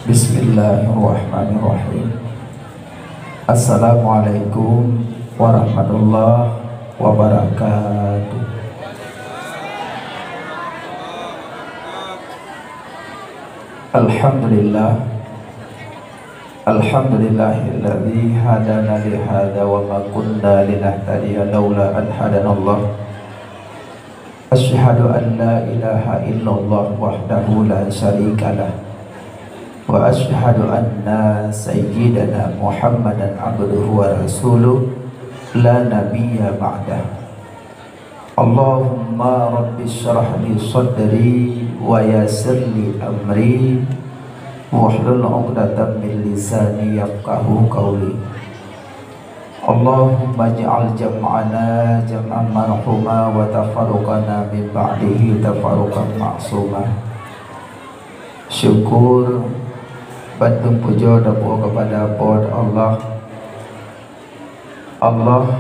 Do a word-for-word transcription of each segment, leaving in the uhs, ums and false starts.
Bismillahirrahmanirrahim. Assalamualaikum warahmatullahi wabarakatuh. Alhamdulillah. Alhamdulillahilladzi hadana lihadza wa ma kunna linahtadiya laula an hadanallah. Asyhadu an la ilaha illallah wahdahu la syarikalah. Wa asyhadu anna sayyidana Muhammadan abduhu wa rasuluh la nabiyya ba'dah. Allahumma rabbi syrah li sadri wa yassir li amri wahlul 'uqdatam min lisani yafqahu qawli. Allahumma ij'al jam'ana jam'an marhuma wa tafarruqana min ba'dihi tafarruqan ma'suma. Syukur bandum pujoe tapuwoe keupada Po teu Allah. Allah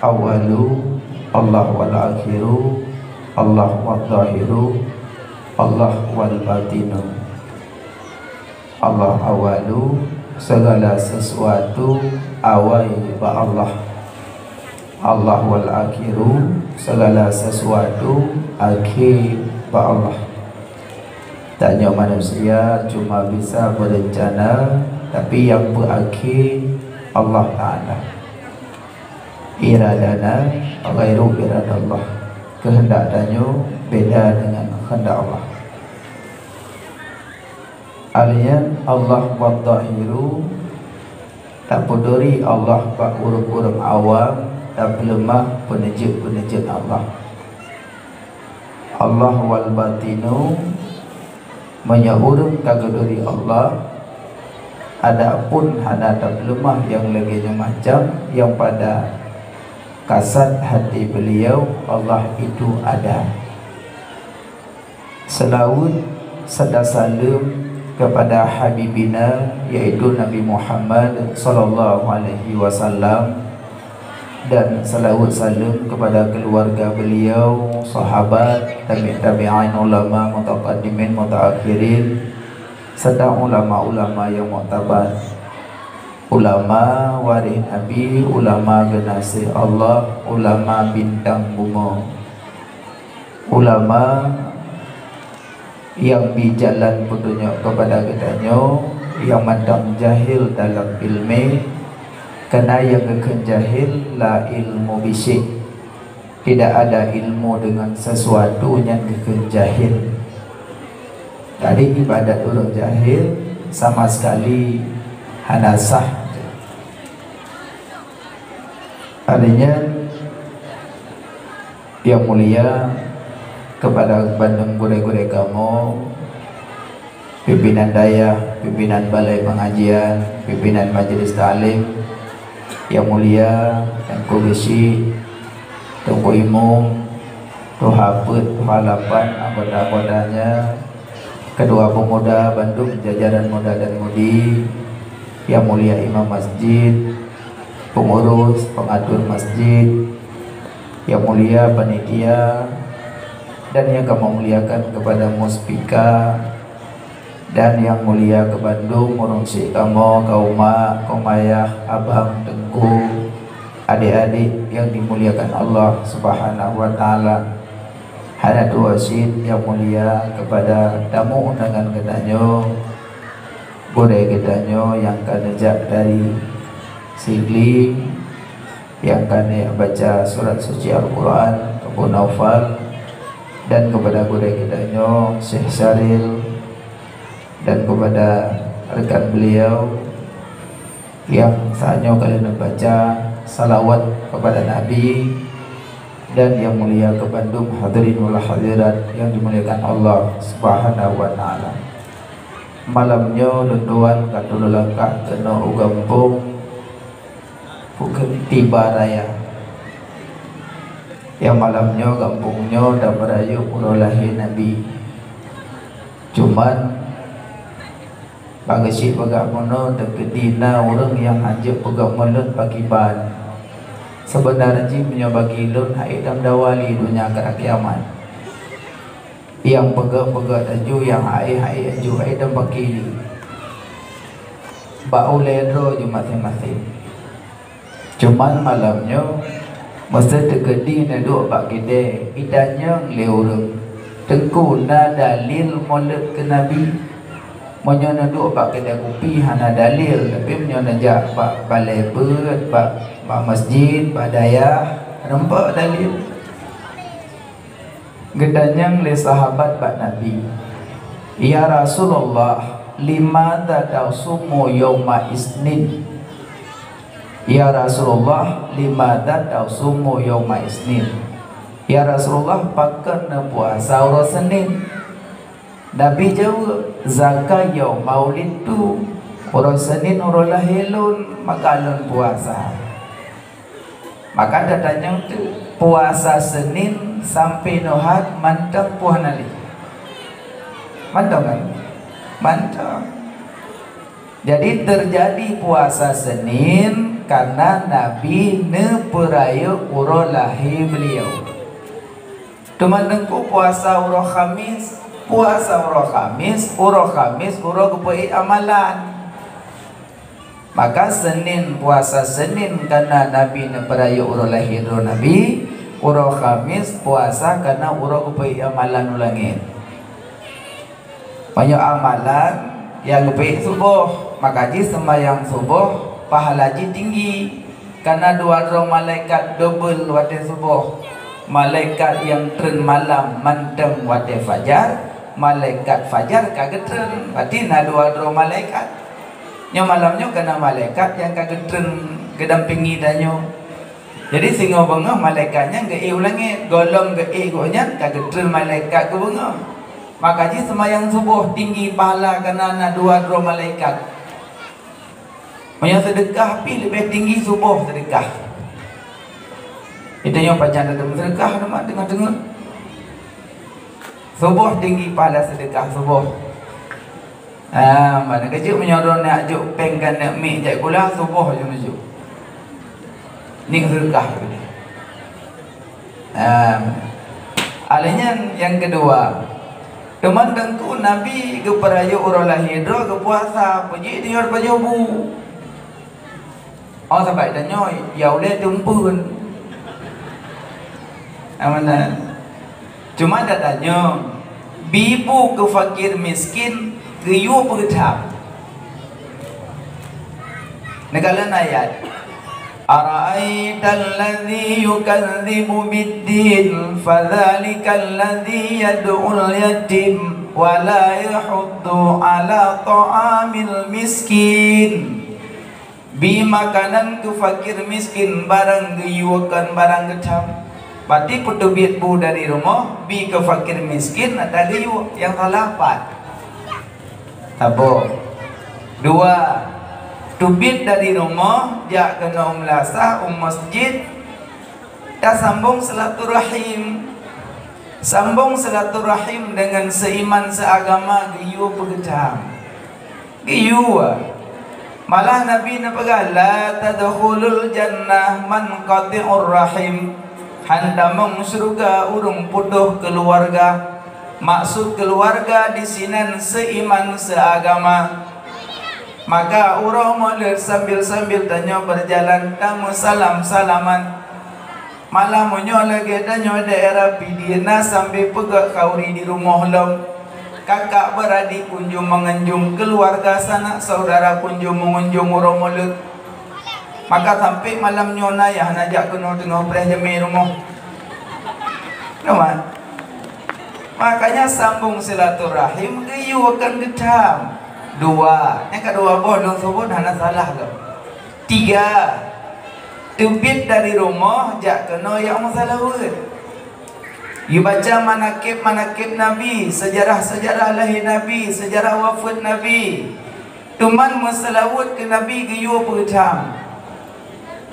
awalu, Allah wal akhiru, Allah wal zahiru, Allah wal batinu. Allah awalu, segala sesuatu awai bak Allah. Allah wal akhiru, segala sesuatu akhé bak Allah. Tanyoe manusia cuma bisa berencana, tapi nyang peuakhé Allah Ta'ala. Iradana ghairu iradallah. Keuheundak tanyoe beda dengan keuheundak Allah. Alien Allah wadzahiru, tapeuduri Allah bak ureuëng-ureuëng awam, tapeuleumah peuneujeuet-peuneujeuet Allah. Allah wal batinu, meunyoe ureuëng tageuduri Allah, adapun hana tapeuleumah nyang lagée nyoe macam, nyang pada kasat hati beliau, Allah itu ada. Seulaweuet serta saleuem keupada Habibina, yaitu Nabi Muhammad sallallahu alaihi wasallam, dan seulaweuet saleuem keupada keuluwarga beliau, sahabat, tabi' tabi'in, ulama, mutaqaddimin, mutaakhirin, serta ulama-ulama nyang muktabar. Ulama waréh Nabi, ulama geunaséh Allah, ulama bintang bumoe. Ulama nyang bi jalan peutunyok keupada geutanyoe nyang mantong jahil dalam iéleumé, kareuna nyang geukheun jahil la ilmu bisék. Tidak ada ilmu dengan sesuatu nyang geukheun jahil. Jadi ibadat ureuëng jahil sama sekali hana sah. Artinya, yang mulia kepada bandum gurée-gurée kamoe, pimpinan dayah, pimpinan balai pengajian, pimpinan majelis taklim, yang mulia Teungku Geuchik, Teungku Imum, Tuha Peuet, Tuha Lapan, anggota-anggotanya, Ketua Pemuda bandum jajaran muda dan mudi, yang mulia imam masjid, pengurus, pengatur masjid, yang mulia panitia, dan yang kami muliakan kepada muspika, dan yang mulia keu bandum ureuëng syik kamoe, kaum mak, kaum ayah, abang, teungku, adik-adik yang dimuliakan Allah Subhanahu wa Taala. Hana tuwoe cit nyang mulia keupada tamu undangan geutanyoe, gurée geutanyoe nyang ka neujak dari Sigli, nyang ka neujak baca surat suci Al-Quran, Teungku Naufal, dan keupada gurée geutanyoe Syekh Syaril, dan keupada rekan beliau, nyang saat nyoe ka lheueh baca salawat keupada Nabi, dan nyang mulia keu bandum hadirin wal hadirat nyang dimuliakan Allah Subhanahu wa Taala. Malam nyoe lôn tuan ka tulôn langkah keunoe u gampông Bukét Tiba Raya. Nyang malam nyoe gampông nyoe tameurayeuk uroe lahé Nabi. Cuman, bak geuchik peugah meunoe, teukeudi na ureuëng nyang hanjeuet peugah meunan pakriban. Seubeuna jih meunyoe bagi lôn, han ék tameudawa lé donya keu kiamat. Nyang peugah-peugah laju, nyang hai-hai laju, hai dan pakili. Bak ulée droe jih maséng-maséng. Cuman malam nyoe, meuseuti keudeh neuduek bak keudè, itanyong lé ureuëng, "Teungku, na dalil mulod keu Nabi?" Meunyoe neuduek bak keudè kupi hana dalil, tapi meunyoe neujak bak balée beuet, bak, bak masjid, bak dayah, nampak dalil. Geutanyong lé sahabat bak Nabi, "Ya Rasulullah, limadza tasumu yauma isnin?" "Ya Rasulullah, limadza tasumu yauma isnin?" "Ya Rasulullah, pakon neupuasa uroe Senin?" Nabi jaweueb, "Zaka yauma wulidtu, uroe Senin uroe lahé lôn, maka lôn puasa." Maka tatanyong teuk, puasa Senin sampoe nyoe hat mantong poh hana lé? Mantong kan? Mantong. Jadi, teujadi puasa Senin karena Nabi neupeurayeuk uroe lahé beliau. Teuma Teungku puasa uroe Khamis, puasa uroe Khamis, uroe Khamis uroe geupeuék amalan. Maka Senin, puasa Senin karena Nabi neupeurayeuk uroe lahé droe Nabi, uroe Khamis puasa karena uroe geupeuék amalan u langét. Meunyoe amalan nyang geupeuék suboh, maka jih seumayang suboh pahala jih tinggi. Karena dua droe malaikat dobel watée suboh. Malaikat nyang treun malam mantong watée fajar, malaikat fajar ka geutreun. Berarti na dua droe malaikat. Nyoe malam nyoe ka na malaikat nyang ka geutreun geudampingi tanyoe. Jadi singoh beungoh malaikat nyan geuék u langét, gohlom geuék gobnyan ka geutreun malaikat keu beungoh. Maka jih seumayang suboh tinggi pahala karena na dua droe malaikat. Meunyoe seudeukah pih leubeh tinggi suboh seudeukah. Geutanyoe pajan tateumé seudeukah teuma teungoh-teungoh. Suboh tinggi pahala seudeukah suboh. Ah, mana keuh meunyoe droeneuh jak jok péng ka neuk miek jak gula, suboh jih neujok. Nyoe seudeukah. Ah, alheuh nyan nyang keudua. Teuma Teungku Nabi geupeurayeuk uroe lahé droe geupuasa, peujeuet di luwa pajoh bu. Oh, sabab tanyoe, ya ulée teumpeuen. Amanah. Cuma tatanyong, bi bu keu fakir miskin geuyue peugeutham. Neukalon ayat, "Ara'aital ladzi yukadzibu biddin, fadzalikal ladzi yad'ul yatim, wa la yahuddu 'ala ta'amil miskin." Bi makanan keu fakir miskin barang geuyue kon barang geutham. Berarti peuteubiet bu dari rumoh, bi keu fakir miskin ata geuyue, nyang salah pat. Saboh. Dua, teubiet dari rumoh, jak keunoe u meulasah, u masjid, tasambong silaturahim. Sambong silaturahim deungon seuiman seuagama geuyue peugeutham. Geuyue. Malah Nabi neupeugah, "La tadkhulul jannah man qati'ur rahim." Hán tamong syeuruga ureuëng putôh keuluwarga. Maksud keuluwarga disinan seuiman seuagama. Maka uroe Maulid sambil-sambil tanyoe beujalan tameusalam-salaman. Malah meunyoe lagée tanyoe daerah Pidie na sambil peugét khauri di rumoh lom. Kakak beuradék kunjong meungunjong, keuluwarga sanak syedara kunjong meungunjong uroe Maulid. Maka sampai malam nyoe na nyang hana jak keunoe teungoh preh jamé rumoh. Teuma. Makanya sambong silaturahim geuyue kon geutham. Dua, nyang keudua boh lôn seubut hana salah lom. Tiga, teubiet dari rumoh jak keunoe jak meuseulaweuet. Geubaca manakib-manakib Nabi, seujarah-seujarah lahé Nabi, seujarah wafeuet Nabi. Teuma meuseulaweuet keu Nabi geuyue peugeutham.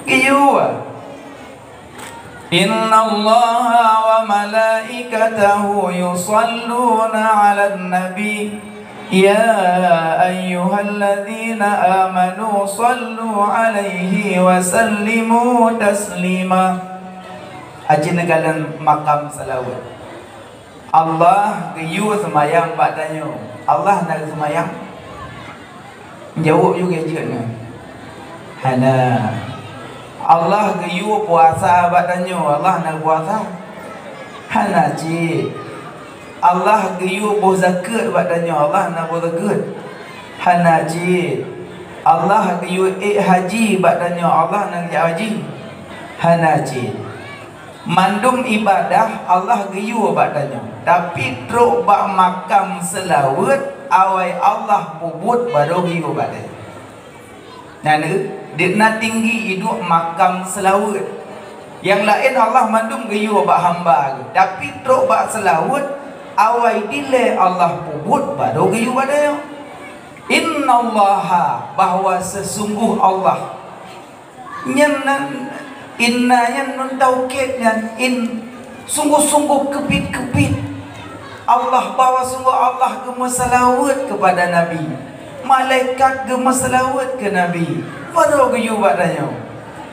Geuyue. Innallaha wa malaikatahu yusalluna 'alan nabi, ya ayyuhalladzina amanu sallu 'alaihi wa sallimu taslima. Aci neukalon makam seulaweuet. Allah geuyue seumayang bak tanyoe, Allah na geuseumayang? Jaweueb yue gadget nyoe. Hana. Allah geuyue puasa bak tanyoe, Allah na puasa? Hana cit. Allah geuyue boh zakeuet bak tanyoe, Allah na boh zakeuet? Hana cit. Allah geuyue ék haji bak tanyoe, Allah na jak haji? Hana cit. Mandum ibadah Allah geuyue bak tanyoe, tapi trok bak makam seulaweuet awai Allah peubuet barô geuyue bak tanyoe. Nyan, deuh na tinggi iduek makam seulaweuet. Nyang laén Allah mandum geuyue bak hamba geuh, tapi trok bak seulaweuet awai dilée Allah peubuet barô geuyue bak tanyoe. Innallaha, bahwa sesungguh Allah. Nyan nan inna nyan nun taukid nyan in, sungguh-sungguh keubiet-keubiet. Allah bahwa sungguh Allah geumeuseulaweuet keupada Nabi. Malaikat geumeuseulaweuet keu Nabi. Barô geuyue bak tanyoe.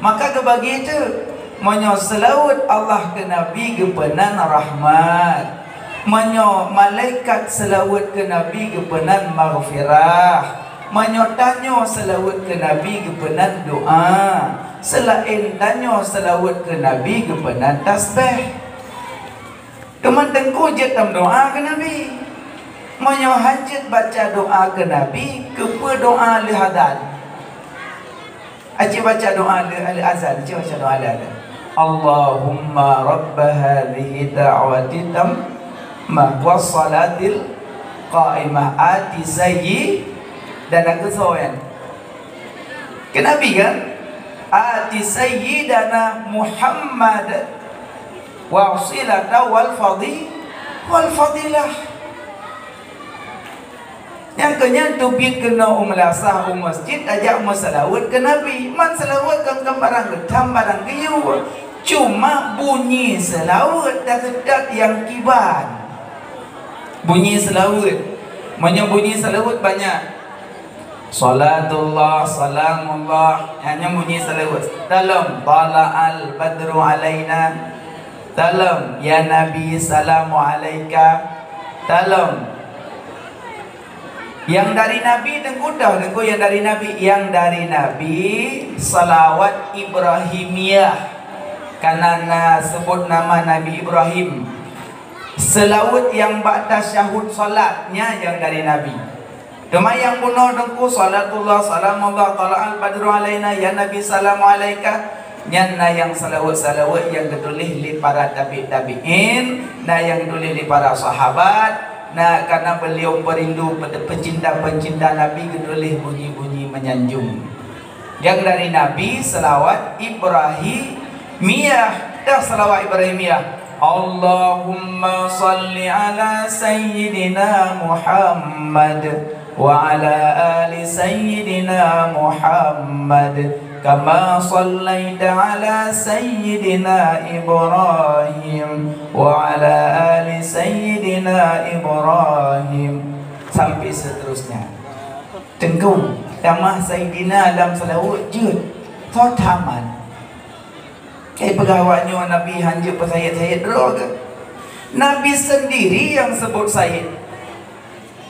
Maka geubagi teuk, meunyoe seulaweuet Allah keu Nabi geupeunan rahmat. Meunyoe malaikat seulaweuet keu Nabi geupeunan maghfirah, meunyoe tanyoe seulaweuet keu Nabi geupeunan doa, seulaén tanyoe seulaweuet keu Nabi geupeunan tasbeh. Teuma teungku jeuet tameudoa keu Nabi. Meunyoe hana jeuet baca doa keu Nabi, keupeue doa lheueh azan? Aci baca doa le, le azan, aci baca doa le azan. Allahumma rabba hadhihi da'wati tammah was salatil qaimah ati sayyi, dan aku soyan. Keu Nabi kan? Ati sayyidana Muhammad wasilata wal fadi-, wal fadilah. Nyang keu nyan teubiet keunoe u meulasah u masjid tajak meuseulaweuet keu Nabi. Man seulaweuet kon, kon barang geutam, barang geuyue. Cuma bunyi seulaweuet taseutôt nyang kiban. Bunyi seulaweuet. Meunyoe bunyi seulaweuet banyak. Salatullah, salamullah. Hanya bunyi seulaweuet. Dalam, tala'al badru alaina. Dalam, ya Nabi, salamu alaika. Dalam, Nyang dari Nabi, teungku, dah, teungku, nyang dari Nabi. Nyang dari Nabi, salawat Ibrahimiyah. Karena na sebut nama Nabi Ibrahim. Seulaweuet nyang bak tasyahud salat, nyan nyang dari Nabi. Teuma nyang bunoe teungku, salatullah, salamullah, tala'al badru alaina, ya Nabi, salamu alaika. Nyan na nyang seulaweuet-seulaweuet nyang geutuléh lé para tabi' tabi'in, na nyang geutuléh lé para sahabat, na karena beliau peurindu pe-, peucinta-peucinta Nabi geutuléh bunyi-bunyi meunyanjung. Nyang dari Nabi, seulawat Ibrahimiyah, dah seulawat Ibrahimiyah. Allahumma salli ala sayyidina Muhammad wa ala ali sayyidina Muhammad kama sallaita ala sayyidina Ibrahim wa ala ali sayyidina Ibrahim, sampai seterusnya. Teungku, tamah sayyidina lam seulaweuet jeuet. Tho tamat. Eh, peugah awak nyoe Nabi hanjeuet peusayyid-sayyid droe keuh? Nabi sendiri nyang seubut sayyid.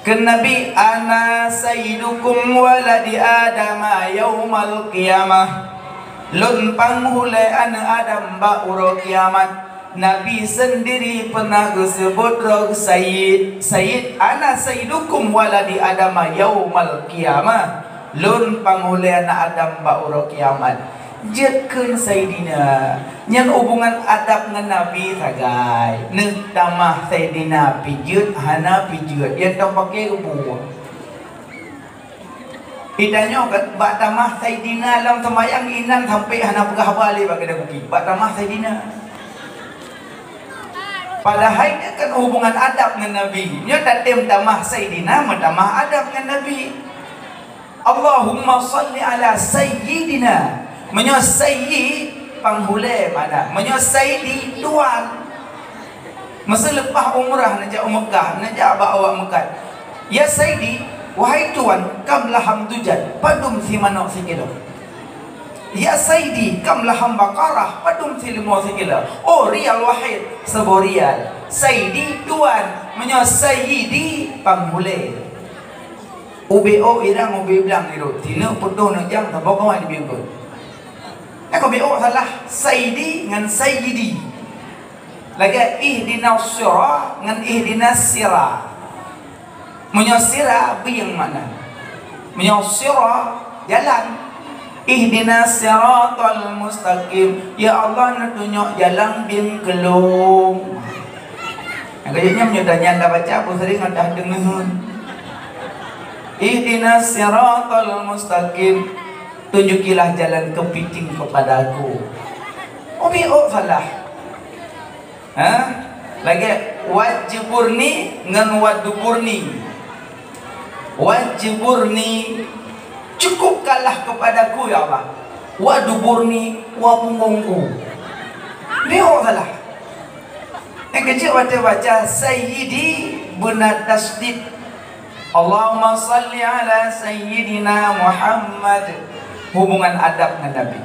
Kheun Nabi, "Ana sayyidukum waladi Adama yaumal qiyamah." Lôn panghulée aneuëk Adam bak uroe kiamat. Nabi sendiri pernah geuseubut droe sayyid. Sayyid, "Ana sayyidukum waladi Adama yaumal qiyamah." Lôn panghulée aneuëk Adam bak uroe kiamat. Jeuet kheun Saidina. Nyan hubungan adab ngon Nabi sagai. Neuh tamah Saidina pih jeuet, hana pih jeuet. Nyang teupaké geubuet. Itanyoe kan, bak tamah Saidina lam seumayang inan sampai hana peugah haba lé bak geuda kupi. Bak tamah Saidina. Padahai nyan kan hubungan adab ngon Nabi. Nyoe tatem tamah Saidina, meutamah adab ngon Nabi. Allahumma salli ala sayyidina. Meunyoe sayyid, panghulée makna. Meunyoe sayyidi, tuan. Masa leupah umrah neujak u Meukah, neujak bak awak Meukah. "Ya sayyidi, wahai tuan, kam laham tujad, padum si manok sikilo." "Ya Sayyidi, kam laham baqarah, padum si limo sikilo." "Oh, riyal wahid, saboh riyal." "Sayyidi, tuan." "Meunyoe Sayyidi, panghulée." Ubé ôk irang, ubé blang irot. Tineuk putôh neuk jang, saboh kawan di bingkot. Nyan ka ubé ôk salah. Sayyidi ngon Sayyidi. Lagée ihdinas sira ngon ihdinas sira. Meunyoe sira, bieng makna. Meunyoe sira, jalan. Ihdinas siratal mustaqim. Ya Allah, neutunyok jalan bieng keu lôn. Nyang keuneuk nyan, meunyoe tanyan tabaca, peue sering adak deungon. Ihdinas siratal mustaqim. Tunjukilah jalan kepiting kepadaku. Ubé ôk salah. Ha? Lagée wajburni ngon waduburni. Wajburni, cukupkanlah kepadaku, ya Allah. Waduburni, wa punggongku. Ubé ôk salah. Nyang keuneuk watée baca Sayyidi beuna tasydid. Allahumma shalli ala Sayyidina Muhammad. Hubungan adab ngon Nabi.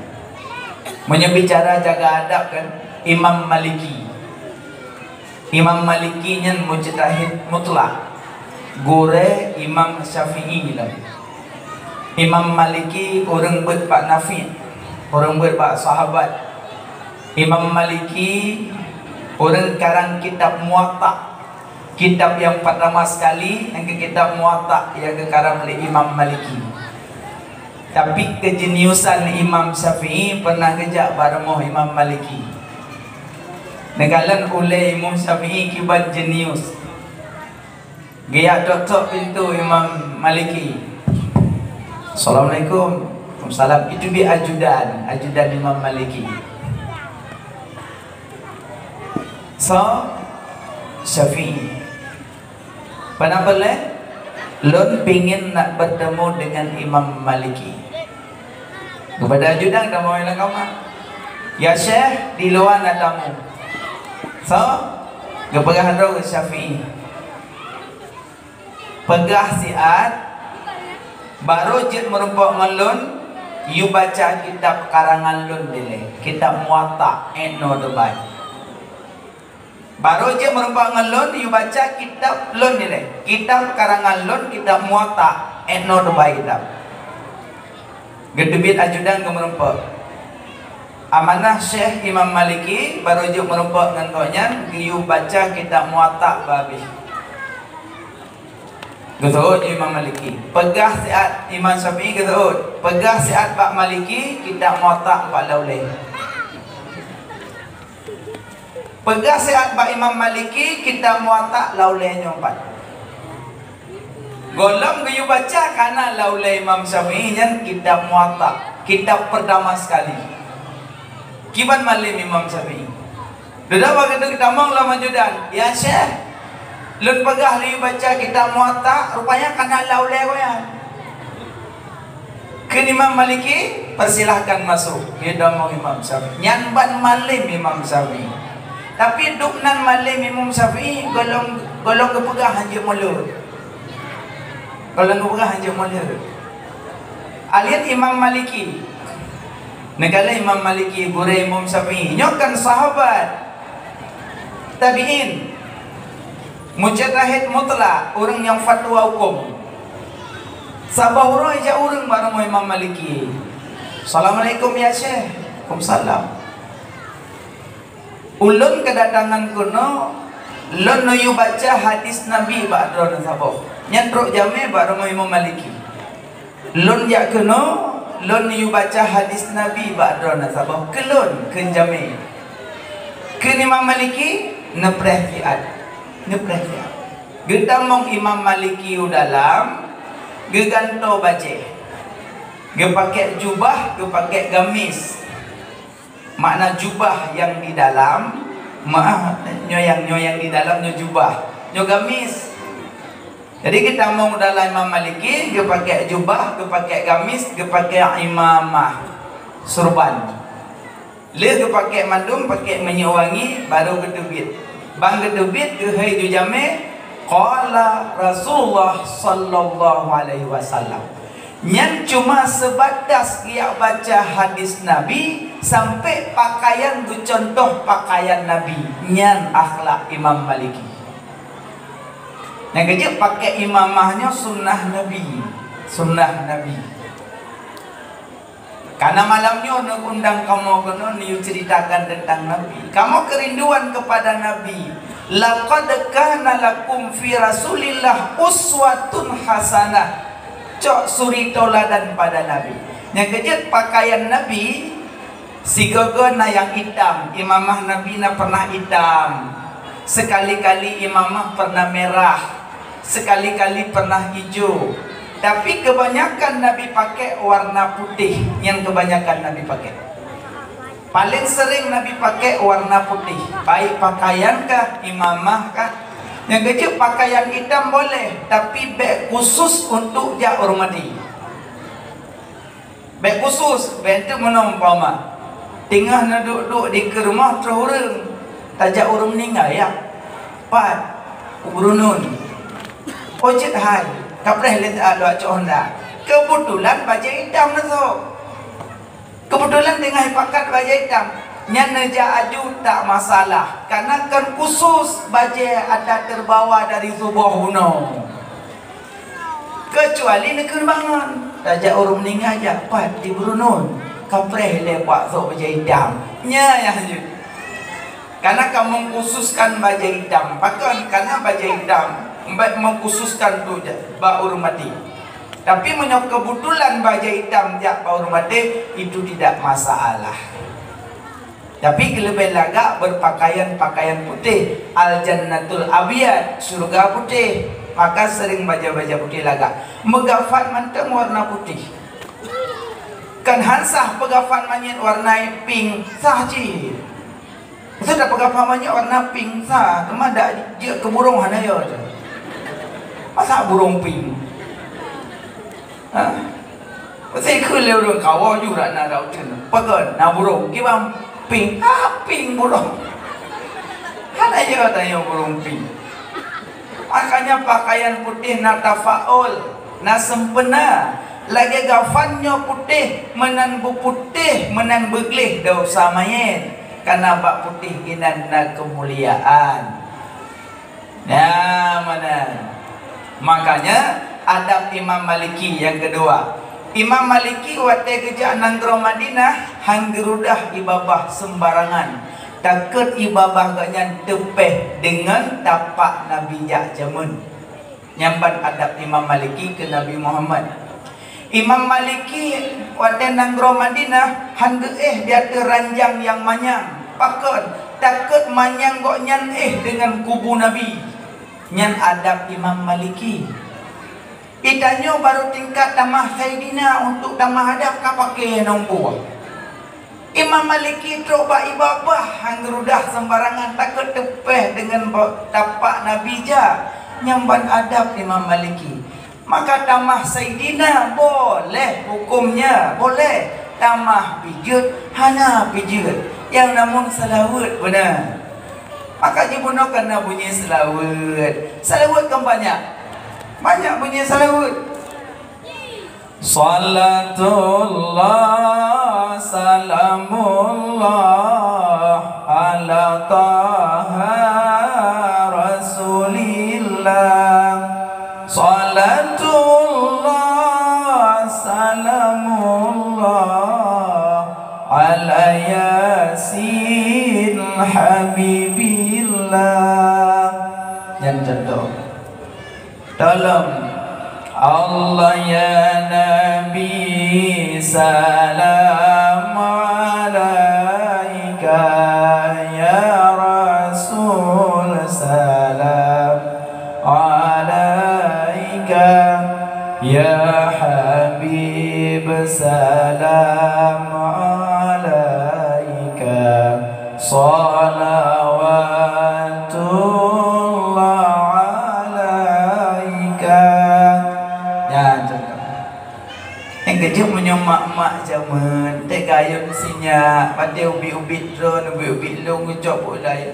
Meunyoe bicara jaga adab kan, Imam Maliki. Imam Maliki nyan mujtahid mutlak. Gurée Imam Syafi'i lom. Imam Maliki ureuëng beuet bak Nafi', ureuëng beuet bak sahabat. Imam Maliki ureuëng karang kitab Muwatta'. Kitab nyang pertama sekali, nyang keu kitab Muwatta' nyang geukarang lé Imam Maliki. Tapi keujeniusan Imam Syafi'i pernah geujak bak rumoh Imam Maliki. Neukalon ulée Imam Syafi'i kiban jenius. Geujak tok-tok pintoe Imam Maliki. "Assalamualaikum." "Waalaikumsalam." Itu dia ajudan, ajudan Imam Maliki. So, Syafi'i. Peue na peue lé? Lôn pingin nak bertemu dengan Imam Maliki. Geupeugah ajudan tamong lam kama. "Ya Syekh, di luwa na tamu." So, geupeugah droe keu Syafi'i. "Peugah siat, barô jeuet meurumpok ngon lôn, yue baca kitab karangan lôn dilée, kitab Muwatta', ék noe teubai. Barô jeuet meurumpok ngon lôn, yue baca kitab lôn dilée, kitab karangan lôn, kitab Muwatta', ék noe teubai kitab." Geuteubiet ajudan geumeurumpok. Amanah Syekh Imam Maliki, barô jeuet meurumpok ngon gobnyan, geuyue baca kitab Muwatta' bah abéh. Geuseuôt Imam Maliki. Peugah siat, Imam Syafi'i geuseuôt. Peugah siat bak Maliki, kitab Muwatta' pat lam ulée. Peugah siat bak Imam Maliki, kitab Muwatta' lam ulée nyoe pat. Gohlom geuyue baca kana lam ulée Imam Syafi'i nyan kitab Muwatta', kitab pertama sekali. Kiban malém Imam Syafi'i. Dudoe bak geutanyoe tamong lam ajudan, "Ya Syekh, lôn peugah lôn baca kitab Muwatta', rupanya kana lam ulée gobnyan." Kheun Imam Maliki, "Persilahkan masuk." Geutamong Imam Syafi'i. Nyan ban malém Imam Syafi'i. Tapi dum nan malém Imam Syafi'i, gohlom, gohlom geupeugah hanjeuet mulod. Gohlom geupeugah hanjeuet mulod. Akhé Imam Maliki. Neukalon Imam Maliki, gurée Imam Syafi'i. Nyoe kan sahabat. Tabi'in. Mujtahid mutlak, ureuëng nyang fatwa huköm. Saboh uroe jak ureuëng bak rumoh Imam Maliki. "Assalamualaikum ya Syekh." "Waalaikumsalam." "Ulôn keudatangan keunoe, lôn neuyue baca hadis Nabi bak droeneuh saboh." Nyan trok jamé bak rumoh Imam Maliki. "Lôn jak keunoe, lôn neuyue baca hadis Nabi bak droeneuh saboh." "Keu lôn," kheun jamé. Kheun Imam Maliki, "Neupreh siat." Neupreh siat. Geutamong Imam Maliki u dalam, geugantoe bajée. Geupakék jubah, geupakék gamis. Makna jubah nyang di dalam, maah, nyoe nyang, nyoe nyang di dalam nyoe jubah. Nyoe gamis. Jadi geutamong u dalam Imam Maliki, geupakék jubah, geupakék gamis, geupakék imamah, surban. Lheueh geupakék mandum, pakék minyeuk wangi, barô geuteubiet. Ban geuteubiet, geuhôi di jamé, qala Rasulullah sallallahu alaihi wasallam. Nyan cuma sebatas geujak baca hadis Nabi sampai pakaian geucuntoh pakaian Nabi. Nyan akhlak Imam Maliki. Nyang keujeuet pakai imamah nyoe sunnah Nabi. Sunnah Nabi. Karena malam nyoe neuundang kamoe keunoe neuyue ceritakan tentang Nabi. Kamoe kerinduan kepada Nabi. "Laqad kana lakum fi Rasulillah uswatun hasanah." Cok suri tauladan pada Nabi. Nyang keujeuet pakaian Nabi, sigoe-goe na nyang itam. Imamah Nabi na pernah itam. Sekali-kali imamah pernah merah. Sekali-kali pernah ijo. Tapi kebanyakan Nabi pakai warna putih. Nyan kebanyakan Nabi pakai. Paling sering Nabi pakai warna putih, baik pakaian kah, imamah kah. Nyang keujeuet pakaian itam boleh, tapi bèk khusus untuk jak ureueng maté. Bèk khusus, bèk teuk meunoe umpama. Teungoh neuduek-duek di keue rumoh troh ureueng, tajak ureueng meuninggai, ya. Pat, ureueng nun. Oh, jeuet hai, kapreh lé taat lôn cok honda. Keubeutulan bajèe itam neusok. Keubeutulan teungoh pakat bajèe itam, nyan neujak aju tak masalah, karena kon khusus bajèe ata teubawa dari suboh bunoe. Keucuali neukheun bangon, tajak ureueng meuninggai jak pat di Brunei, kapreh lé bak sok bajèe itam. Nyan nyang jeuet. Karena ka mengkhususkan bajèe itam. Pakon? Karena bajèe itam bèk mengkhususkan tu jak bak ureueng maté. Tapi meunyoe keubeutulan bajèe itam jak bak ureueng maté, itu tidak masalah. Tapi keuleubèh lagak berpakaian pakaian putih, al-jannatul abyad, syurga putih, maka sering bajèe-bajèe putih lagak. Meugafan mantong warna putih. Kan han sah peugafan manyét warna pink, sah cit. Maksud dak peugafan manyét warna pink sah, teuma dak jeuet keu burông hana yo. Masa burông pink? Ha? Pasti ikheun lé ureueng kawoe ju rak na rak uteuen. Pakon? Na burông. Kiban pink. Ah, pink burông. Hana yo tanyoe burông pink. Makanya pakaian putih na tafaul, na sempurna. Lagèe gafan nyoe putih, meunan beuputéh, meunan beugleh desya manyét. Karena bak putih inan na keumuliaan. Nah, meunan. Makanya, adab Imam Maliki nyang keudua. Imam Maliki watèe geujak nanggroe Madinah, han geurudah ié babah seumbarangan. Takot ié babah gobnyan teupèh deungon tapak Nabi jak jameun. Nyan ban adab Imam Maliki keu Nabi Muhammad. Imam Maliki watèe nanggroe Madinah han geuéh di ateueh ranjang nyang manyang. Pakon? Takot manyang gobnyan éh deungon kubu Nabi. Nyan adab Imam Maliki. Di tanyoe barô tingkat tamah Saidina, untuk tamah adab ka paké nong buah. Imam Maliki trok bak ié babah han geurudah seumbarangan, takot teupèh deungon ba-, tapak Nabi jak. Nyan ban adab Imam Maliki. Maka tamah Saidina boleh hukömnya, boleh. Tamah pijeut hana pijeut. Nyang namun seulaweuet beuna. Maka jibunoe kana bunyi seulaweuet. Seulaweuet kan banyak. Banyak bunyi seulaweuet. Salatullah, salamullah, ala Taha Rasulillah. Salatullah, salamullah, ala Yasin Habibillah. Nyan contoh. Tolong. Allah ya Nabi, salam alaika, ya Rasul, salam alaika, ya Habib, salam alaika. Salawatullah alaika. Nyan cakap. Nyang keujeuet meunyoe mak-mak jameun, teuka ayeuem sinyak, patéh ubit-ubit droe, ubit-ubit lôn geucok bak ulèe.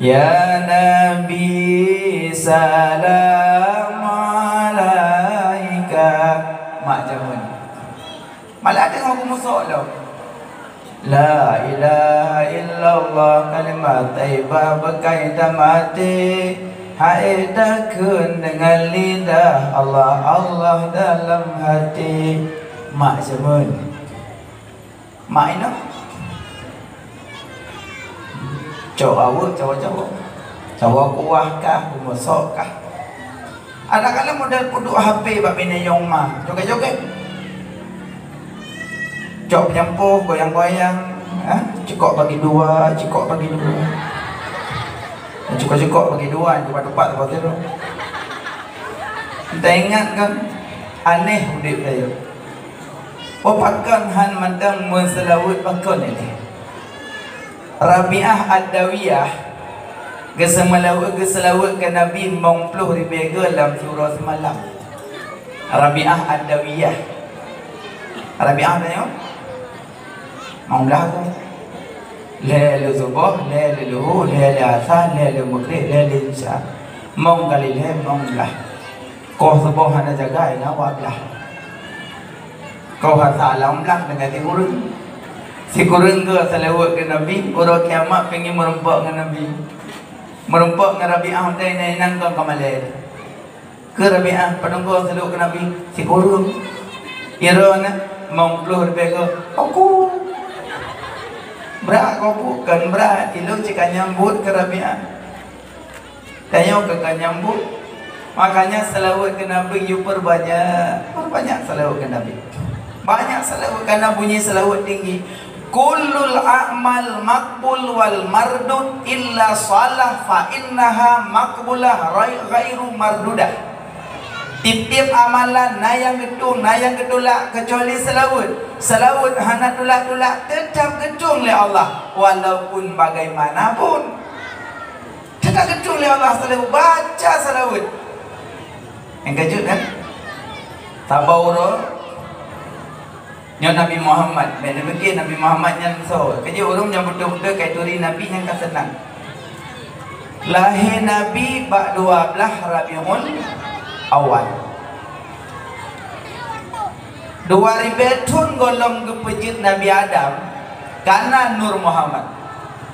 Ya Nabi, salam alaika. Mak jameun. Malah teungoh geumusok lom. La ilaha illallah kalimat thayyibah beukai tamati. Hai takheun deungon lidah Allah, Allah dalam hati. Mak jameun. Mak inong. Cok aweuek cawa-cawa. Cawa kuah kah, kumusok kah. Adak-adak model peuduek H P bak binèh yong ma. Joget-joget. Cok peunyampôh, goyang-goyang. Ha? Cikok bagi dua, cikok bagi dua. Cikok-cikok bagi dua, tupat-tupat saboh sidroe. Teuingat kan? Aneh udép rayeuk. Oh, pakon han mantong meuseulaweuet pakon ilèe? Rabi'ah Ad-Dawiyah geuseulaweuet, geuseulaweuet keu Nabi limong ploh ribèe goe lam siuroe simalam. Rabi'ah Ad-Dawiyah. Rabi'ah tanyoe? Limong blah goe. Lhèe lheuh suboh, lhèe lheuh luhu, lhèe lheuh asa, lhèe lheuh meugréb, lhèe lheuh isya. Limong kali lhèe, limong blah. Koh suboh hana jaga, ingat wak blah. Koh asa lam blang teungoh sikureueng. Sikureueng geuh seulaweuet keu Nabi, uroe kiamat pingin meurumpok ngon Nabi. Meurumpok ngon Rabi'ah, meutai na inan kon ka malèe. Keu Rabi'ah, padum goe seulaweuet keu Nabi? Sikureueng. Droeneuh, limong ploh ribèe goe. Aku. Brat keu aku, kon brat, ilôn cit ka nyambot keu Rabi'ah. Tanyoe ka, ka nyambot. Makanya seulaweuet keu Nabi yue peurbanyak, peurbanyak seulaweuet keu Nabi. Banyak seulaweuet, karena bunyi seulaweuet tinggi. Kullul a'mal maqbul wal mardud illa shalah fa innaha maqbulah rai-, ghairu mardudah. Tiep-tiep amalan na nyang geutueng, na nyang geutulak, keucuali seulaweuet. Seulaweuet hana tulak-tulak, teutab geutueng lé Allah, walaupun bagaimanapun. Teutab geutueng lé Allah seulaweuet, baca seulaweuet. Nyang keujeuet kan? Saboh uroe nyoe Nabi Muhammad, bèk neupike Nabi Muhammad nyan soe. Keujeuet ureueng nyang beutôi-beutôi ka turi Nabi nyan ka seunang. Lahé Nabi bak dua blah Rabiul Awal. Dua ribèe thon gohlom geupeujeuet Nabi Adam, ka na Nur Muhammad.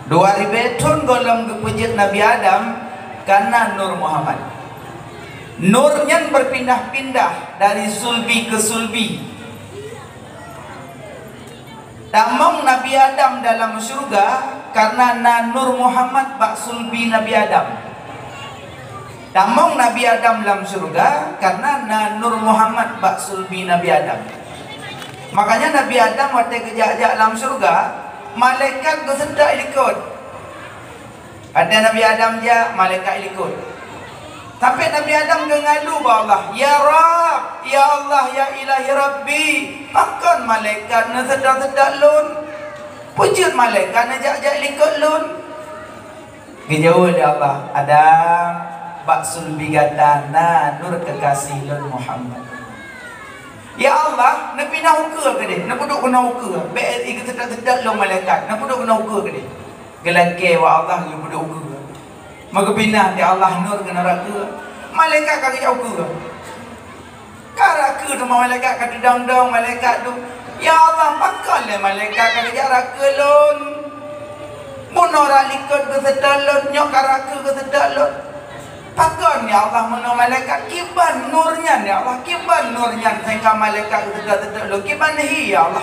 Dua ribèe thon gohlom geupeujeuet Nabi Adam, ka na Nur Muhammad. Nur nyan beupindah-pindah dari sulbi keu sulbi. Tamong Nabi Adam dalam syeuruga kareuna na Nur Muhammad bak sulbi Nabi Adam. Tamong Nabi Adam lam syeuruga kareuna na Nur Muhammad bak sulbi Nabi Adam. Makanya Nabi Adam watèe geujak-jak lam syeuruga, malaikat geuseutôt likot. Watèe Nabi Adam jak, malaikat likot. Sampai Nabi Adam geungalu bak Allah, "Ya Rabb, ya Allah, ya Ilahi Rabbi, pakon malaikat neuseutôt-seutôt lôn? Peue jeuet malaikat neujak-jak likot lôn?" Geujaweueb lé Allah, "Adam, bak sulbi gata na Nur keukaséh lôn Muhammad." "Ya Allah, neupinah ukeue keudeh, neupeuduek keunoe ukeue, bèk geuseutôt-seutôt lôn malaikat, neupeuduek keunoe ukeue keudeh." Geulakèe bak Allah geupeuduek ukeue. Meugeupinah lé Allah Nur keunoe rakeue. Malaikat ka geujak ukeue. Ka rakeue teuma malaikat ka teudong-dong malaikat tu. "Ya Allah, pakon lé malaikat ka geujak rakeue lôn? Bunoe rot likot geuseutôt lôn, nyoe ka rakeue geuseutôt lôn. Pakon, ya Allah, bunoe malaikat kiban Nur nyan, ya Allah, kiban Nur nyan sehingga malaikat geuseutôt-seutôt lôn, kiban hi, ya Allah."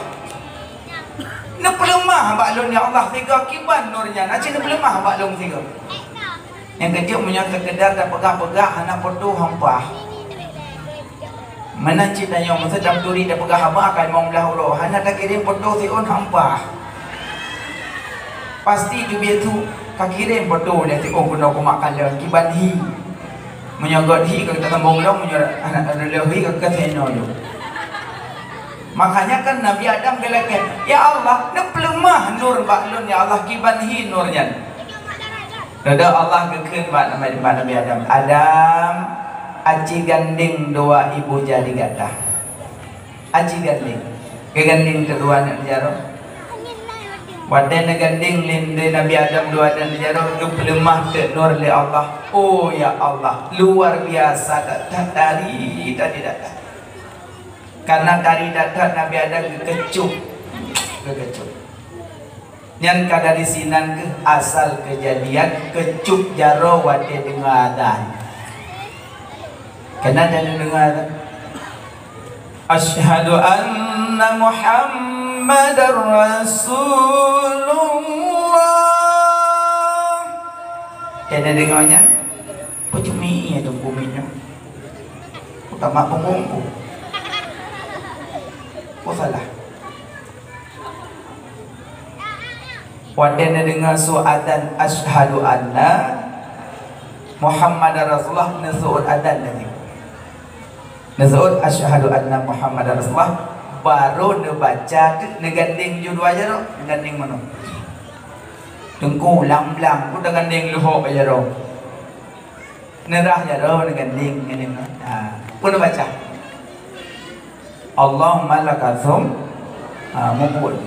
Neupeuleumah bak lôn, ya Allah, sigoe kiban Nur nyan, aci neupeuleumah bak lôn sigoe. Nyang keujeuet meunyoe seukeudar tapeugah-peugah hana peutoh hampah. Meunan cit tanyoe meuseudah turi tapeugah haba ka limong blah uroe, hana takirém peutoh siôn hampah. Pasti teubiet su ka kirém peutoh lé siôn keunoe keumak kalon kiban hi. Meunyoe göt hi ka geutasambong lom, meunyoe hana reuloh hi ka geukheun lom. Makanya kan Nabi Adam geulakèe, "Ya Allah, neupeuleumah Nur bak lôn, ya Allah, kiban hi Nur nyan." Reda Allah geukheun bak Nabi, bak Nabi Adam, "Adam, aci gandéng dua ibu jari gata." Aci gandéng. Geugandéng teuk dua aneuk neujaroe. Watèe neugandéng lé Nabi Adam dua aneuk neujaroe, geupeuleumah teuk Nur lé Allah. Oh, ya Allah, luar biasa that, that dari tadi datang. Karena dari that-that Nabi Adam geukeucok, geukeucok. Nyan ka dari sinan keuh asal keujadian keucok jaroe watée deungoe azan. Keunan tadeungoe azan. Asyhadu anna Muhammadar Rasulullah. Keunan deungoe nyan, peue cumi ya tu kumitnya. Utama punggung ku. Ku salah. Watée neudeungoe su azan asyhadu anna Muhammadar Rasulullah, neuseuôt azan tadi. Neuseuôt asyhadu anna Muhammadar Rasulullah, barô neubaca teuk, neugandeng ju dua jaroe, neugandeng meunoe. Teungku lam-lam, ku teugandeng leuhok bak jaroe. Neurah jaroe neugandeng, gandeng. Ha, peue neubaca? Allahumma laka sum, ha, mubuet.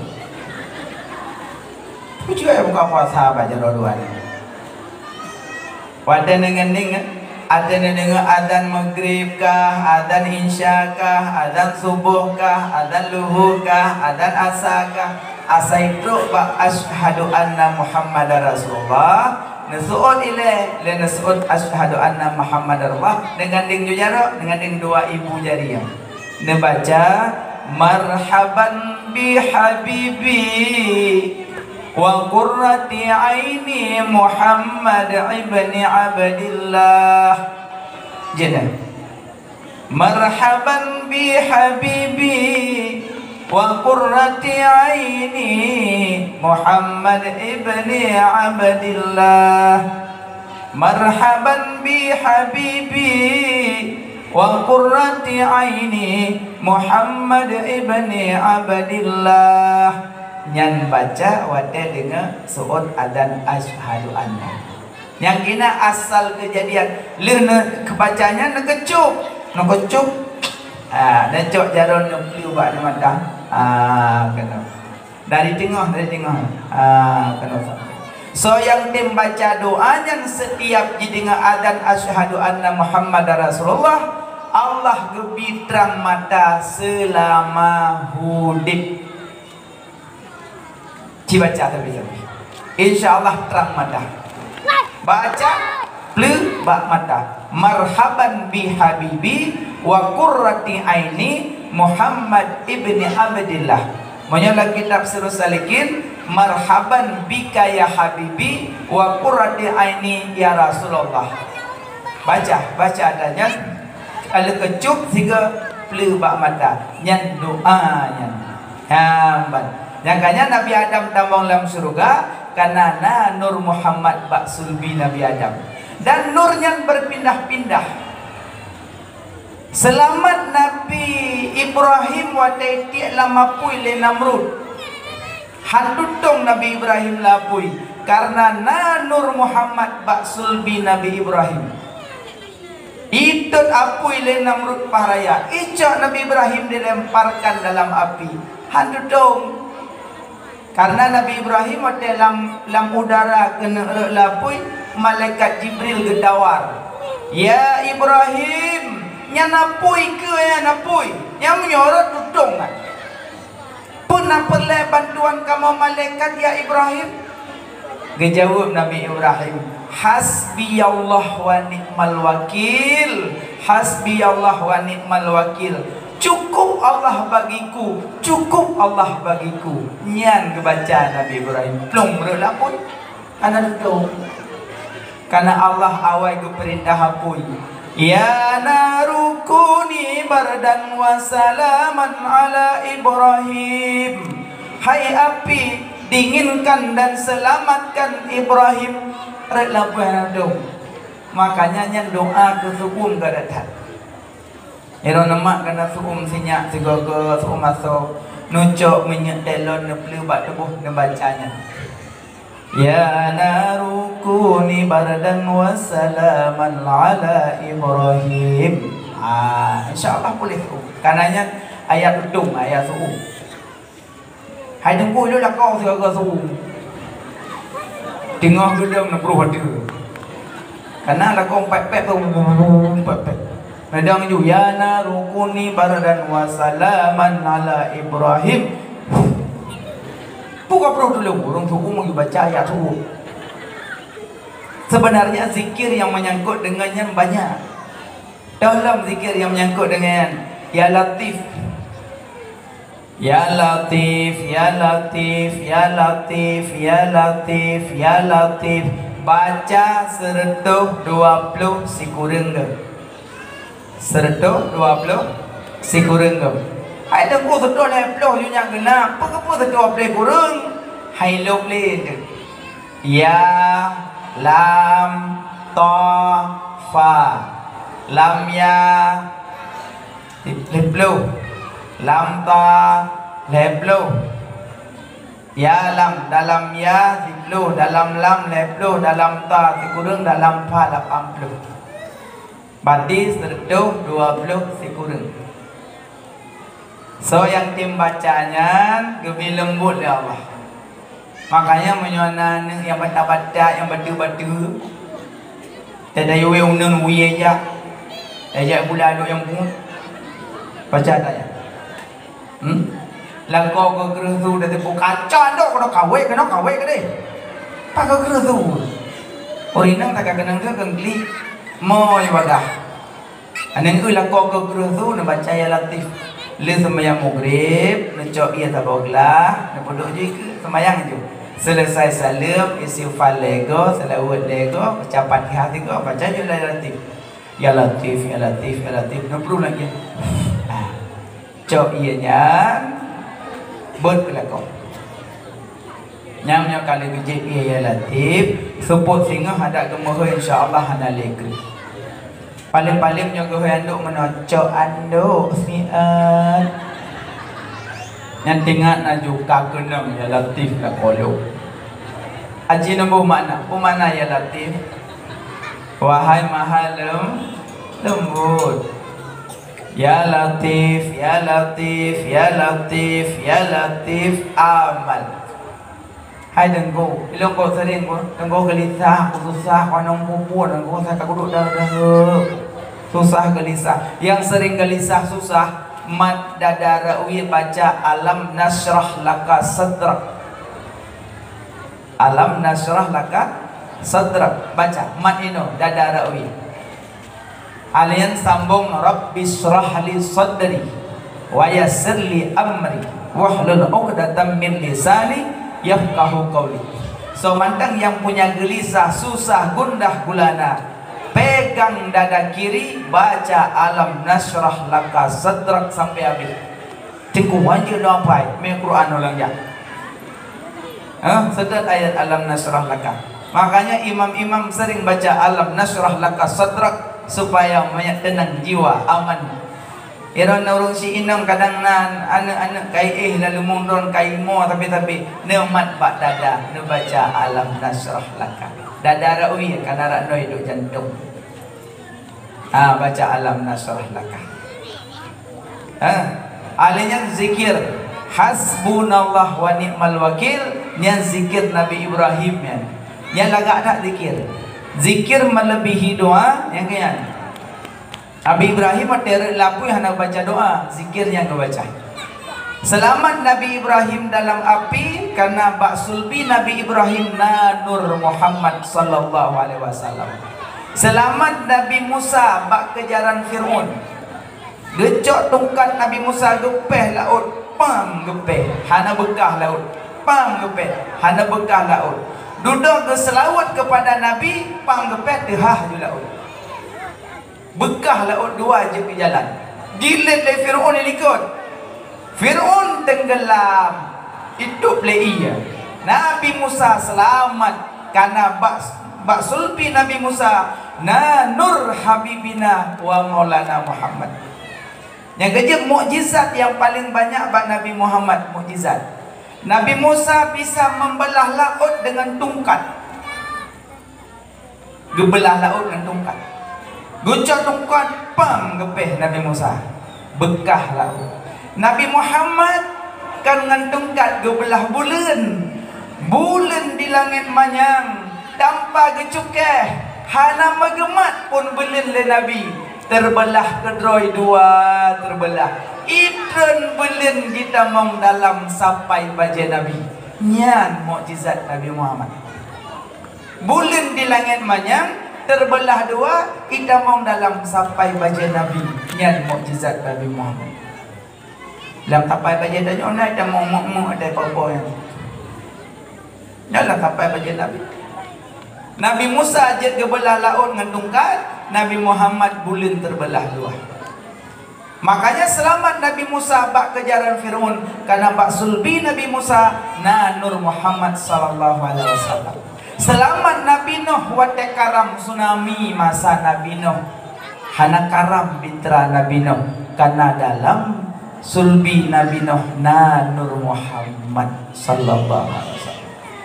Peue jeuet buka puasa bak jaroe dua ni? Watée neugandeng, watée neudeungoe azan maghrib kah, azan isya kah, azan suboh kah, azan luhur kah, azan asa kah, asai trok bak asyhadu anna Muhammadar Rasulullah, neuseuôt ilée, lé neuseuôt asyhadu anna Muhammadar Rasulullah, neugandeng ju jaroe, neugandeng dua ibu jari nyan. Neubaca, "Marhaban bi habibi wa qurrati aini Muhammad ibni Abdillah." Jeuet. Marhaban bi habibi wa qurrati aini Muhammad ibni Abdillah. Marhaban bi habibi wa qurrati aini Muhammad ibni Abdillah. Nyan baca watée deungoe seuôt azan asyhadu anna. Nyang keunan asal keujadian. Lheueh neu-, keubaca nyan neukeucok. Neukeucok. Ah, neucok jaroe neupleue bak mata. Ah, keunoe. Dari teungoh, dari teungoh. Ah, keunoe. Soe nyang tem baca doa nyan setiap jideungoe azan asyhadu anna Muhammadar Rasulullah, Allah geubi trang mata seulama udeb. Ci baca tapi-tapi. Insya Allah trang mata. Baca, pleuk bak mata. Marhaban bi habibi wa qurrati aini Muhammad ibni Abdillah. Meunyoe lam kitab Sirus Salikin, marhaban bika ya habibi wa qurrati aini ya Rasulullah. Baca, baca ata nyan. Ka lheueh keucok sigoe pleuk bak mata. Nyan doa nyan. Nyan ban. Nyang ka nyan Nabi Adam tamong lam syeuruga, kana na Nur Muhammad bak sulbi Nabi Adam. Dan nur nyan beupindah-pindah. Seulamat Nabi Ibrahim watée tiek lam apui lé Namrud. Han tutong Nabi Ibrahim lam apui, karna na Nur Muhammad bak sulbi Nabi Ibrahim. Itot apui lé Namrud paih raya, icok Nabi Ibrahim dilemparkan dalam api. Han tutong. Karna Nabi Ibrahim watée lam, lam udara keuneuk rot lam apui, malaikat Jibril geutawar, "Ya Ibrahim, nyan apui keu nyan apui, nyang meunyoe rot tutong nyan." "Peue na peureulée bantuan kamoe malaikat, ya Ibrahim?" Geujaweueb Nabi Ibrahim, "Hasbiyallah wa ni'mal wakil, hasbiyallah wa ni'mal wakil. Cukup Allah bagiku, cukup Allah bagiku." Nyan geubaca Nabi Ibrahim, plong rot lam apui. Hana tutong. Karna Allah awai geupeurintah apui, "Ya naru kuni bardan wa salaman ala Ibrahim." Hai api, dinginkan dan selamatkan Ibrahim. Rot lam apui hana tutong. Makanya nyan doa keu seuuem ka that-that. Inoe neumat kana seuuem sinyak sigoe-goe seuuem asoe, neucok minyeuk telon neupleue bak tuboh neubaca nyan. "Ya naru kuni bardan wa salaman ala Ibrahim." Ah, insya Allah puléh seuuem. Kana nyan ayat tutong, ayat seuuem. Hai teungku, ilôn lakoe sigoe-goe seuuem. Teungoh geudong neubroh ateueh. Kana lakoe pet-pet, pet-pet. Kadang ju, "Ya naru kuni bardan wa salaman ala Ibrahim." Peue ka pruh tulông, ureueng suku meunyoe baca ayat suku. Sebenarnya zikir yang menyangkut dengan nyan banyak. Dalam zikir yang menyangkut dengan nyan, Ya Latif. Ya Latif, ya Latif, ya Latif, ya Latif, ya Latif. Baca seureutôh dua ploh sikureueng goe. Seureutôh dua ploh sikureueng goe. Hai teungku, seureutôh lhèe ploh ju nyak geunak, peue keupeue seureutôh dua ploh sikureueng? Hai lôb lé teuh. Ya, lam, ta, fa. Lam ya, lhèe ploh. Lam ta, lhèe ploh. Ya lam, dalam ya, siploh, dalam lam, lhèe ploh, dalam ta, sikureueng, dalam fa, lapan ploh. Berarti seureutôh dua ploh sikureueng. Soe nyang tem baca nyan geubri leumbot lé Allah. Makanya meunyoe na aneuk nyang batat-batat, nyang bateue-bateue, tadayue uneun wie jak, jak gula lôn nyang pungo, baca ayat. Hmm? Lakoe keu kreueh su, dan teupeue kaca ndok keunoe kawé, keunoe kawé keudeh. Pakon kreueh su? Ureueng inong taga keunong tu keu klik. Mo ibadah. Aneuk eu lakoe keu kreueh su neubaca Ya Latif. Lheueh seumayang Maghrib, neucok ié saboh glah, neupeuduek ju ikeue seumayang ju. Seuleusai saleuem, istighfar lhèe goe, seulaweuet lhèe goe, baca Fatihah sigoe, baca ju Ya Latif. Ya Latif, Ya Latif, Ya Latif, neupeuduek lagi. Ah. Cok ié nyan, beuet keu lakoe. Nyang nyoe ka lheueh geujép ié Ya Latif, seupôt singoh adak geumeuhôi, insya Allah hana lé kreueh. Paleng-paleng nyoe geuhôi andok meunoe, "Cok andok siat." Nyan teuingat laju ka keunong Ya Latif lakoe lôn. Aji neuboh makna, peue makna Ya Latif? Wahai Maha Lem-, Lembut. Ya Latif, ya Latif, ya Latif, ya Latif, amal. Hai Teungku, ilôn kok sering ku, Teungku geulisah, ku susah, ku anong pupun, Teungku, sa ka kuduk dara-dara. Susah geulisah. Nyang sering geulisah susah, mat dada rawi baca alam nasyrah laka sadrak. Alam nasyrah laka sadrak. Baca, mat inoe, dada rawi. Alien sambung, "Rabbisyrah li sadri, wa yassir li amri, wahlul 'uqdatam min lisani, yafqahu qauli." So, mantong nyang punya geulisah, susah, gundah gulana, pegang dada kiri, baca alam nasyrah laka sadrak sampai habis. Teungku, wajéb lôn apai, mé Quran ulang jak. Hah? Seudot ayat alam nasyrah laka. Makanya imam-imam sering baca alam nasyrah laka sadrak supaya mangat teunang jiwa, aman. Iron ureueng si inong kadang na aneuk-aneuk kai éh lalu mundon kai mo tapi-tapi neumat bak dada, neubaca alam nasyrah laka. Dada rawi kana rak noi dok jantong. Ha, baca alam nasyrah laka. Ha, alé nyan zikir hasbunallah wa ni'mal wakil, nyan zikir Nabi Ibrahim nyan. Nyan lagak that zikir. Zikir melebihi doa, nyang keu nyan. Nabi Ibrahim watée rot lapui hana baca doa, zikir nyang geubaca. Seulamat Nabi Ibrahim dalam api, karena bak sulbi Nabi Ibrahim na Nur Muhammad sallallahu alaihi wasallam. Seulamat Nabi Musa bak keujaran Fir'aun. Geucok tungkat Nabi Musa geupéh laôt, pam geupéh, hana beukah laôt, pam geupéh, hana beukah laôt. Dudoe geuseulaweuet keupada Nabi, pam geupéh teuhah ju laôt. Beukah laôt dua jeuet keu jalan. Gilet lé Fir'aun di likot. Fir'aun tenggelam, itôb lé ié. Nabi Musa seulamat, karena bak, bak sulbi Nabi Musa na Nur Habibina wa Maulana Muhammad. Nyang keujeuet mukjizat nyang paleng banyak bak Nabi Muhammad, mukjizat. Nabi Musa bisa membelah laôt dengan tungkat. Geubeulah laôt ngon tungkat. Geucok tungkat, pam geupéh Nabi Musa. Beukah laôt. Nabi Muhammad kan ngon tungkat geubeulah buleuen. Buleuen di langét manyang, tanpa geucukéh, hana meugeumat phon buleuen lé Nabi. Terbeulah keudroe dua, terbeulah. Itreun buleuen jitamong dalam sapai bajée Nabi. Nyan mukjizat Nabi Muhammad. Buleuen di langét manyang terbeulah dua, itamong dalam sapai bajée Nabi. Nyan mukjizat Nabi Muhammad. Lam sapai bajée tanyoe na itamong mok-mok, ada apa-apa nyan. Nyan lam sapai bajée Nabi. Nabi Musa jeuet geubeulah laôt ngon tungkat, Nabi Muhammad buleuen terbeulah dua. Makanya seulamat Nabi Musa bak keujaran Firaun, karena bak sulbi Nabi Musa na Nur Muhammad sallallahu alaihi wasallam. Seulamat Nabi Nuh watée karam tsunami masa Nabi Nuh. Hana karam bitra Nabi Nuh, karena dalam sulbi Nabi Nuh na Nur Muhammad sallallahu alaihi wasallam.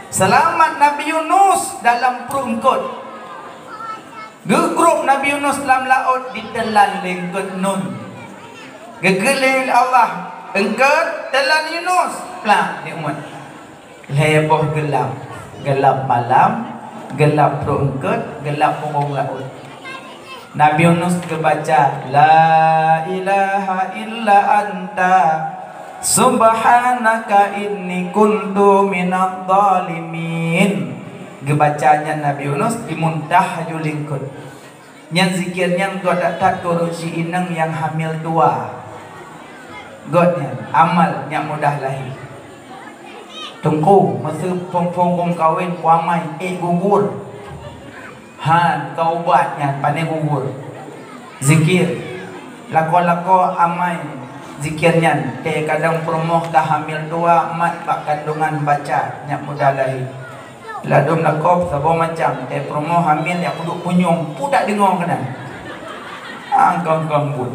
Seulamat Nabi Yunus dalam pruet eungkot. Geugrôp Nabi Yunus lam laôt, diteulan lé eungkot nun. Geukheun lé Allah, "Eungkot, teulan Yunus!" Plak, di umat. Lhée boh geulap. Geulap malam, geulap pruet eungkot, geulap bungong laôt. Nabi Yunus geubaca, "La ilaha illa anta, subhanaka inni kuntu minadh dhalimin." Geubaca nyan Nabi Yunus, imuntah laju lé eungkot. Nyan zikir nyan göt that-that keu ureuëng si inong nyang hamil dua. Göt nyan, amal nyang mudah lahé. Teungku, meuseu phon-phon gom kawen, kuamai, ék gugur. Han, ka ubat nyan, pane gugur. Zikir. Lakoe-lakoe amai zikir nyan. Tée kadang peurumoh ka hamil dua, mat bak kandungan baca nyang mudah lahé. Ladôm lakoe saboh macam, tée peurumoh hamil nyang peuduek punyueng, peue tadeungoe keunan. Angkong-kong buet.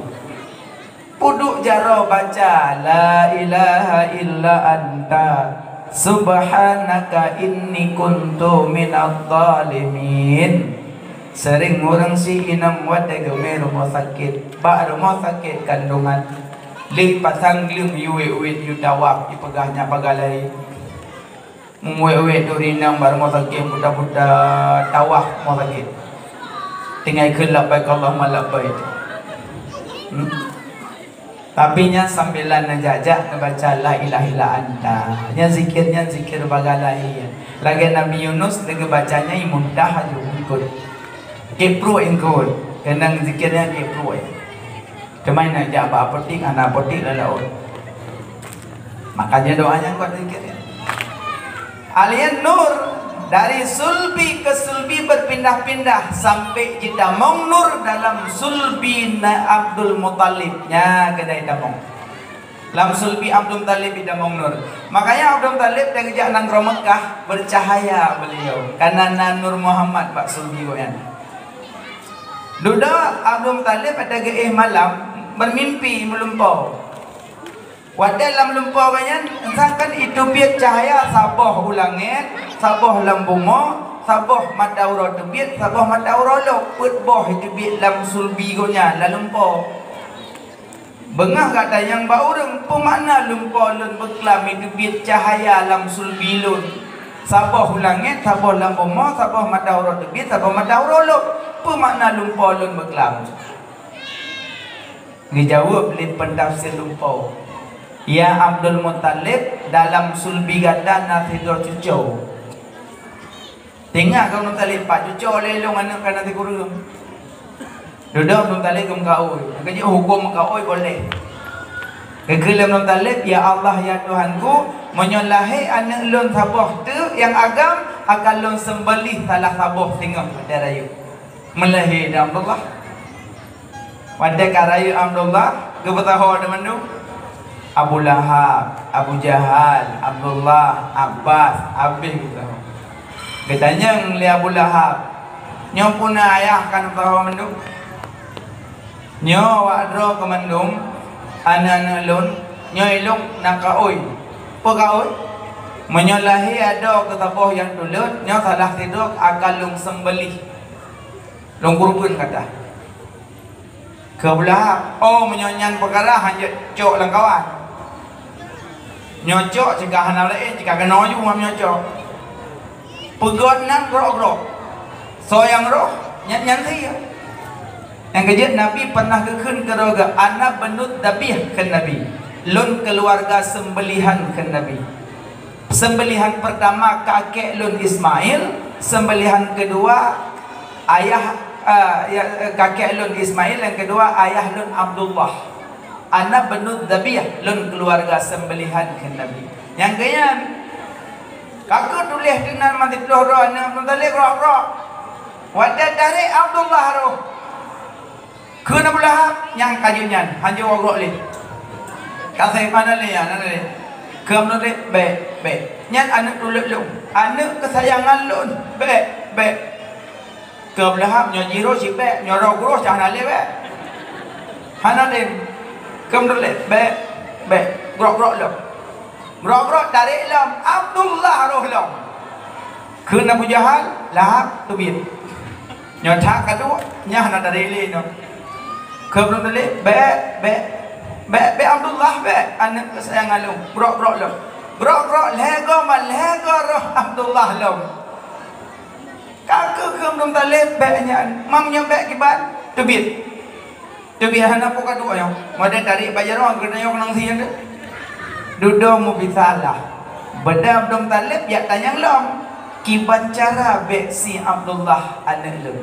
Peuduek jaroe baca, "La ilaha illa anta, subhanaka inni kuntu minadh dhalimin." Sering ureuëng si inong watée geumé rumoh sakét, bak rumoh sakét kandungan, lé pasang gleueng yue-yue yue tawaf, ipeugah nyan pagalai. Meuwék-wék duri inong bak rumoh sakét, buta-buta tawaf rumoh sakét. Tinggai kheun labbaik Allahumma labbaik. Hmm? Tapi nyan sambilan neujak-jak neubaca la ilaha illa anta. Nyan zikir, nyan zikir bagalai. Lagée Nabi Yunus lé geubaca nyan imuntah laju eungkot. Kipruek eungkot. Keunong zikir nyan kipruek. Teuma na jak bak apotik, hana apotik lam laôt. Makanya doa nyang kuat zikir. Alian nur dari sulbi ke sulbi berpindah-pindah sampai jitamong nur dalam sulbi na Abdul Muthalib. Nya keunan tamong. Lam sulbi Abdul Muthalib jitamong nur. Makanya Abdul Muthalib dan jak nanggroe Mekah bercahaya beliau. Karena na Nur Muhammad bak sulbi gobnyan. Dudoe Abdul Muthalib ata geuéh malam bermimpi meulumpoe. Watée lam lumpoe gobnyan, entah kan iteubiet cahya saboh u langét, saboh lam bumoe, saboh mata uroe teubiet, saboh mata uroe lôk, peuet boh iteubiet lam sulbi gobnyan lam lumpoe. Beungoh gata nyang bak ureuëng, peue makna lumpoe lôn beuklam iteubiet cahya lam sulbi lôn? Saboh u langét, saboh lam bumoe, saboh mata uroe teubiet, saboh mata uroe lôk, peue makna lumpoe lôn beuklam? Geujaweueb lé peutafsir lumpoe, "Ya Abdul Muthalib, dalam sulbi gata na sidroe cucoe." Teuingat keu Abdul Muthalib, "Pat cucoe lé lôn aneuëk ka na sikureueng." Dudoe Abdul Muthalib geumeukaôi. Nyang keujeuet huköm meukaôi boleh. Geukheun lé Abdul Muthalib, "Ya Allah, ya Tuhanku, meunyoe lahé aneuëk lôn saboh teuk nyang agam, akan lôn seumbeuléh salah saboh singoh watée rayeuk." Meulahé Abdullah. Watée ka rayeuk Abdullah, geupeusaho teumandum. Abu Lahab, Abu Jahal, Abdullah, Abbas, habéh geupeusaho. Geutanyong lé Abu Lahab, "Nyoe peue na ayah ka neupeusaho mandum?" "Nyoe awak droe keu mandum aneuëk-aneuëk lôn, nyoe ilôn na kaôi." "Peue kaôi?" "Meunyoe lahé adoe keu saboh nyang tuleuet, nyoe salah sidroe akan lôn seumbeuléh." Lôn kureubeuen gata. Keu Abu Lahab, "Oh, meunyoe nyan peukara, hanjeuet cok lam kawan. Nyoe cok, cit ka hana laén, cit ka keunoe ju meunyoe cok. Peugöt nan grok-grok. Soe nyang roh, nyan, nyan sie." Nyang keujeuet Nabi pernah geukheun keudroe geuh, "Ana banud dzabih," kheun Nabi. "Lôn keuluwarga seumbeulihan," kheun Nabi. Seumbeulihan peurtama kakek lôn Ismail, seumbeulihan keudua ayah, eh, ya, eh, kakek lôn Ismail, nyang keudua ayah lôn Abdullah. "Ana banud dzabih," lôn keuluwarga seumbeulihan, kheun Nabi. Nyang keunyan, ka kheueh tuléh keunan mantong ploh droe aneuk Abdul Muthalib, grok-grok. Watèe tarek Abdullah roh kheun Abu Lahab, nyang ka jeuet nyan, hanjeuet grok-grok lé. Ka sai hana lé, hana lé. Kheun Abdul Muthalib, "Bèk, bèk. Nyan aneuk tuleuek lôn, aneuk keusayangan lôn. Bèk, bèk." Kheun Abu Lahab, "Nyoe jih roh cit bèk, nyoe roh geuroh cit hana lé bèk. Hana lé." Kheun Abdul Muthalib, "Bèk, bèk. Grok-grok lom. Grok-grok tarek lom, Abdullah roh lom." Kheun Abu Jahal, "Lahab, teubiet. Nyoe that ka duek, nyan hana tarek lé nyoe." Kheun Abdul Muthalib, "Bèk, bèk. Bèk, bèk Abdullah, bèk. Aneuk keusayangan lôn. Grok-grok lom. Grok-grok lhèe goe, ma lhèe goe roh Abdullah lom." Ka kheueh kheun Abdul Muthalib, "Bèk nyan. Meunyoe bèk kiban, teubiet." Teubiet hana peue ka duek nyoe. Watèe tarek bak jaroe, geutanyoe keunong sie teuh. Dudoe meubisalah. Beudôh Abdul Muthalib jak tanyong lom, "Kiban cara bèk sie Abdullah aneuk lôn?"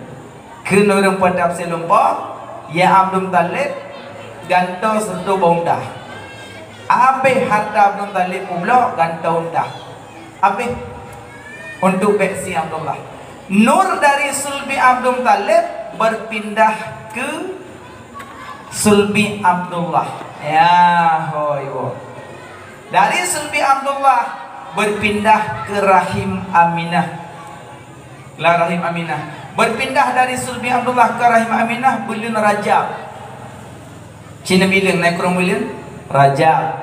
Kheun ureueng peutafsir lumpoe, "Ya Abdul Muthalib, gantoe sireutoh boh unta. Abéh hareuta Abdul Muthalib peubloe, gantoe unta. Abéh untuk bèk sie Abdullah." Nur dari sulbi Abdul Muthalib berpindah ke sulbi Abdullah. Ya, hôi woe. Dari sulbi Abdullah berpindah ke rahim Aminah. Lah rahim Aminah. Berpindah dari sulbi Abdullah ke rahim Aminah buleuen Rajab. Cina buleuen, na i keureueng buleuen? Rajab.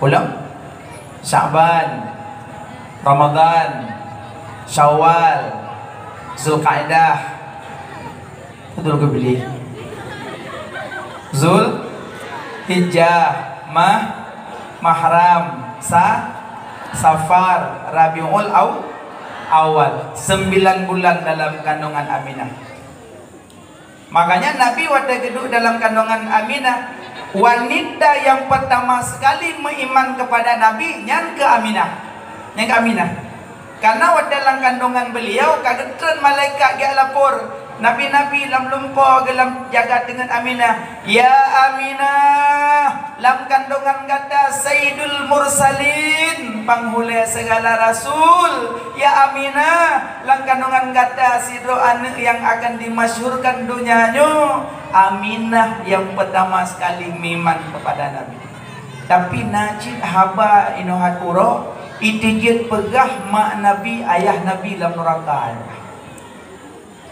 Ulang. Sya'ban. Ramadan. Syawal. Zulkaidah. Betul ke, Billy? Zulhijjah, Mah-, Mahram, Sa-, Safar, Rabiul Aw-, Awal. Sembilan bulan dalam kandungan Aminah. Makanya Nabi watèe geuduek dalam kandungan Aminah, wanita yang pertama sekali meuiman kepada Nabi, nyan keuh Aminah. Nyan keuh Aminah. Karena watèe lam kandungan beliau ka geutreun malaikat geujak lapor, nabi-nabi lam lumpoe geuh lam jagat deungon Aminah, "Ya Aminah, lam kandungan gata Sayyidul Mursalin, panghulèe segala rasul. Ya Aminah, lam kandungan gata sidroe aneuk nyang akan dimasyhurkan donya nyoe." Aminah yang pertama sekali meuiman kepada Nabi. Tapi na cit haba inoe hat uroe, iteujeuet peugah mak Nabi, ayah Nabi lam neuraka.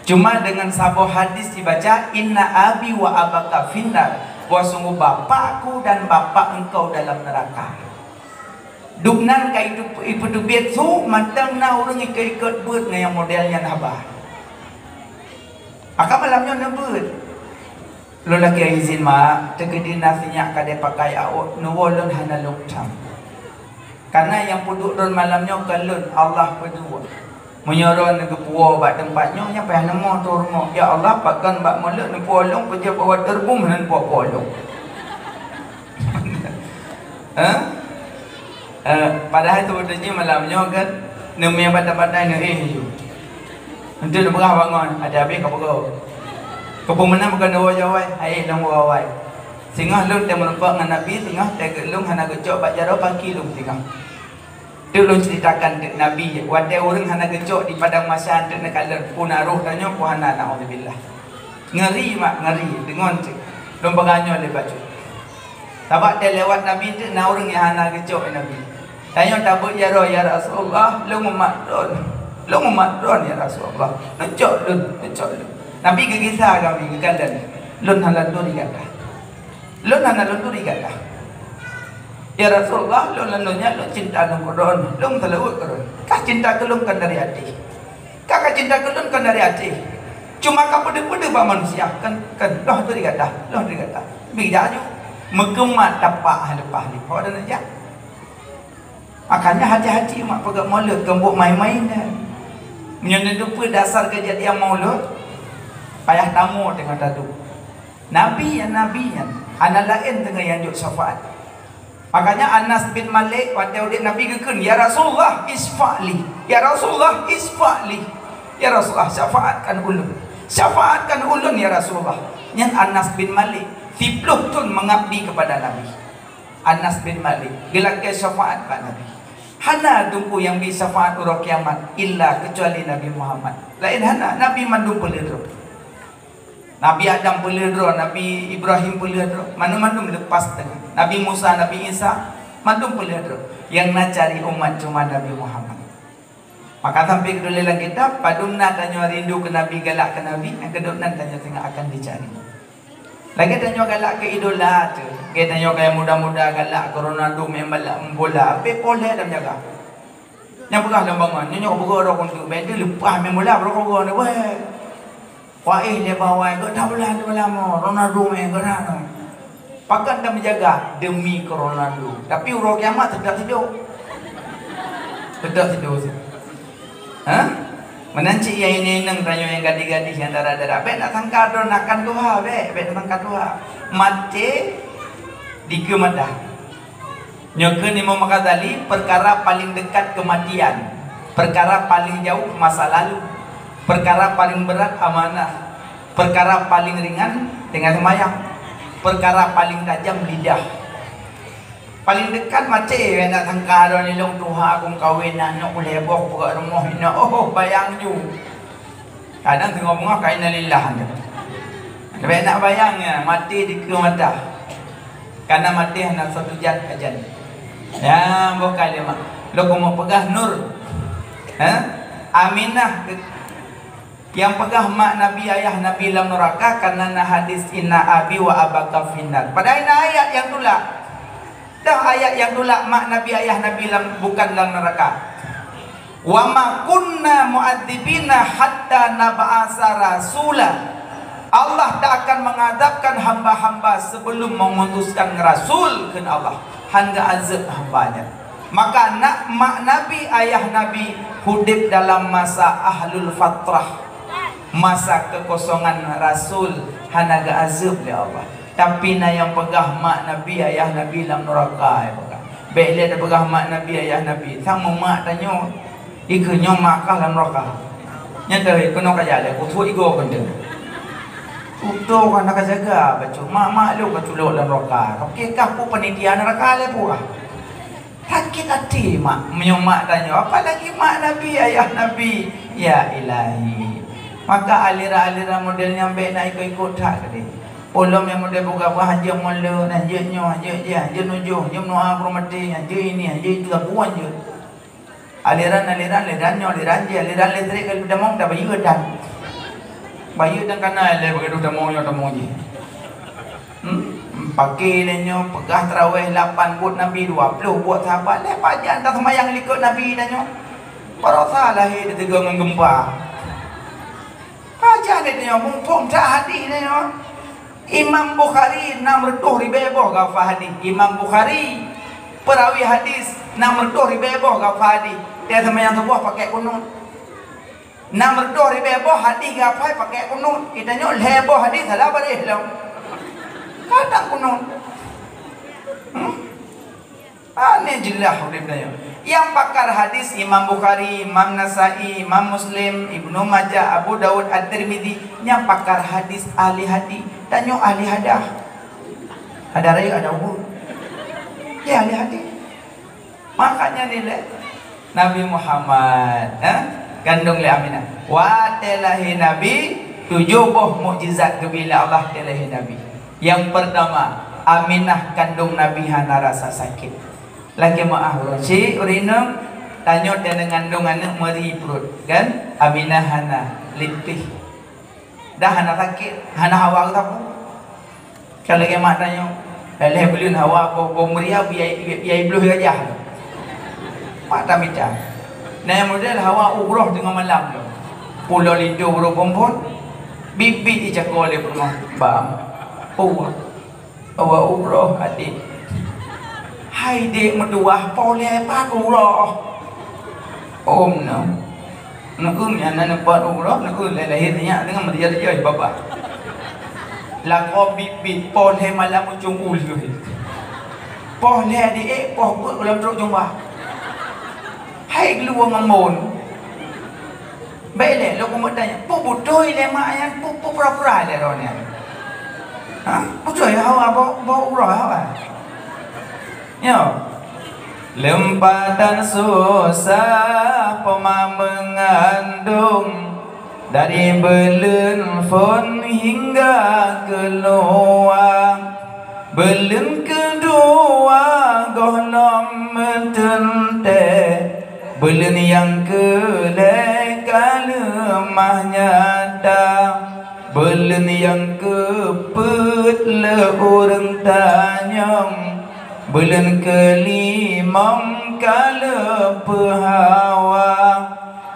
Cuma dengan saboh hadis dibaca, "Inna abi wa abaka finnar," bahwa sungguh bapakku dan bapak engkau dalam neraka. Dum nan ka itu, ipeuteubiet su, mantong na ureueng ikot-ikot beuet ngon nyang model nyan haba. Maka malam nyoe neubeuet. Lôn lakèe izin, mak, teukeudi na sinyak ka lheueh pakai awak, neuwoe lôn hana lôn tham. Karena nyang peuduek lôn malam nyoe kon lôn, Allah peuduek. Meunyoe droeneuh geupuwoe bak teumpat nyoe, nyan payah neumo teurimong. Ya Allah, pakon bak mulod neupuwoe lôn, peujeuet bak watèe reubum hana neupuwoe-puwoe lôn. Eh? Eh, padahai teupeue jih malam nyoe kan, neumè batai-batai neuéh ju. Enteuk neupeugah bangon, até abéh ka peugoe. Keupeue meunan bukan neuwoe jawai, hai lôn woe awai. Singoh lôn teumeureumpok ngon Nabi, singoh teugeulong hana geucok bak jaroe paki lôn singoh. Teuk lôn ceuritakan teuk Nabi, watèe ureueng hana geucok di padang mahsyar teuk neukalon, peue na roh tanyoe, peue hana, naudzubillah. Ngeuri, mak, ngeuri, deungon teuk. Lôn peugah nyoe lé bacut. Sabab teuh lewat Nabi teuk na ureueng nyang hana geucok lé Nabi. Tanyoe tabeuet jaroe, "Ya Rasulullah, lôn umat droen. Lôn umat droen, ya Rasulullah. Neucok lôn, neucok lôn." Nabi geugisa keu Nabi, geukalon, "Lôn hana lôn turi gata. Lôn hana lôn turi gata. Ya Rasulullah, lôn lam donya lôn cinta lôn keu droen, lôn seulaweuet keu droen. Kah cinta keu lôn kon dari até." Ka, ka cinta keu lôn kon dari até. Cuma ka peudeuh-peudeuh bak manusia, kan, kan, lôn turi gata, lôn turi gata. Bida ju. Meukeumat tapak leupah lé. Ho dan jak. Makanya hati-hati mak peugah mulod, kon buet main-main nyan. Meunyoe neuteupeue dasar keujadian mulod, payah tamu teungoh tadu. Nabi nyan, Nabi nyan hana laén teungoh nyang jok syafaat. Makanya Anas bin Malik watée udeb Nabi geukheun, "Ya Rasulullah, isfa' li. Ya Rasulullah, isfa' li. Ya Rasulullah, syafaatkan ulôn. Syafaatkan ulôn, ya Rasulullah." Nyan Anas bin Malik, siplôh thon mengabdi kepada Nabi. Anas bin Malik geulakée syafaat bak Nabi. Hana teungku nyang bi syafaat uroe kiamat illa keucuali Nabi Muhammad. Laén hana, Nabi mandum peuleueh droe. Nabi Adam peuleueh droe, Nabi Ibrahim peuleueh droe, mandum-mandum lepas teungoh. Nabi Musa, Nabi Isa, mandum peuleueh droe. Nyang na cari umat cuma Nabi Muhammad. Maka sampai keudroe lam kitab, padum na tanyoe rindu keu Nabi, galak keu Nabi, nyang keudroe nan tanyoe singoh akan dicari. Lagée tanyoe galak keu idola teuh, lagée tanyoe kaya muda-muda galak keu Ronaldo main bala bola, bek poleh dan jaga. Nyang peugah lam bangon, nyoe nyoe beugoro kon tu, bek tu leupah main bola, beuroko-goro ni, weh. Waéh lé bawai, geuh that bola tu lama, Ronaldo main gerak tu. Pakon tameujaga demi keu Ronaldo. Tapi uroe kiamat teutap tido. Teutap tido. Ha? Meunan cit nyang inong-inong tanyoe nyang gadih-gadih nyang dara-dara. Bèk na sangka droe akan tuha, bèk, bèk na sangka tuha. Maté dikeue mata. Nyoe kheun Imam Ghazali, perkara paling dekat kematian, perkara paling jauh masa lalu, perkara paling berat amanah, perkara paling ringan tinggai seumayang, perkara paling tajam lidah. Paling dekat maté, na sangka droe nilong tuha, kong kawen, aneuk ulèe boh, peugöt rumoh, ina, oh, bayang ju. Kadang teungoh beungoh ka innalillah tu. Tapi nak bayang ya, maté dikeue mata. Karena maté hana satu jat ajan. Ya, bukan dia mak. Lo kamu peugah Nur. Ha? Aminah ke-, yang peugah mak Nabi, ayah Nabi lam neraka karena na hadis inna abi wa abaka finnar. Padahal na ayat yang tulak. Dah ayat yang tulak mak Nabi, ayah Nabi lam, bukan lam neraka. "Wa ma kunna mu'adzibina hatta nab'asa rasula." Allah tak akan mengazabkan hamba-hamba sebelum mengutuskan rasul, kheun Allah. Han geuazab hamba nyan. Maka nak mak Nabi, ayah Nabi, udeb dalam masa ahlul fatrah, masa kekosongan rasul, hana geuazab lé Allah. Tapi na nyang peugah mak Nabi, ayah Nabi lam neraka, ya peugah. Bèk lé tapeugah mak Nabi, ayah Nabi. Sama mak tanyoe, ikeu nyoe mak kah lam neraka. Nyan dah keunoe ka jak lé, kutuek igoe keu nyoe. Utoe ka na ka jaga, bacut mak-mak lôn ka culok lam neraka. Oke kah ku panitia neraka lé puah. Sakét até mak, meunyoe mak tanyoe, apalagi mak Nabi, ayah Nabi. Ya Ilahi. Maka aliran-aliran model nyan bèk na ikot-ikot that keudeh. Ulôn nyang model buka-buka hanjeuet molod, hanjeuet nyoe, hanjeuet jih, hanjeuet nujoh, hanjeuet meudoa keu ureueng maté, hanjeuet ini, hanjeuet itu, sapeue hanjeuet. Aliran-aliran, aliran nyoe, aliran jih, aliran listrik ka tamong, tabayeue tan. Bayeue tan kana lé bak tamong nyoe, tamong jih. Hmm? Paké lé nyoe, peugah tarawih lapan buet Nabi, dua ploh buet sahabat, lé pajan taseumayang likot Nabi tanyoe. Barosa lahé teuteugong ngon geumpa. Pajan lé tanyoe, muphom that hadih lé nyoe. Imam Bukhari nam reutôh ribèe boh geuhafal hadih. Imam Bukhari, peurawi hadis, nam reutôh ribèe boh geuhafal hadih. Dia seumayang suboh pakai kunut. Nam reutôh ribèe boh hadis geuhafai pakai kunut. Geutanyoe lhèe boh hadis salah baréh lom. Kadang kunut. Hmm? Aneh jeulaih udeb tanyoe. Nyang pakar hadis Imam Bukhari, Imam Nasai, Imam Muslim, Ibnu Majah, Abu Daud, At-Tirmidzi, nyang pakar hadis ahli hadis. Tanyoe ahli hadah. Hadah rayeuk, hadah ubit. Ya, ahli hadis. Makanya nilai Nabi Muhammad, eh, kandung lé Aminah. Watèe lahé Nabi, tujoh boh mukjizat geubri lé Allah watèe lahé Nabi. Yang pertama, Aminah kandung Nabi hana rasa sakét. Lakèe meu'ah uroe, si ureueng inong, tanyoe watèe ngandung aneuk meuri pruet, kan? Aminah hana, lipih. Dah hana sakét, hana hawa geusapu. Kalau lagèe mak tanyoe, lhèe buleuen hawa boh, boh meuria biaya, biaya bloh gajah. Mak tamita. Nah, nyang model hawa uroe teungoh malam tu. Pulo linto uroe phon-phon. Biet-biet ijakoe lé peurumoh. Bang. Oh. Awak uroe, adék. Hai dék meutuwah, po lé pat uroe. Om nyoe. Neu-eu nyan na neupat uroe, neu-eu lé lahé nyak deungon meurijai-rijai babah. Lakoe biet-biet, poh lhèe malam ujông u lheueh. Poh lhèe di ék, poh peuet lam trok jumba. Hai geuluwa ngon mon. Bèk lé lôn keumeung tanyong, peue beutôi lé mak nyan, peue, peue pura-pura lé droeneuh nyan? Ha? Beutôi hawa bak, bak uroe hawa? Nyoe. Leumpatan susah poma meungandong, dari beuleuen phôn hingga keuluwa. Beuleuen keudua gohlom meuteuntèe, beuleuen nyang keulhèe ka leumah nyata. Beuleuen nyang keupeuet lé ureueng tanyong, beuleuen keulimong ka leupeuhawa,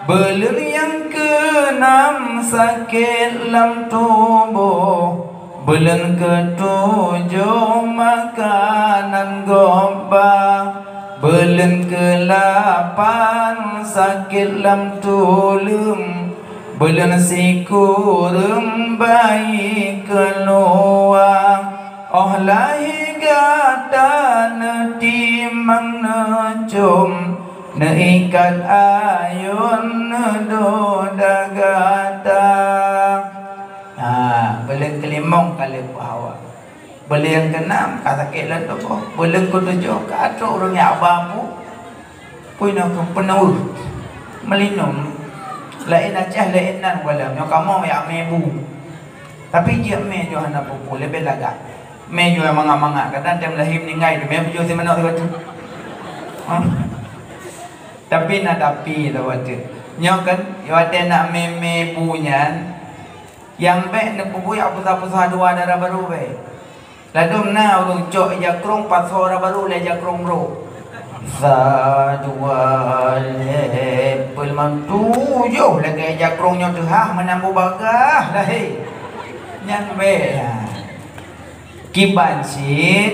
beuleuen nyang keunam sakét lam tuboh, beuleuen keutujoh makanan gob ba, beuleuen keulapan sakét lam tuleueng, beuleuen sikureueng bayi keuluwa. Óh lahé gata neutimang neucôm, neuikat ayôn neudoda gata. Ha, beuleuen keulimong ka leupeuhawa. Beuleuen keunam ka sakét lam tuboh. Beuleuen keutujoh ka trok ureueng nyang ba bu. Pue inoe keu peunuweuh. Meulinum. Laén Aceh, laén nan gohlom. Nyoe kamoe jak mé bu. Tapi jeuet mé jih hana peue-peue, leubeh lagak. Mé jih mangat-mangat, kadang tem lahé meuninggai, mé beujeuet si manok sigoe teuk. Ha? Tapi na tapi, tawa teuk. Nyoe kan, watèe nak mé-mé bu nyan, nyang bèk neupeubuet peusah-peusah dua dara barô bèk. Ladôm na ureueng cok ija krông, pasoe dara barô lé ija krông brôk. Sa, dua, lhèe, peuet, limong, tujoh lagèe ija krông nyoe teuhah meunan bubagaih lahé. Nyan bèk, ya. Kiban cit,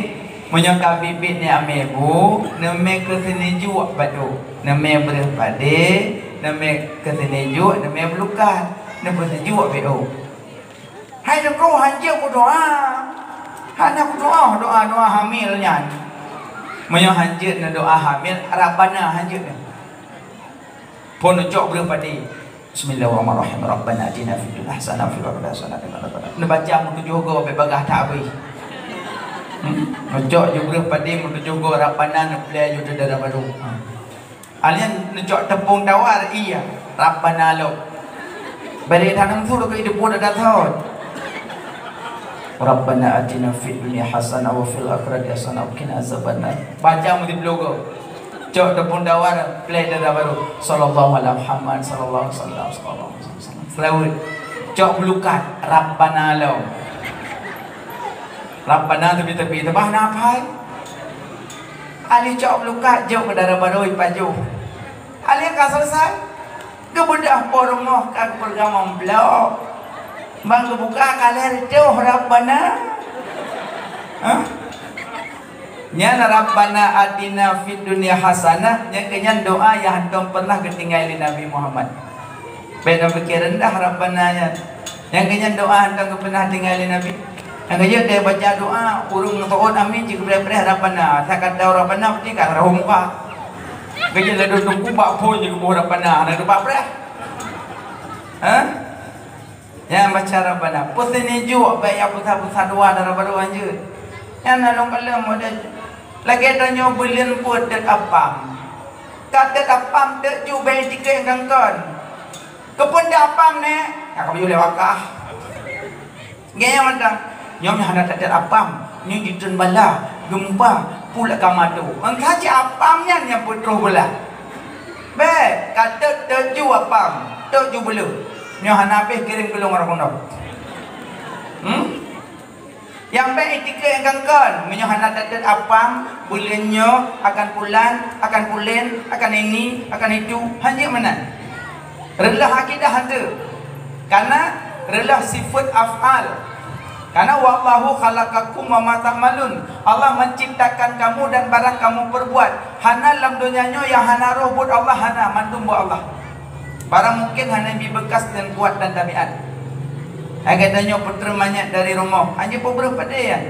meunyoe ka biet-biet neumé bu, neumé keu seuneuk juek bak dôk. Neumé breuh padé, neumé keu seuneuk juek, neumé bulukat. Neupeuseujok bak dôk. Hai teungku, hanjeuet kudoa. Hana kudoa, doa-doa hamil nyan. Meunyoe hanjeuet neudoa hamil, Rabbana hanjeuet nyan. Phôn neucok breuh padé. Bismillahirrahmanirrahim. Rabbana atina fid dunya hasanah wa fil akhirati hasanah wa qina adzabannar. Neubaca meutujoh goe bèk bagaih that abéh. Hmm? Neucok ju breuh padé meutujoh goe Rabbana neuplè ju dara barô. Ha. Alien neucok teupông tawar, iya, Rabbana lom. Bari tanam su keu idupun ada thon. Rabbana atina fid dunya hasanah wa fil akhirati hasanah wa qina azabannar. Baca meuti blogo. Cok teupông tawar, play dara barô. Sallallahu ala Muhammad, sallallahu alaihi wasallam, sallallahu alaihi wasallam. Selawat. Cok bulukat, Rabbana lom. Rabbana tepi-tepi, teubah na apai. Ali cok bulukat, jok keu dara barô ipajoh. Ali ka selesai. Geubeudôh po rumoh ka geupeugah meublok. Ban geubuka ka lhèe reutôh Rabbana. Hah? Nyan Rabbana atina fid dunya hasanah, nyan keuh nyan doa nyang hántom peureunah geutinggai lé Nabi Muhammad. Bèk na pike reundah Rabbana nyan. Nyang keuh nyan doa hántom geupeunah tinggai lé Nabi. Nyang keuh jeuet deh baca doa, ureueng meutuot amin cit geupreh-preh Rabbana. Asai ka tau Rabbana, peuti ka rhom muka. Keuh jeuet ladôm teungku bak phôn jeuet geuboh Rabbana, hana geupreh. Ha? Nyang baca Rabbana. Peue seuneuk juek bèk jak peusah-peusah dua dara barô hanjeuet. Nyan na lôn kalon model. Lagèe tanyoe buleuen peue teuet apam. Ka teuet apam, teuet ju bèe tiket nyang kon. Keupeue teuet apam, Nèk? Nyang ka miyueb lé wakah. Gaya mantong. Nyoe hana teuet apam, nyoe jitreun bala, geumpa, pula ka mato. Engka cit apam nyan nyang peutroh bala. Bèk, ka teuet, teuet ju apam, teuet ju buleuen. Nyoe hana habéh kirém keu lôn rot keunoe. Hmm? Nyang bèk itikeuet nyang kon-kon, meunyoe hana tateuet apam, buleuen nyoe akan pulan, akan pulen, akan ini, akan itu, hanjeuet meunan. Reuloh akidah hantu. Karena reuloh sifeut af'al. Karena wallahu khalaqakum wa ma ta'malun. Allah menciptakan kamu dan barang kamu perbuat. Hana lam donya nyoe nyang hana roh buet Allah, hana, mandum buet Allah. Barang mungkin hana bi beukas dan kuat dan tabiat. Lagèe tanyoe peutreun manyét dari rumoh, hana jipeubreuk padé nyan.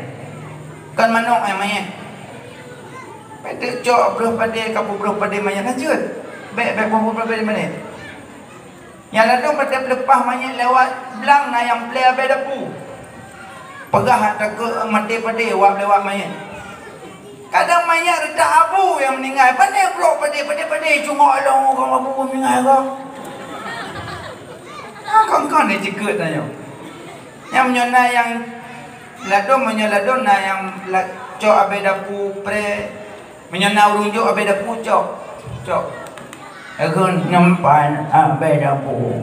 Kon manok nyang manyét. Bèk teuk cok breuh padé, ka peubreuk padé manyét, lanjut. Bèk, bèk peubreuk padé manyét. Nyang ladôm bak leupah manyét lewat blang na nyang plè abèe dapu. Peugah takot maté padé wab lewat manyét. Kadang manyét reutak abu nyang meuninggai, pane brok padé, padé, padé, cungok lom ureueng abu meuninggai ka. Ah, kon-kon deh jikeut tanyoe. Nyang meunyoe na nyang ladôm, meunyoe ladôm na nyang la-, cok abèe dapu pré. Meunyoe na ureueng jok abèe dapu cok. Cok. Eukheun nyampan abèe dapu.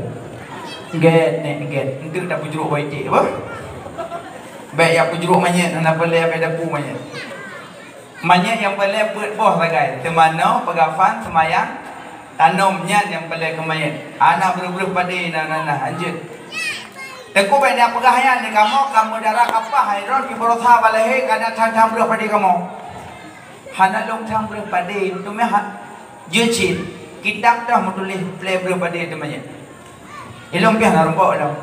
Gèt, nèk gèt. Enteuk tapeujrok bak iték apa? Bèk jak peujrok manyét, hana peureulèe abèe dapu manyét. Manyét nyang peureulèe peuet boh sagai, teumanoe, peugafan, seumayang, tanom nyan nyang peureulèe keu manyét. Hana breuh-breuh padé na, na, na, hanjeuet. Teungku bèk na peugah nyan lé kamoe, kamoe dara kapah hai droen, ibarosa bak lahé, ka na tham-tham breuh padé kamoe. Hana lôn tham breuh padé, teuma ha-, jeuet cit, kitab toh meutuléh plè breuh padé teuma nyan. Ilôn piah na rumpok lom.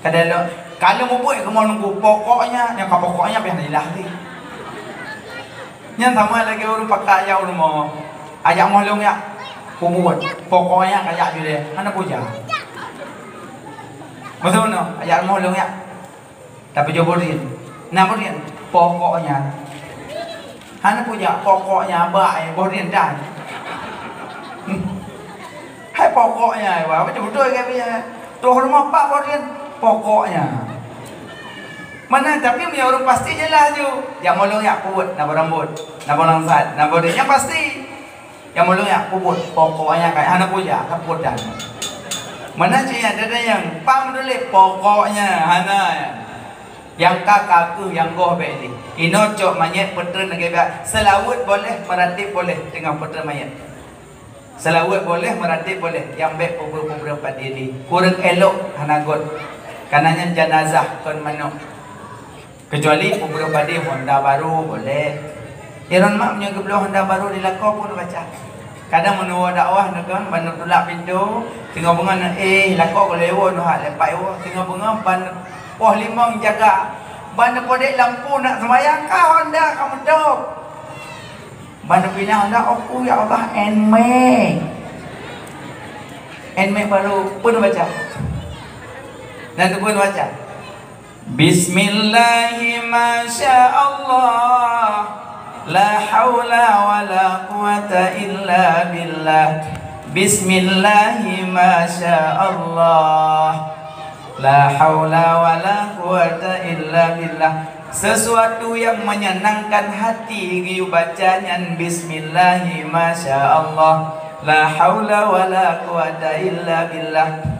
Kadang lôn, ka lôn mubuet keumoe nunggu pokoknya, nyang ka pokoknya piah na ilah lé. Nyan sama lagèe ureueng pakat jak u rumoh. Ajak moh lôn jak. Kubuet. Pokoknya kajak ju lé. Hana puja. Maksud noh, ajak moh lôn jak. Tapi jaweueb boh drien. Na boh drien. Pokoknya. Hana puja, pokoknya bak, eh, boh drien dan. Hai pokoknya, eh, wah, betul-betul ke dia. Tuh rumah pak boh drien. Pokoknya. Mana, tapi meunyoe ureueng pasti jelas ju. Jak moh lôn jak peubuet, na boh rambot, na boh langsat, na boh drien. Nyang pasti. Nyang meuleuyak peubuet, pokoknya ka hana puja, ka pudan. Meunan cit nyan, ada nyang pam tuléh, pokoknya hana. Nyang ka, ka keuh, nyang goh bèk lé. Inoe cok manyét peutreun lagèe biasa. Seulaweuet boleh, meuratib boleh teungoh peutreun manyét. Seulaweuet boleh, meuratib boleh. Nyang bèk peubreuk-peubreuk padé lé. Kureueng elok hana göt. Kareuna nyan janazah kon manok. Kecuali peubreuk padé honda barô, boleh. Iron mak meunyoe geubloe honda barô di lakoe pun baca. Kadang meunyoe dakwah neuh kan, ban neutulak pintoe, singoh beungoh neuh, eh, lakoe ka lheueh woe neuh, leupah woe, singoh beungoh ban poh limong jaga, ban neupodek lampu nak seumayang, ka honda ka meudôb. Ban neupinah honda, "Oku ya Allah, Nmax." Nmax barô, peue neubaca? Nan peue neubaca? Bismillahi masya Allah, la haula wala quwata illa billah. Bismillahi masya Allah, la haula wala quwata illa billah. Sesuatu yang menyenangkan hati geuyue baca nyan bismillahi masya Allah, la haula wala quwata illa billah.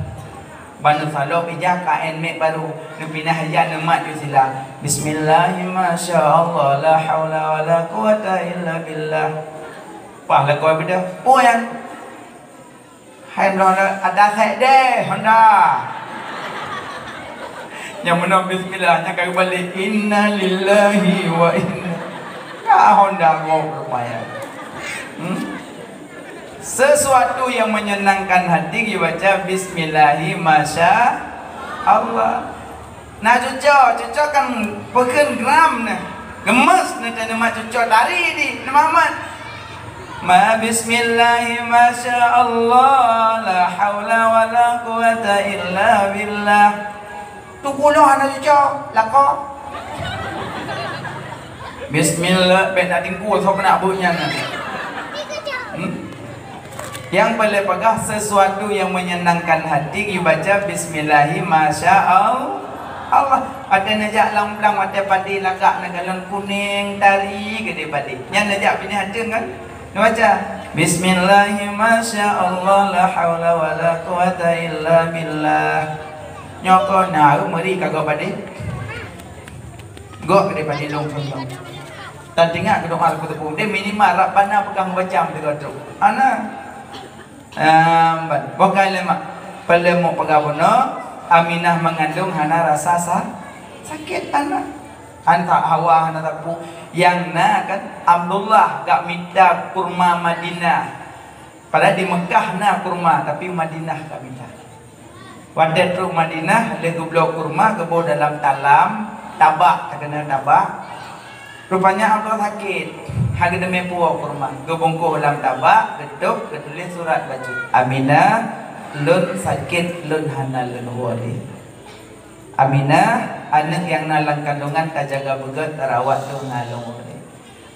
Ban neusalôb ijak ka Nmax barô, neupinah ijak neumat ju sila. Bismillahi masya Allah, la haula wala quwata illa billah. Pah lakoe beudôh. Peue nyan? Hai meunoe ada sek deh, honda. Nyang meunoe bismillah, nyang ka geubalek, innalillahi wa inna. Ya honda gob rupanya. Hmm? Sesuatu yang menyenangkan hati dibaca bismillahi masya Allah. Na cuco, cuco kan peukheun gram neh. Gemes neh teuh neumat cuco tari di neumat. Ma bismillahi masya Allah, la haula wala quwata illa billah. Tuku lôn hana cuco, lakoe. Bismillah, bèk na tingkue, soe keuneuk beuet nyan. Hmm? Nyang paleng peugah sesuatu yang menyenangkan hati, dibaca bismillahi masya Allah. Watèe neujak lam blang, watèe padé lagak neukalon kuneng tari keudéh padé. Nyan neujak binéh ateueng kan? Neubaca, bismillahi masya Allah, la haula wala quwata illa billah. Nyoe kon na meuri ka gob padé. Gob keudéh padé lôn phôn lôn. Dan teuingat keu doa lôn teupeu. Deh minimal Rabbana peugah meubaca meuteugah trok. Ana. Ehm, ban. Boh kai lé mak. Paleng mok peugah bunoe, Aminah meungandong hana rasa sa-, sakét aneuk. Hantak Hawa hana sapeue. Nyang na kan Abdullah gak mita kurma Madinah. Padahai di Meukah na kurma, tapi Madinah gak mita. Watèe trok Madinah, lheueh geubloe kurma, geuboh dalam talam, tabak, takeuneuk tabak. Rupanya Abdullah sakét, hana geuteumé puwoe kurma. Geubungkôh lam tabak, geutôb, geutuléh surat bacut, "Aminah, lôn sakét, lôn hana lôn woe lé. Aminah, aneuk nyang na lam kandongan tajaga beugét, tarawat, lôn hana lôn woe lé."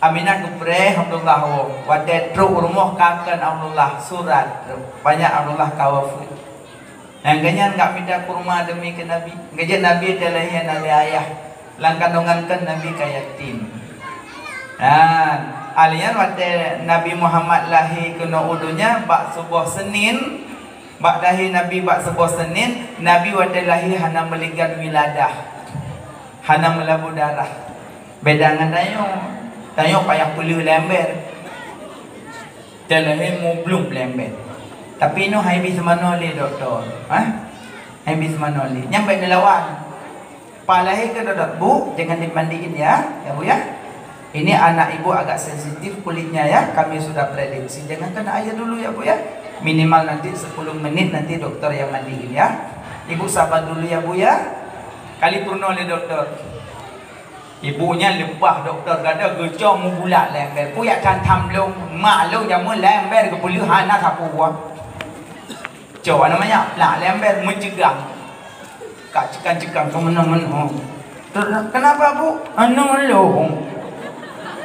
Aminah geupreh Abdullah woe. Watèe trok u rumoh, ka kheun Abdullah surat, rupanya Abdullah ka wafeuet. Nyang keunyan ka mita kurma deumi keu Nabi. Geujak Nabi teulahé hana lé ayah. Lam kandongan kheun Nabi ka yatim. Nah, alèh nyan watèe Nabi Muhammad lahé keunoe u donya bak suboh Senin, bak lahé Nabi bak suboh Senin, Nabi watèe lahé hana meuligan wiladah, hana meulabu darah. Beda ngon tanyoe. Tanyoe payah peuleueh lé ember. Teulahé mublum lé ember. Tapi nyoe hai bi seumanoe lé dokto. Ha? Hai bi seumanoe lé. Nyan bèk neulawan. Pas lahé keu dokto, "Bu, jangan dimandiin ya, ya Bu ya. Ini anak ibu agak sensitif kulitnya ya, kami sudah prediksi. Jangan kena air dulu ya Bu ya. Minimal nanti sepuluh menit nanti dokter yang mandiin ya. Ibu sabar dulu ya Bu ya." Kali peurunoe lé dokto. Ibu nyan leupah dokto gata geucok meubulat lé ember. Peue jak tham-tham lôn, mak lôn jameun lé ember geupeuleueh hana sapeue. Cok aneuk manyak plak lé ember meucegah. Ka cekang-cekang keumeunong-meunong. "Kenapa, Bu?" "Aneuk lôn."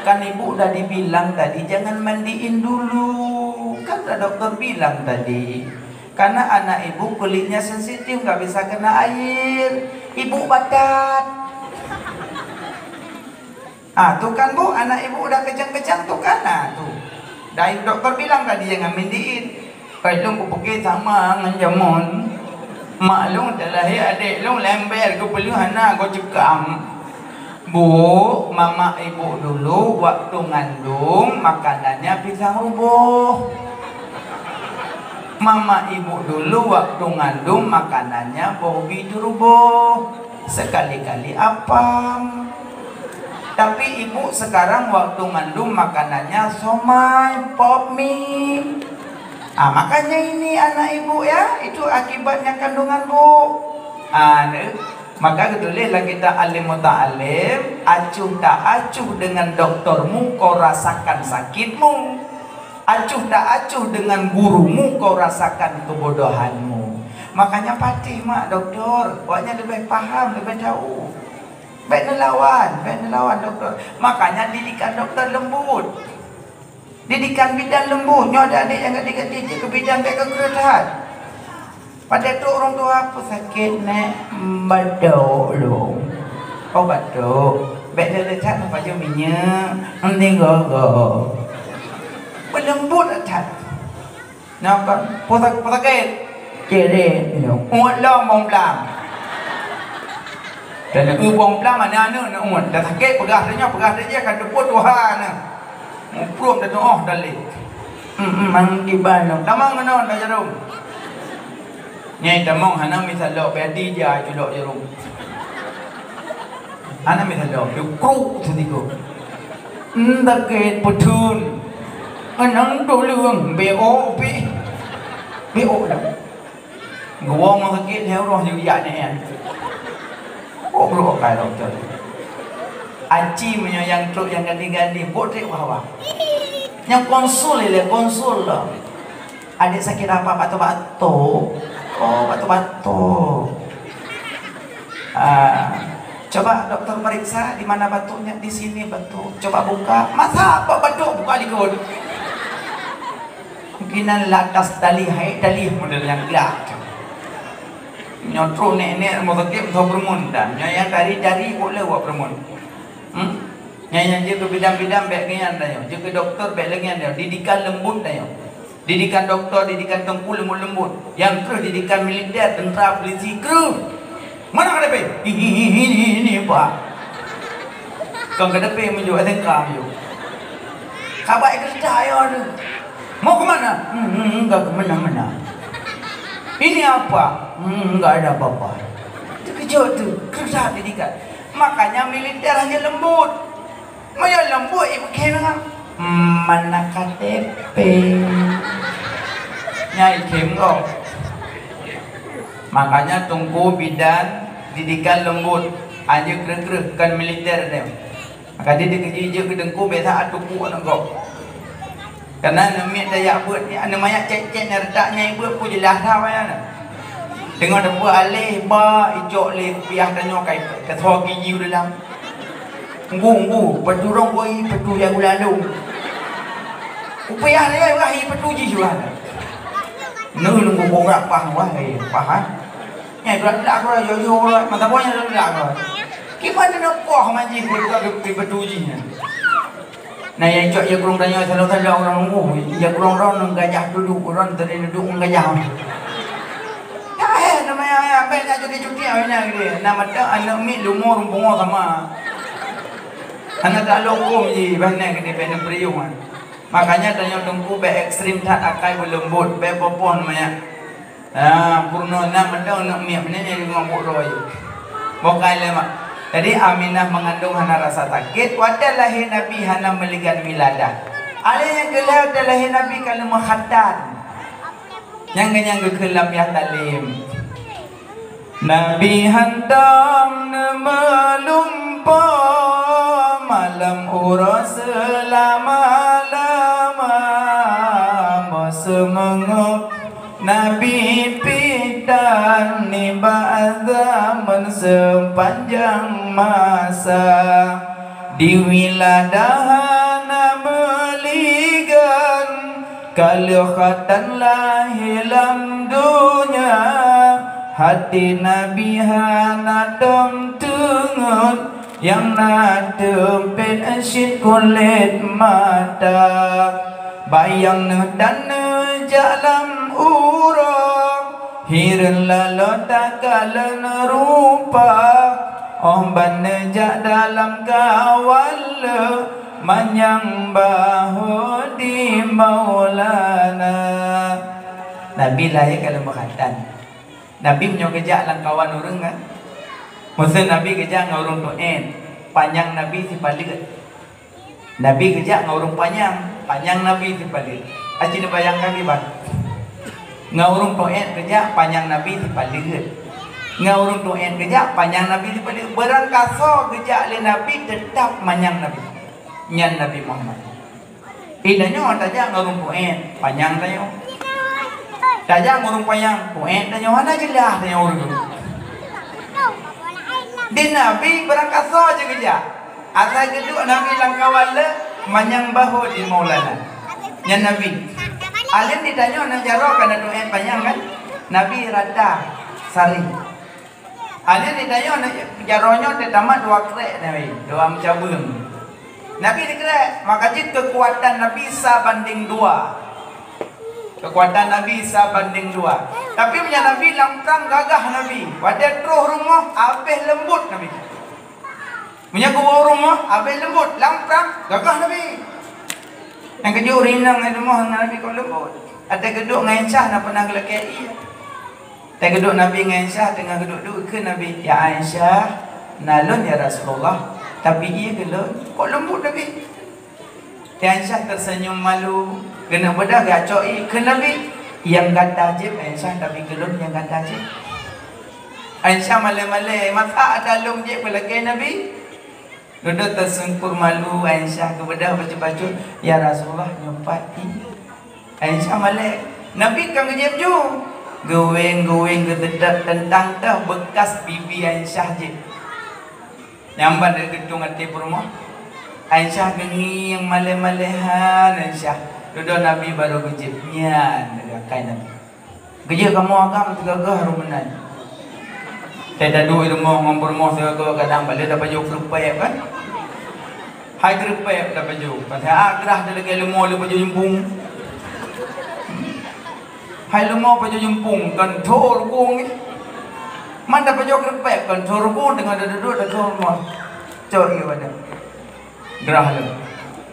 "Kan ibu dah dibilang tadi jangan mandiin dulu. Kan dah dokter bilang tadi. Karena anak ibu kulitnya sensitif, nggak bisa kena air. Ibu batat." Ah, tu kan, Bu, anak ibu udah kejang-kejang tu kan, ah, tu. Dari doktor bilang tadi jangan mandiin. Kai lôn kupike sama ngon jameun. Mak lôn teulahé adék lôn lé ember geupeuleueh hana geucekang. "Bu, mama ibu dulu waktu ngandung makanannya pisang ruboh. Mama ibu dulu waktu ngandung makanannya boh ubi turoboh, sekali-kali apam. Tapi ibu sekarang waktu ngandung makanannya somai, pop mie." Ah, makanya ini anak ibu ya, itu akibatnya kandungan, Bu. Ah, ne. Maka geutuléh lam kitab Alim Muta'alim, "Acuh tak acuh dengan doktormu, kau rasakan sakitmu. Acuh tak acuh dengan gurumu, kau rasakan kebodohanmu." Makanya patéh mak doktor, awaknyan leubeh paham, leubeh tahu. Bèk neulawan, bèk neulawan doktor. Makanya didikan doktor leumbut. Didikan bidan leumbut, nyoe adik-adik nyang gadih-gadih jeuet keu bidan bèk keu kreueh that. Padahai trok ureueng tuha, "Peue sakét, Nèk?" "Batok lôn." "Oh, batok. Bèk lé-lé that, neupajoh minyeuk, neuti gogo." Peuleumbut that. Nyoe kon, "Peue sak-, peue sakét?" "Cirét lôn." "Uet lom bông plam." Dan eu bông plam aneuk-aneuk na uet. Dah sakét peugah tanyoe, peugah tajak ka teupeu tuha na. Muprôm tatuoh dalé. Hmm, hmm, mang kiban lom. Tamong keunoe tajarom. Nyai tamong hana mita lok, bèk ati ja culok jarom. Hana mita lok, dikruk seudigoe. Hmm, sakét peutheun. Anang tuleueng, B O pi. B O dah. Geuwoe meuseukét lhèe uroe jijak nyan. Oh, brok kai dokto. Aci meunyoe nyang trok nyang gadih-gadih, bot trép hawa. Nyang konsul ilèe, konsul lom. Adék sakét apa? Batuk-batuk. Oh, batuk-batuk. Ah, coba dokter periksa di mana batuknya, di sini batuk. Coba buka. Masa apa batuk buka likot? Mungkinan latas tali, hai tali model nyang glak. Nyoe trok nèk-nèk rumoh sakét meusaboh peureumeun dan nyoe nyang tari-tari buet lé buet peureumeun. Hmm? Nyan nyang jeuet keu bidan-bidan bèk ngian tanyoe, jeuet keu dokto bèk lé ngian tanyoe, didikan leumbot tanyoe. Didikan dokto, didikan teungku leumbot-leumbot. Nyang kreueh didikan militer, teuntra, polisi kreueh. Mana KTP? Ini, ini, ini, Pak. Kon KTP meunyoe, S N K meunyoe. Ka bak ikeureuta yo tu. Mau ke mana? Hmm, hmm, enggak ke mana-mana. Ini apa? Hmm, enggak ada apa-apa. Terkejut tu, keureuta didikan. Makanya militer hanya lembut. Meunyoe lembut, ibu khem ngon, "Hmm, mana KTP?" Nyai khem ngon. Makanya Teungku bidan didikan leumbot, hana kreueh-kreueh, kon militer nyan. Maka di dikeue jijeuet keu Teungku, biasa ateueh puk aneuk gob. Karena aneuk miet tajak beuet nyan, aneuk manyak cét-cét nyan, retak nyan beuet pun jeulaih that wayang nyan. Teungoh teupeu aleh, ba, icok lé kupiah tanyoe kai, kasoe gigi u dalam. Nggu, nggu, peudurong boi, peudurong gula lôn. Kupiah lé, wah, i peudurong jih, wah. Neu nunggu kongrak pah, wah, eh, pah, ha? Nyan, gerak-gerak, gerak, yo, yo, gerak. Mata buah nyan gerak-gerak, gerak. Kiban nyoe poh manjih, gerak-gerak, gerak, gerak, gerak, nyan. Nah, nyang cok jakrong tanyoe salong-salong ureueng nunggu. Jakrong droen ngon gajah duduek, droen tadi duduek ngon gajah. Dah, eh, nama ya, ya, bèk nak cuti-cuti, ah, ina gede. Nama tak aneuk miet leumo ureueng pungo sama. Aneuk tak lok huköm jih, bah nyan gede, bèk neupeuriong, ah. Makanya tanyoe Teungku bèk ekstrem that akai beuleumbot, bèk poh-poh nama ya. Ah, peurunoe na mantong aneuk miet meunan nyang limong ploh droe. Bukai lé mak. Jadi Aminah mengandung hana rasa sakét, watèe lahé Nabi hana meuligan wiladah. Alèh nyang keu lhèe watèe lahé Nabi ka lheueh meukhatan. Nyang keunyan geukheun lam Yah Talim. Nabi hantom neumeulumpoe malam uroe seulama-lama, beuseumangöb Nabi pih tan nibak zaman seupanjang masa. Di wiladah hana meuligan, ka lheueh khatan lahé lam donya. Hati Nabi hana tom teungeut, nyang na teumpét cit kulét mata. Bayang neuh dan neujak lam uroe, hireuen laloe takalon rupa. Óh ban neujak dalam kawan lé, manyang bahô di Maulana. Nabi lahé ka lheueh meukhatan. Nabi meunyoe geujak lam kawan ureueng kan, meuseu Nabi geujak ngon ureueng tu'en, panyang Nabi sipaleuet. Nabi geujak ngon ureueng panyang, panyang Nabi sipaleuet. Aci neubayangkan kiban. Ngon ureueng tu'en geujak, panyang Nabi sipaleuet. Ngon ureueng tu'en geujak, panyang Nabi sipaleuet. Beurangkasoe geujak lé Nabi, teutap manyang Nabi. Nyan Nabi Muhammad. Di tanyoe tajak ngon ureueng tu'en, panyang tanyoe. Tajak ngon ureueng panyang, tu'en tanyoe, hana jeulaih tanyoe ureueng. Di Nabi beurangkasoe jih geujak. Asai geuduek Nabi lam kawan lé, manyang bahô di Maulana. Nyan Nabi. Alèh di tanyoe na jaroe ka na tu'en panyang kan? Nabi rata, saring. Alèh di tanyoe na jaroe nyoe teutamah dua krek Nabi, dua meucabeueng. Nabi dikrek, maka jih keukuatan Nabi sa bandéng dua. Keukuatan Nabi sa bandéng dua. Tapi meunyoe Nabi lam prang gagah Nabi, watèe troh rumoh abéh leumbot Nabi. Meunyoe geuwoe u rumoh, abéh leumbot, lam prang gagah Nabi. Nyang keujeuet ureueng inong ngon rumoh ngon Nabi kon leumbot. Watèe geuduek ngon Aisyah na peunah geulakèe ié. Watèe geuduek Nabi ngon Aisyah teungoh geuduek-duek, kheun Nabi, "Ya Aisyah, na lôn ya Rasulullah, tapi ié keu lôn." Kon leumbot Nabi. Aisyah terseunyum malu, keuneuk beudôh geucok ié, kheun Nabi, "Nyang gata jieb Aisyah, tapi keu lôn nyang gata jieb." Aisyah malèe-malèe, masa ata lôn jieb keu lakèe Nabi. Dudoe teusungkur malu Aisyah, geubeudôh bacut-bacut, "Ya Rasulullah, nyoe pat ié." Aisyah malèe, Nabi ka geujieb ju. Geuwéng-geuwéng geuteudok teuntang teuh beukas pipi Aisyah jih. Nyan ban geutueng até peurumoh. Aisyah geungieng malèe-malèe han Aisyah. Dudoe Nabi barô geujieb, nyan lagèe akai Nabi. Geujeuet kamoe agam teugaga harôh meunan. Teudaduek i rumoh ngon peurumoh sigoe-goe kadang balé tapajoh keureupèk kan. Hai keureupèk tapajoh. Padahai grah teuh lagèe leumo lé pajoh jumpung. Hai leumo pajoh jumpung kan thô rukong nyan. Man tapajoh keureupèk kan thô rukong teungoh taduek-duek tathô rumoh. Cok ié pada. Grah lom.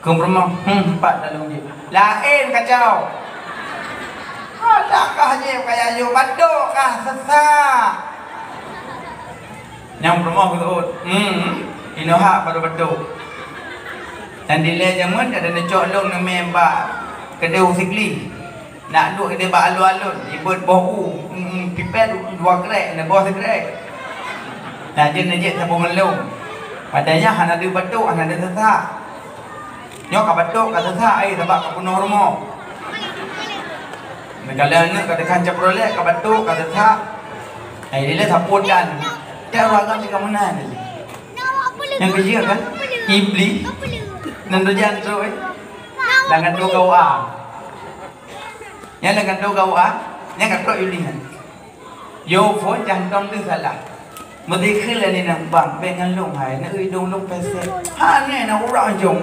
Keu peurumoh, hmm, pat lalong jih. Laén kacau. Adakah jih kaya yue batuk kah sesa? Nyang peurumoh geuseuôt, hmm, inoe hak batuk-batuk. Dan dilèe jameun ada neucok lôn neumè bak keudè u Sigli. Nak duek idéh bak alon-alon, ibeuet boh u, mm, mm, pipet dua krek, na boh sikrek. Nah, jeuet na jeuet saboh ngon lôn. Padahai nyan hana deuh batuk, hana deuh seusak. Nyoe ka batuk, ka seusak, ai, sabab ka peunoh rumoh. Meugalak aneuk ka teuka Chevrolet, ka batuk, ka seusak. Ai, dilèe sapeue dan. Tiep ureueng agam cit ka meunan. Nyang keujeuet kan? Iblih. Nan dojan trok, eh. Lam kantô K U A. Nyan lam kantô K U A, nyan ka trok Yuli nyan. Yo phôn jantom teuh salah. Meudikheun lé nyan, "Bang, bèk ngon lôn hai, na idong lôn pesek." Hana na ureueng jong.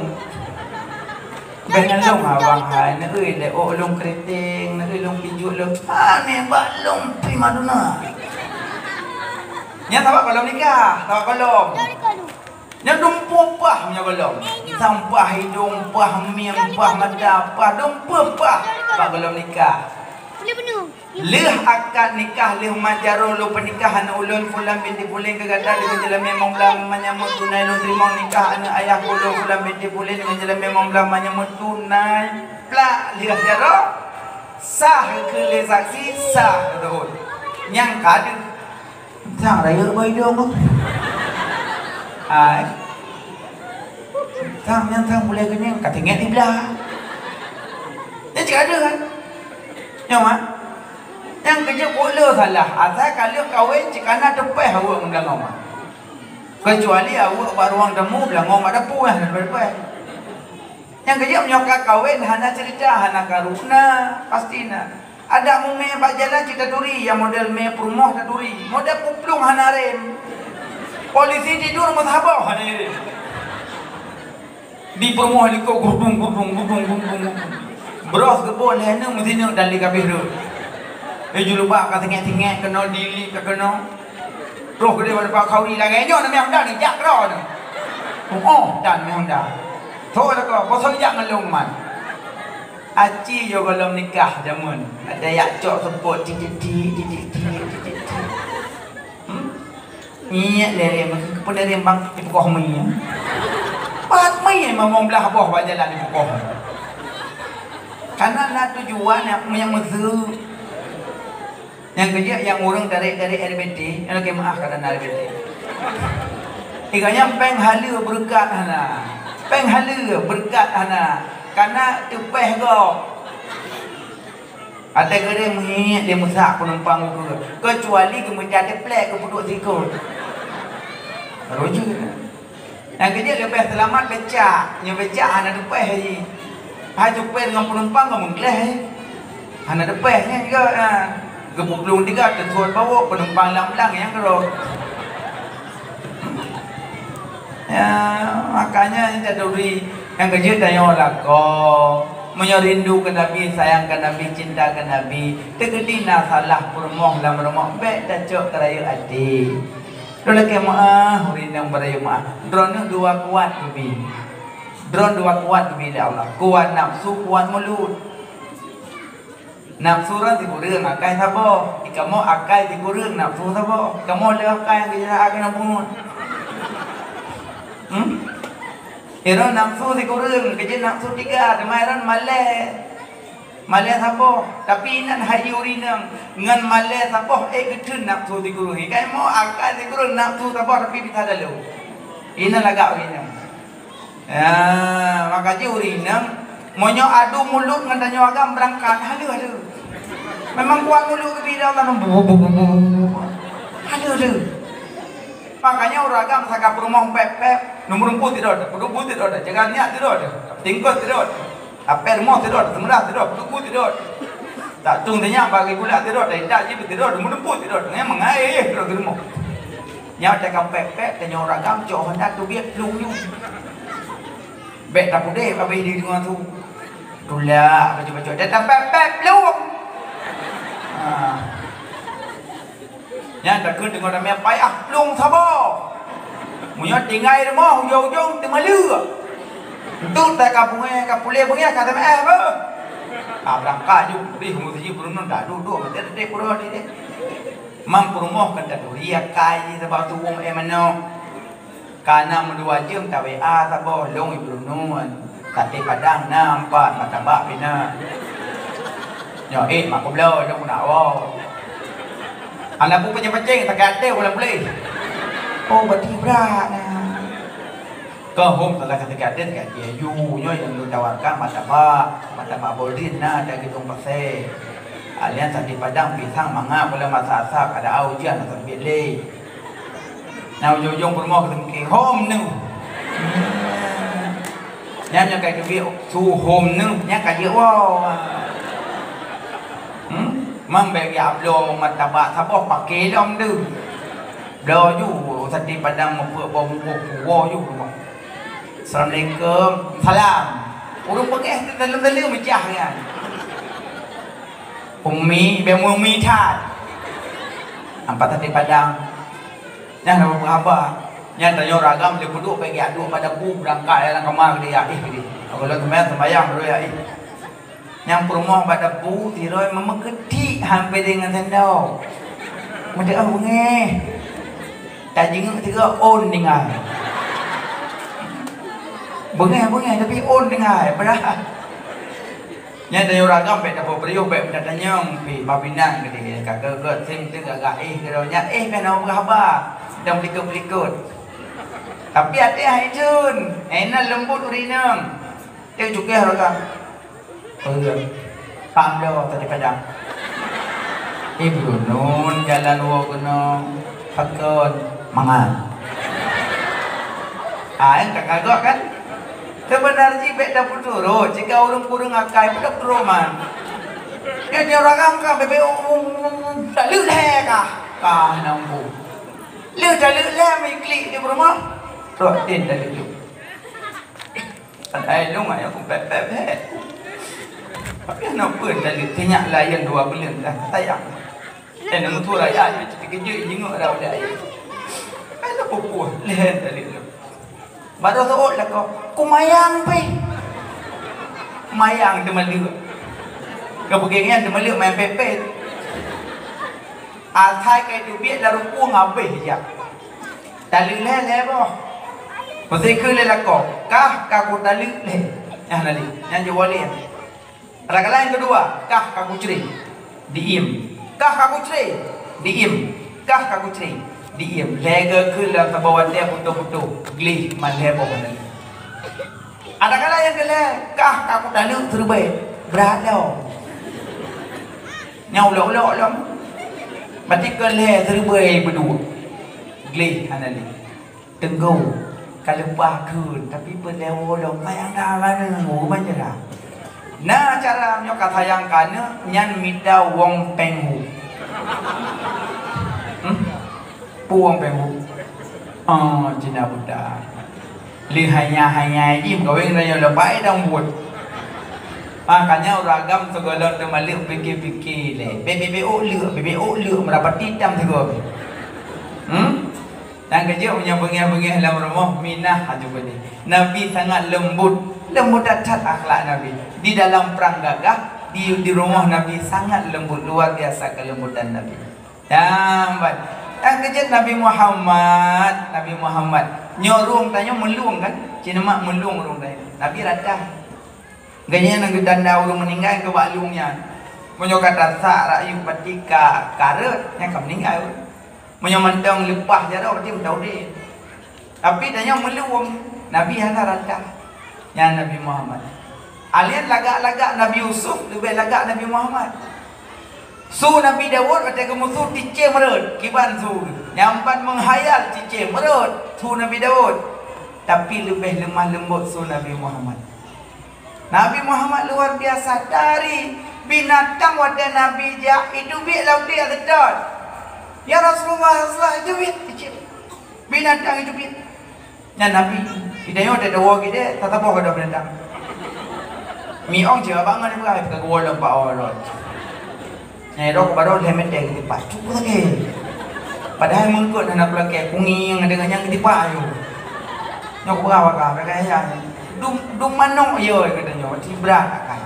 "Bèk ngon lôn ha, Bang hai, na lé ôk lôn keriting, na lôn pijuet lôn." Hana bak lôn primadona. Nyan sabab gohlom nikah, sabab gohlom. Nyan dum peue paih meunyoe gohlom. Sampah idong, paih mieng, paih mata, paih dum peue paih bak gohlom nikah. Lheueh akad nikah, lheueh mat jaroe lôn peunikah aneuk ulôn Fulan binti Fulan keu gata deungon jeulamèe limong blah manyamot tunai lôn teurimong nikah aneuk ayah ulôn Fulan binti Fulan deungon jeulamèe limong blah manyamot tunai plak lheueh jaroe, sah keu lé saksi, sah keu teuôt. Nyang ka deuh. Sang rayeuk bak idong tu. Hai. Sang nyan sang bulèe keunyang ka teungeut siblah. Nyan cit ka deuh kan? Nyoe mak. Nyang keujeuet buet le salah. Asai ka lheueh kawen cit ka na teupèh aweuek ngon beulangong mak. Keucuali aweuek bak ruang tamu beulangong bak dapu nyang na teupèh. Nyang keujeuet meunyoe ka kawen hana ceurita, hana karu na, pasti na. Adak mumè bak jalan cit taturi, nyang model mè peurumoh taturi. Model peuplueng hana rem. Polisi tidur meusaboh hana rem. Di peurumoh likot gudung, gudung, gudung, gudung, gudung. Bros geubôh lhèe neuk meusineuk dan lé ka abéh rhot. Eh, jilbab ka singét-singét keunoe, dilik ka keunoe. Troh keudéh bak khauri lagèe nyoe, na mè Honda neujak keudroe nyoe. Oh, dan mè Honda. Tho lakoe, boh soe jak ngon lôn man. Aci yo gohlom nikah jameun. Ada yak cok seupôt titik-titik, titik-titik, titik-titik. Hmm? Nyiek lé rem, peue lé rem bang, jipukoh mie. Pat mie mamong blah boh bak jalan jipukoh. Karena na tujuan nyang, nyang meuseu. Nyang keujeuet nyang ureueng tarek-tarek R B T, nyang lakèe meu'ah ka na R B T. Iga nyan péng haleue beureukat hana. Péng haleue beureukat hana. Kana teupèh gob. Até geuréng meuhiet lé meusak penumpang ukeue. Keucuali geumeucah teplek geupeuduek sikot. Baru jeuet. Nyang keujeuet leubeh seulamat becak, nyoe becak hana teupèh jih. Hai supir ngon penumpang ka meugleh jih. Hana teupèh nyan juga, ha. Geupeuplong tiga teusuet bawok penumpang lam blang nyang keudroe. Ya, makanya nyang taturi nyang keujeuet tanyoe lakoe. Meunyoe rindu keu Nabi, sayang keu Nabi, cinta keu Nabi, teukeudi na salah peurumoh lam rumoh, bèk tacok keu rayeuk até. Droe lakèe meu'ah, ureueng inong beurayeuk meu'ah. Droeneuh dua kuat geubi. Droeneuh dua kuat geubi lé Allah. Kuat nafsu, kuat mulut. Nafsu droe sikureueng, akai saboh. Di kamoe akai sikureueng, nafsu saboh. Kamoe le akai nyang geujaha keunan pungut. Hmm? Droe nafsu sikureueng, keujeuet nafsu tiga, teuma droe malèe. Malèe saboh, tapi inan hai ureueng inong ngon malèe saboh, eh, geutheun nafsu sikureueng. Ikai mo akai sikureueng nafsu saboh, tapi bisa lalu. Inan lagak ureueng inong. Ya, maka jih ureueng inong, meunyoe adu mulut ngon tanyoe agam beurangkat, haleue, haleue. Memang kuat mulut keu bidang tanyoe. Haleue, haleue. Makanya ureueng agam saka peurumoh pép-pép, nomor empat tidak ada, peurumoh tidak ada, jaga niat tidak ada, tingkot tidak ada. Apèe rumoh tidot, seumeurah tidot, peutuku tidot. Tak tueng teunyang bagi gula tidot, dari tak jih tidot, meudeumpue tidot. Ngai mengai eh, tidot di rumoh. Nyoe teuka pèk-pèk, tanyoe ragam, cok Honda teubiet plueng nyoe. Bèk tapudeh, babah di deungoe su. Tulak, bacut-bacut. Dah tapèk-pèk, plueng. Ha. Nyan takheun teungoh ramè payah plueng saboh. Meunyoe tinggai rumoh ujong-ujong teumaleue. Entu tai ka beungèh, ka puléh beungèh ka teumeu'èh beuh. Ka beurangkat ju, rih meuseujid peurunoe dak duek-duek maté teutek peurunoe di deh. Mang peurumoh kan taturi akai jih sabab tuwöng èh manok. Ka na meudua jeuem ta-W A saboh lôn i Peurunoe. Saté padang na empat, martabak pih na. Nyoe ék mak kubloe, nyoe nak woe. Aneuk buet peuceng-peuceng, sakét até bulan puléh. Oh, berarti brat na. Keu hom salah sakét até, sakét até. Yu, nyoe nyang lôn tawarkan martabak, martabak Boldrin na, di Gedong Pasé. Alian sate padang pisang mangat, bulan masa asap, kada ujian, masa biet lé. Nyang ujong-ujong peurumoh keuteumeuké, "Hom neuh." Nyan nyang ka jeuet su hom neuh, nyan ka jeuet woe. Hmm? Mang bèk geujak bloe martabak saboh paké lom deuh. Bloe ju sate padang meupeuet bawang bungkôh, woe ju rumoh. "Assalamualaikum." "Salam." Ureueng beungéh teuh dalam-dalam meucah nyan. Umi, bèk umi that. Ampat sate padang. Nyan na peuhaba. Nyan tanyoe ureueng agam lé peuduek bèk geujak duek bak dapu, beurangkat lam kama keudéh, ya éh keudéh. Kalau seumayang, seumayang baru ya éh. Nyang peurumoh bak dapu, sidroe meukeutiek han pédeng ngon sendok. Meudeuh beungéh. Tajingeuk sigoe ôn tinggai. Beungéh-beungéh tapi ôn tinggai, padahai. Nyan tanyoe ureueng agam bèk tapeupriôh, bèk meutatanyong pih, bah binan keudéh, ka gèt-gèt sim teuh gagah éh keudroe nyan, éh pih na peuhaba, dan peulikot-peulikot. Tapi até hai jeuet, hai na leumbot ureueng inong. Teuh cukéh rot ka. Peue? Pam bloe tadi padang. Ibu nun jalan woe keunoe, pakon mangat. Ah, nyang ka kagok kan? Seubeuna jih bèk tapeuturot, jika ureueng kureueng akai, bèk tapeuturot man. Nyan, nyan ureueng agam ka bèk, bèk, um, um, um, um, taleuek lhèe kah? Kah na umpung. Lheueh taleuek lhèe meuklik di peurumoh, trok den taleuek lheueh. Padahai lôn ayah ku pèt-pèt bèk. Tapi aneuk peue taleuek, teunyak laén dua buleuen dah sayang. Eh, neumeusu raya, teukeujot jingok dah ulèe ayah. Kan pupuh lhèe taleuek lôn. Baru seuôt lakoe, "Kumayang pih." Mayang teumaleuek. Keu peugöt nyan teumaleuek mayang pepet. Asai ka teubiet lam rukueng habéh jak. Taleuek lhèe, lhèe boh. Peusikheun lé lakoe, "Kah ka kutaleuek lhèe." Nyan na lé, nyan jeuet woe lé. Rakalah nyang keudua, "Kah ka kucre." Diiem. "Kah ka kucre." Diiem. "Kah ka kucre." Diiem. Lhèe geukheun lam saboh watèe putôh-putôh, gleh man lhèe boh na lé. Rakalah nyang keulhèe, "Kah ka kutaleuek siribèe." Brat lom. Nyan ulok-ulok lom. Berarti keu lhèe siribèe beudua. Gleh hana lé. Teungku, ka leupah kheun, tapi peureulèe woe lom, sayang dah ka aneuk, manja dah. Na cara meunyoe ka sayang ka aneuk, nyan mita wong péng hu. Hmm? Peue wong péng hu? Oh, cina buta. Lé hanya-hanya jih meukawen nyoe leupah dong buet. Makanya ureueng agam sigohlom teumaleuek pike-pike lé. Bèk, bèk, bèk ôk leuek, bèk, bèk ôk leuek meurapati tam sigoe. Hmm? Nyang keujeuet meunyoe beungéh-beungéh lam rumoh, minah aju keudéh. Nabi sangat leumbot, leumbot that-that akhlak Nabi. Di dalam prang gagah, di, di rumoh Nabi sangat leumbot, luar biasa kelembutan Nabi. Nyang ban. Nyang keujeuet Nabi Muhammad, Nabi Muhammad. Nyoe rhueng tanyoe meulueng kan? Cina mak meulueng rhueng tanyoe. Nabi rata. Geuhnyan nyang geutanda ureueng meuninggai keu bak lueng nyan. Meunyoe ka tasak rakyuek pati ka kareuet, nyan ka meuninggai ureueng. Meunyoe mantong leupah jaroe, pati mantong udeb. Tapi tanyoe meulueng, Nabi hana rata. Nyan Nabi Muhammad. Alèh lagak-lagak Nabi Yusuf, leubeh lagak Nabi Muhammad. Su Nabi Daud watèe geumusu cicém rhot, kiban su. Nyang ban meuhayal cicém rhot, su Nabi Daud. Tapi leubeh leumah leumbot su Nabi Muhammad. Nabi Muhammad luar biasa, dari binatang watèe Nabi jak, iteubiet lam udép seutôt. "Ya Rasulullah, ya Rasulullah, iteubiet, iteubiet." Binatang iteubiet. Nyan Nabi, geutanyoe teudoa geude, tataboh keudroe binatang. Miong cit abang ngon ibrah, ka geuwoe lom bak Allah. Nyang droe keu baroe lhèe meter geutipak, cukup sakét. Padahai meungkot hana kulakèe, kungieng deungon nyang geutipak ayue. Nyoe kurang baka, baka ya. Dum, dum manok yo geutanyoe, tibra akai.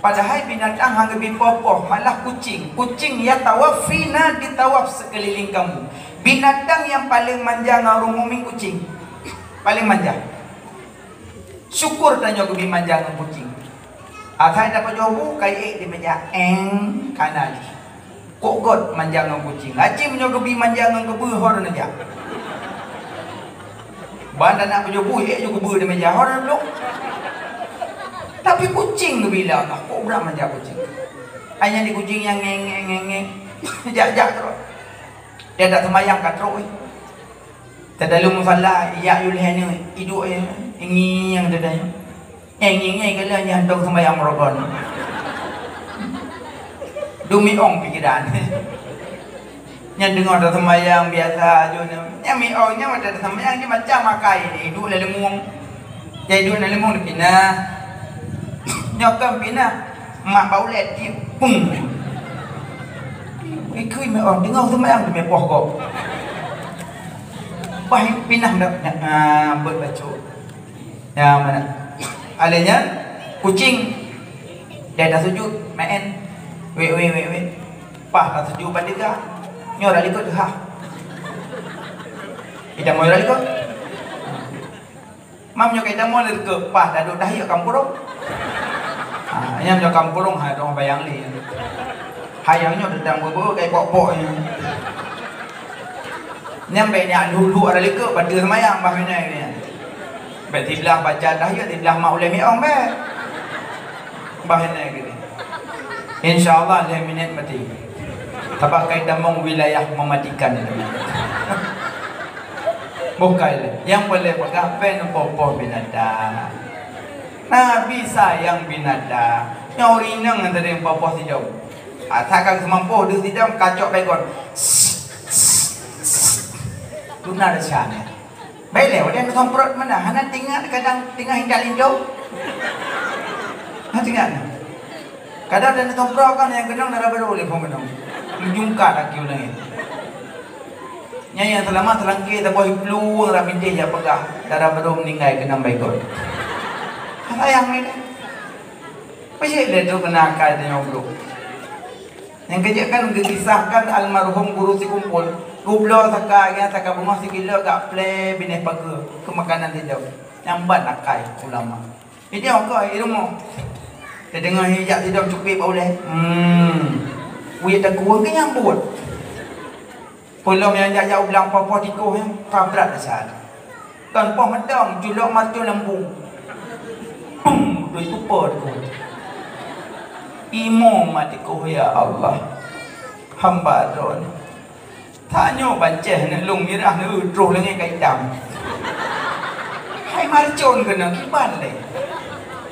Padahai binatang han geubri poh-poh, malah kucing. Kucing ya tawaf fina di tawaf seukeuliléng kamoe. Binatang nyang paleng manja ngon ureueng mukmin kucing. Paleng manja. Syukur tanyoe geubri manja ngon kucing. Asai tapajoh bu, ka ék di meja, éng, ka na jih. Kok göt manja ngon kucing. Aci meunyoe geubi manja ngon keubeue, ho neujak. Ban tanak pajoh bu, ék ju keubeue di meja, ho neulok. Tapi kucing geubi lé Allah, kok brat manja kucing. Ai nyan di kucing nyang ngeng, ngeng, ngeng, ngeng. Jak, jak keudroe. Dia tak sembahyang ka trok, eh. Teudalu musala, ijak yue lhèe nyoe, iduek, eh, ingieng teuda nyoe. Eh, ingieng, eh, kala nyan tong sembahyang meurokon. Dumi ong pikiran. Nyan deungoe tasembahyang biasa aju nyan. Nyan mi ong nyan watèe tasembahyang nyan macam makai ni, iduek lam leumueng. Jai duek na leumong dipinah. Nyoe kan pinah, mak bak ulèe tiep, pung. Ikui meu'oh, deungoe seumayang teumé poh gob. Bah pinah dak, ah, beuet bacut. Ya, mana? Alèh nyan, kucing. Dia dah sujud, main. Wek, wek, wek, wek. Pah dah sujud bandega. Nyoe dah likot ha. Kita mau dah likot. Mam nyoe kai tamong lé teuka, pah dadok dahya kampurong. Ha, nyang nyoe kampurong ha dong bayang lé. Hayang nyoe dedang beubeue kai pok-pok nyoe. Nyang bèk nyak lhok-lhok ada leuka, pada seumayang bah minai nyan. Bèk siblah baca dahya, siblah mak ulèe miong bèk. Bah nyan gini. Insya Allah lhèe minèt mati. Sabab kai tamong wilayah mematikan itu. Bukai lé. Nyang boleh peugah pen poh-poh binatang. Nabi sayang binatang. Nyang ureueng inong nyang tadi poh-poh sidong. Asai ka seumampoh deuh sidong kacok baygon. Tuna desya nyan. Bèk lé, watèe neusemprot meunan, hana teuingat kadang teungoh intat lintô. Hana teuingat. Kadang watèe neusemprot kan nyang keunong dara barô lé phon keunong. Meujungkat aki u langèt. Nyan nyang seulama seulangké saboh iplueng rab bintéh jak peugah dara barô meuninggai keunong baikot. Sayang ni. Peucit lé tu keunakai tanyoe brôk. Nyang keujeuet kan geukisahkan almarhum Guru Sikumpul, geubloe saka, nyan saka beungoh sikilo gak plè binéh pageue keu makanan sidom. Nyang ban akai ulama. Idong keu i rumoh. Teudeungoe jak sidom cukép bak ulèe. Hmm. Wéh takue keu nyang buet. Peulom nyang jak-jak u blang poh-poh tikoh nyan, ka brat dasar. Kon poh meudong, culok mantong lambung. Bum, doi tupo tikoh. Imo mat tikoh, ya Allah. Hamba droe nyoe. Tanyoe bancéh neuk lông mirah, neuk troh leungét ka itam. Hai marcon keunoe kiban lé.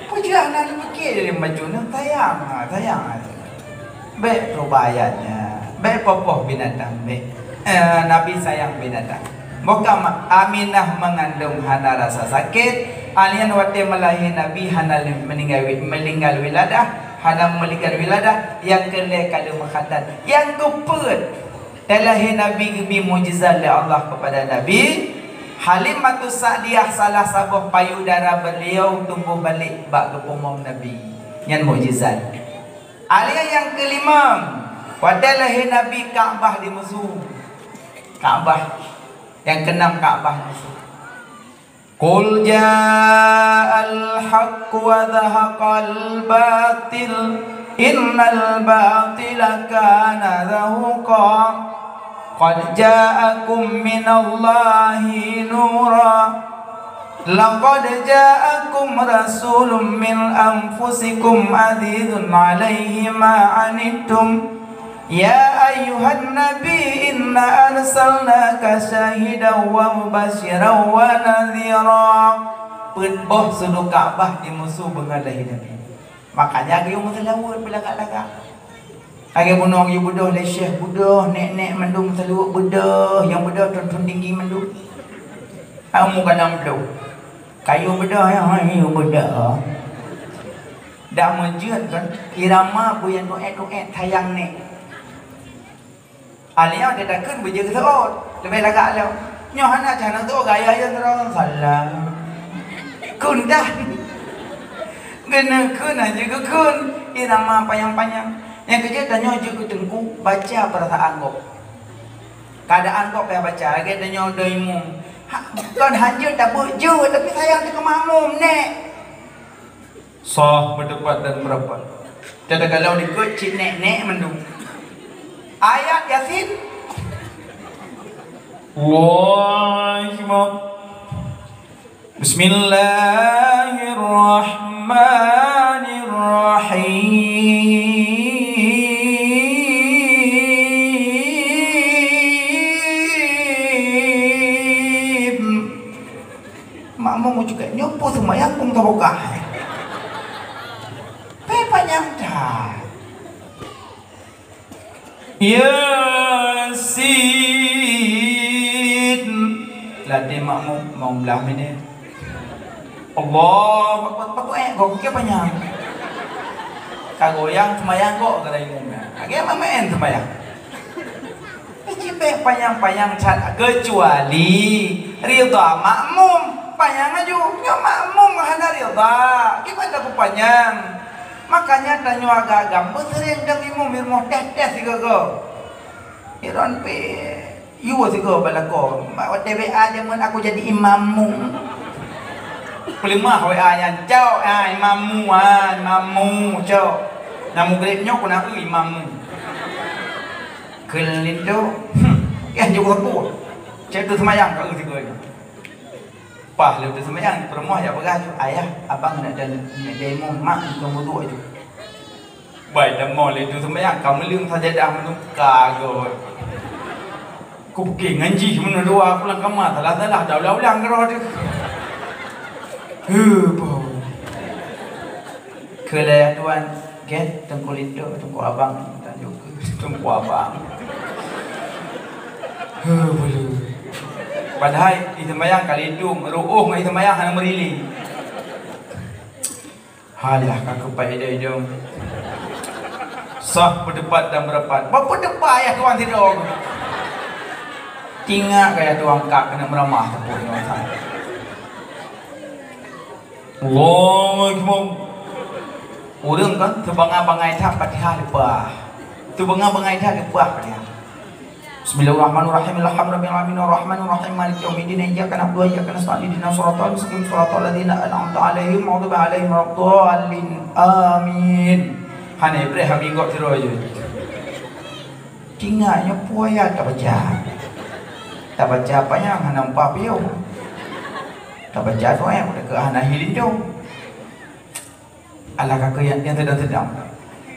Peue jeuet hana neupike lé bacut nyoe, sayang, ha, sayang. Bèk peurubaiyat nyan, bèk poh-poh binatang, bèk. Eh, Nabi sayang binatang. Boh ka ma-, Aminah meungandong hana rasa sakét, alèh nyan watèe meulahé Nabi hana li-, meuninggai wi-, meuninggal wiladah, hana meuninggal wiladah, nyang keu lhèe ka lheueh meukhatan. Nyang keu peuet, teulahé Nabi geubri mukjizat lé Allah keupada Nabi, Halimatus Sa'diyah salah saboh payudara beliau tumboh balek bak geupeumom Nabi. Nyan mukjizat. Alèh nyang keulimong, watèe lahé Nabi Ka'bah dimeusu. Ka'bah. Nyang keunam Ka'bah dimeusu. Qul ja'al haqq wa zahaqal batil, innal batila kana zahuqa. Qad ja'akum minallahi nura. Laqad ja'akum rasulun min anfusikum azizun alaihi ma anittum. Ya ayyuhan nabi inna arsalnaka syahidan wa mubasyiran wa nadhira. Peuet boh sudu Ka'bah dimeusu beungon lahé Nabi. Makanya geuyue meuseulaweuet beulagak-lagak. Lagèe bunoe geuyue beudôh lé syèh beudôh, nèk-nèk mandum meuseulaweuet beudôh, nyang beudôh thon-thon tinggi mandum. Amu ka nam ploh. Kayue beudôh, ya, ha, yue beudôh. Dak meujeuet kan, irama beu nyang tuet-tuet sayang nèk. Alèh nyoe teutakheun beujeuet seuôt, leubeh lagak lom. Nyoe hana cah nang seuôt gaya nyang keudroe salah. Kheun dah. Keuneuk kheun hana jeuet geukheun, irama panyang-panyang. Nyang keujeuet tanyoe jeuet keu teungku, baca peurasaan gob. Keuadaan gob payah baca, lagèe tanyoe doi mum. Ha, kon hana jeuet tabeuet jeuet, tapi sayang teuh keu makmum nèk. Sah, beuteupat dan beurapat. Teuka lom dikeue cit nek-nek mandum. Ayat Yasin. Allahu Akbar. Bismillahirrahmanirrahim. Makmum juga nyoe peue seumayang kong tabokah. Panyang that. Yasin. Ladé makmum, mong blah minét. Allahu Akbar, bagus, eh, gok ke panyang. Ka goyang seumayang gok, kata imum, ya. Lagèe main-main seumayang. Cibèk panyang-panyang that, keucuali ridha makmum. Panyang laju, nyoe makmum hana ridha. Kiban tapanyang? Makanya tanyoe agam-agam beuseuring dong imum di rumoh teh-teh sigoe-goe. Iron pi yue sigoe bak lakoe. Mak watèe W A jameun aku jadi imammu. Peuleumah W A nyan, cok, ah, imammu, ah, imammu, cok. Nyang mugreb nyoe keunan eu imammu. Keu linto, hmm, yah jok sapeue. Cok teu seumayang ka eu sigoe nyoe. Paih lheueh teuseumayang, peurumoh jak peugah laju, "Ayah, abang nak dan, nak dan imum, mak, keu wudhu laju." Bai tamong lé teuseumayang, ka meuleueng sajadah meuneuka goe. Kupiké ngon jih meuneuh dua, pulang kama salah-salah, dah ulang-ulang keudroe teuh. Heuh, boh. Keu lé tuan, gét, teungku linto, teungku abang, teungku abang. Heuh, bulu. Padahai, i seumayang ka lindong, ruôh ngon i seumayang hana meuriling. Halah, ka keupai idong-idong. Sah, beuteupat dan beurapat. Bak beuteupat ayah tuan sidong. Tingak keu ayah tuan kak keuneuk meuramah teupot nyoe. Allahu Akbar. Ureueng kan teubangai-bangai that Fatihah leupah. Teubangai-bangai that leupah Fatihah. Bismillahirrahmanirrahim. Alhamdulillahirabbil alamin, arrahmanirrahim, maliki yaumiddin, iyyaka na'budu wa iyyaka nasta'in, ihdinas siratal mustaqim, siratal ladzina an'amta 'alaihim, ghairil maghdubi 'alaihim waladdallin. Amin. Hana ibreh hami gok tiroe jeuet. Tingak nyoe peue ayat tabaca. Tabaca apa nyang hana upah piôh. Tabaca doa nyang udah keu hana hi lindong. Alah ka keu nyang, nyang teudong-teudong.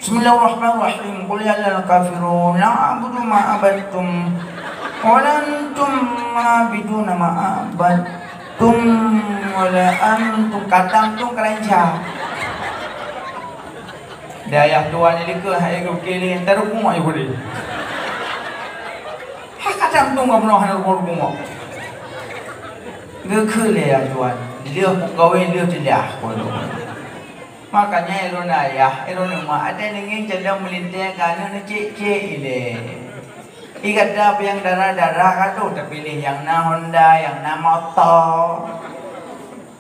Bismillahirrahmanirrahim. Qul ya ayyuhal kafirun, la a'budu ma a'badtum. Wa la antum 'abiduna ma a'badtum. Wa la antum, kadang tum keranca. Di ayah tuan ni likeue hai geukeuleng, tarukuk aja boleh. Ha, kadang tum ka bunoe hana rukuk-rukuk. Geukheun lé ya tuan, lheueh meukawen lheueh teulah. Makanya ilôn ayah, ilôn umak, ada ningin jalan meulintang ka aneuk neucek-cek ilée. Igata piang darah-darah ka troh tapiléh nyang na Honda, nyang na moto,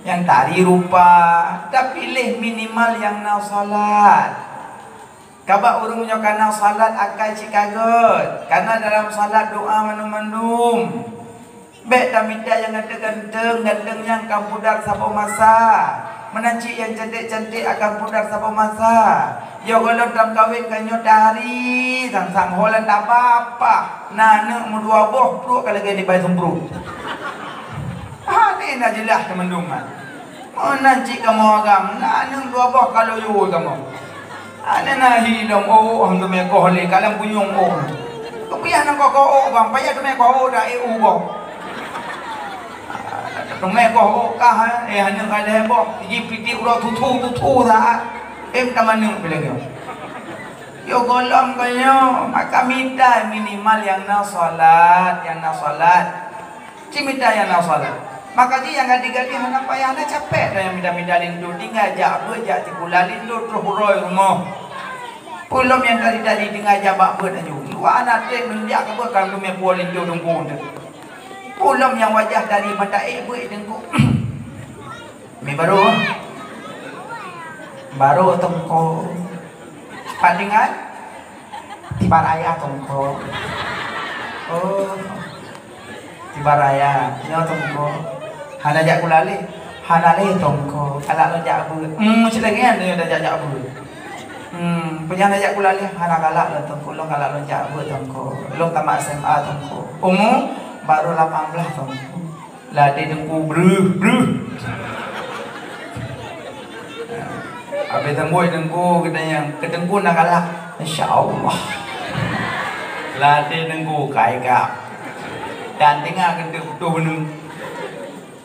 nyang tari rupa, tapiléh minimal nyang na salat. Kaba ureuëng nyoe kana salat akai cit ka gét, kana dalam salat doa mandum-mandum. Bék tamita nyang ganteng-ganteng, ganteng nyan akan pudar saboh masa. Meunan cit nyang cantik-cantik akan pudar saboh masa. Yoh gohlom tameukawen ka nyoe tari, sang-sang ho lam taba pah, na aneuk meudua boh, pruet ka lagée dibai sumprot. Hana jeulaih teumandum nyan. Meunan cit kamoe agam, na aneuk dua boh ka loyo kamoe. Aneuk na hi lom ôk, hana teumé koh lé, ka lam punyueng ôk. Keupiah nangkoe-koh ôk, bang, payah teumé koh ôk, dak ék u boh. Teumé koh ôk kah, eh, aneuk ka lhée boh, jih piti uroe tuthu-tuthu that. Em, tamaneuek bileng nyoe. Yo gohlom ka nyoe, maka mita minimal nyang na salat, nyang na salat. Cit mita nyang na salat. Maka jih nyang gadih-gadih hana payah, hana capek dah nyang mida-mida linto, tinggai jak beuet, jak sikula linto, troh uroe rumoh. Peulom nyang tadi-tadi tinggai jak bak beuet aju. Luwa na treb meunjak ka beuet ka teumé puwoe linto teungku teuh. Peulom nyang wajah tadi mata ék beuet teungku. Mi baru. Baru teungku. Pat tinggai? Tiba raya teungku. Oh. Tiba raya, nyoe teungku. Hana jak kula lé. Hana lé Teungku, kalak lôn jak beuet. Hmm, cit lagèe nyan nyoe tajak jak beuet. Hmm, peue nyang tajak kula lé? Hana kalak lôn Teungku, lôn kalak lôn jak beuet Teungku. Lôn tamat S M A Teungku. Umu baru lapan belas Teungku. Ladé Teungku breuh, breuh. Habéh sambot Teungku geutanyong, keu Teungku na kalak? Insya Allah. Ladé Teungku kai kak. Dan teungoh keuneuk putôh beuneung.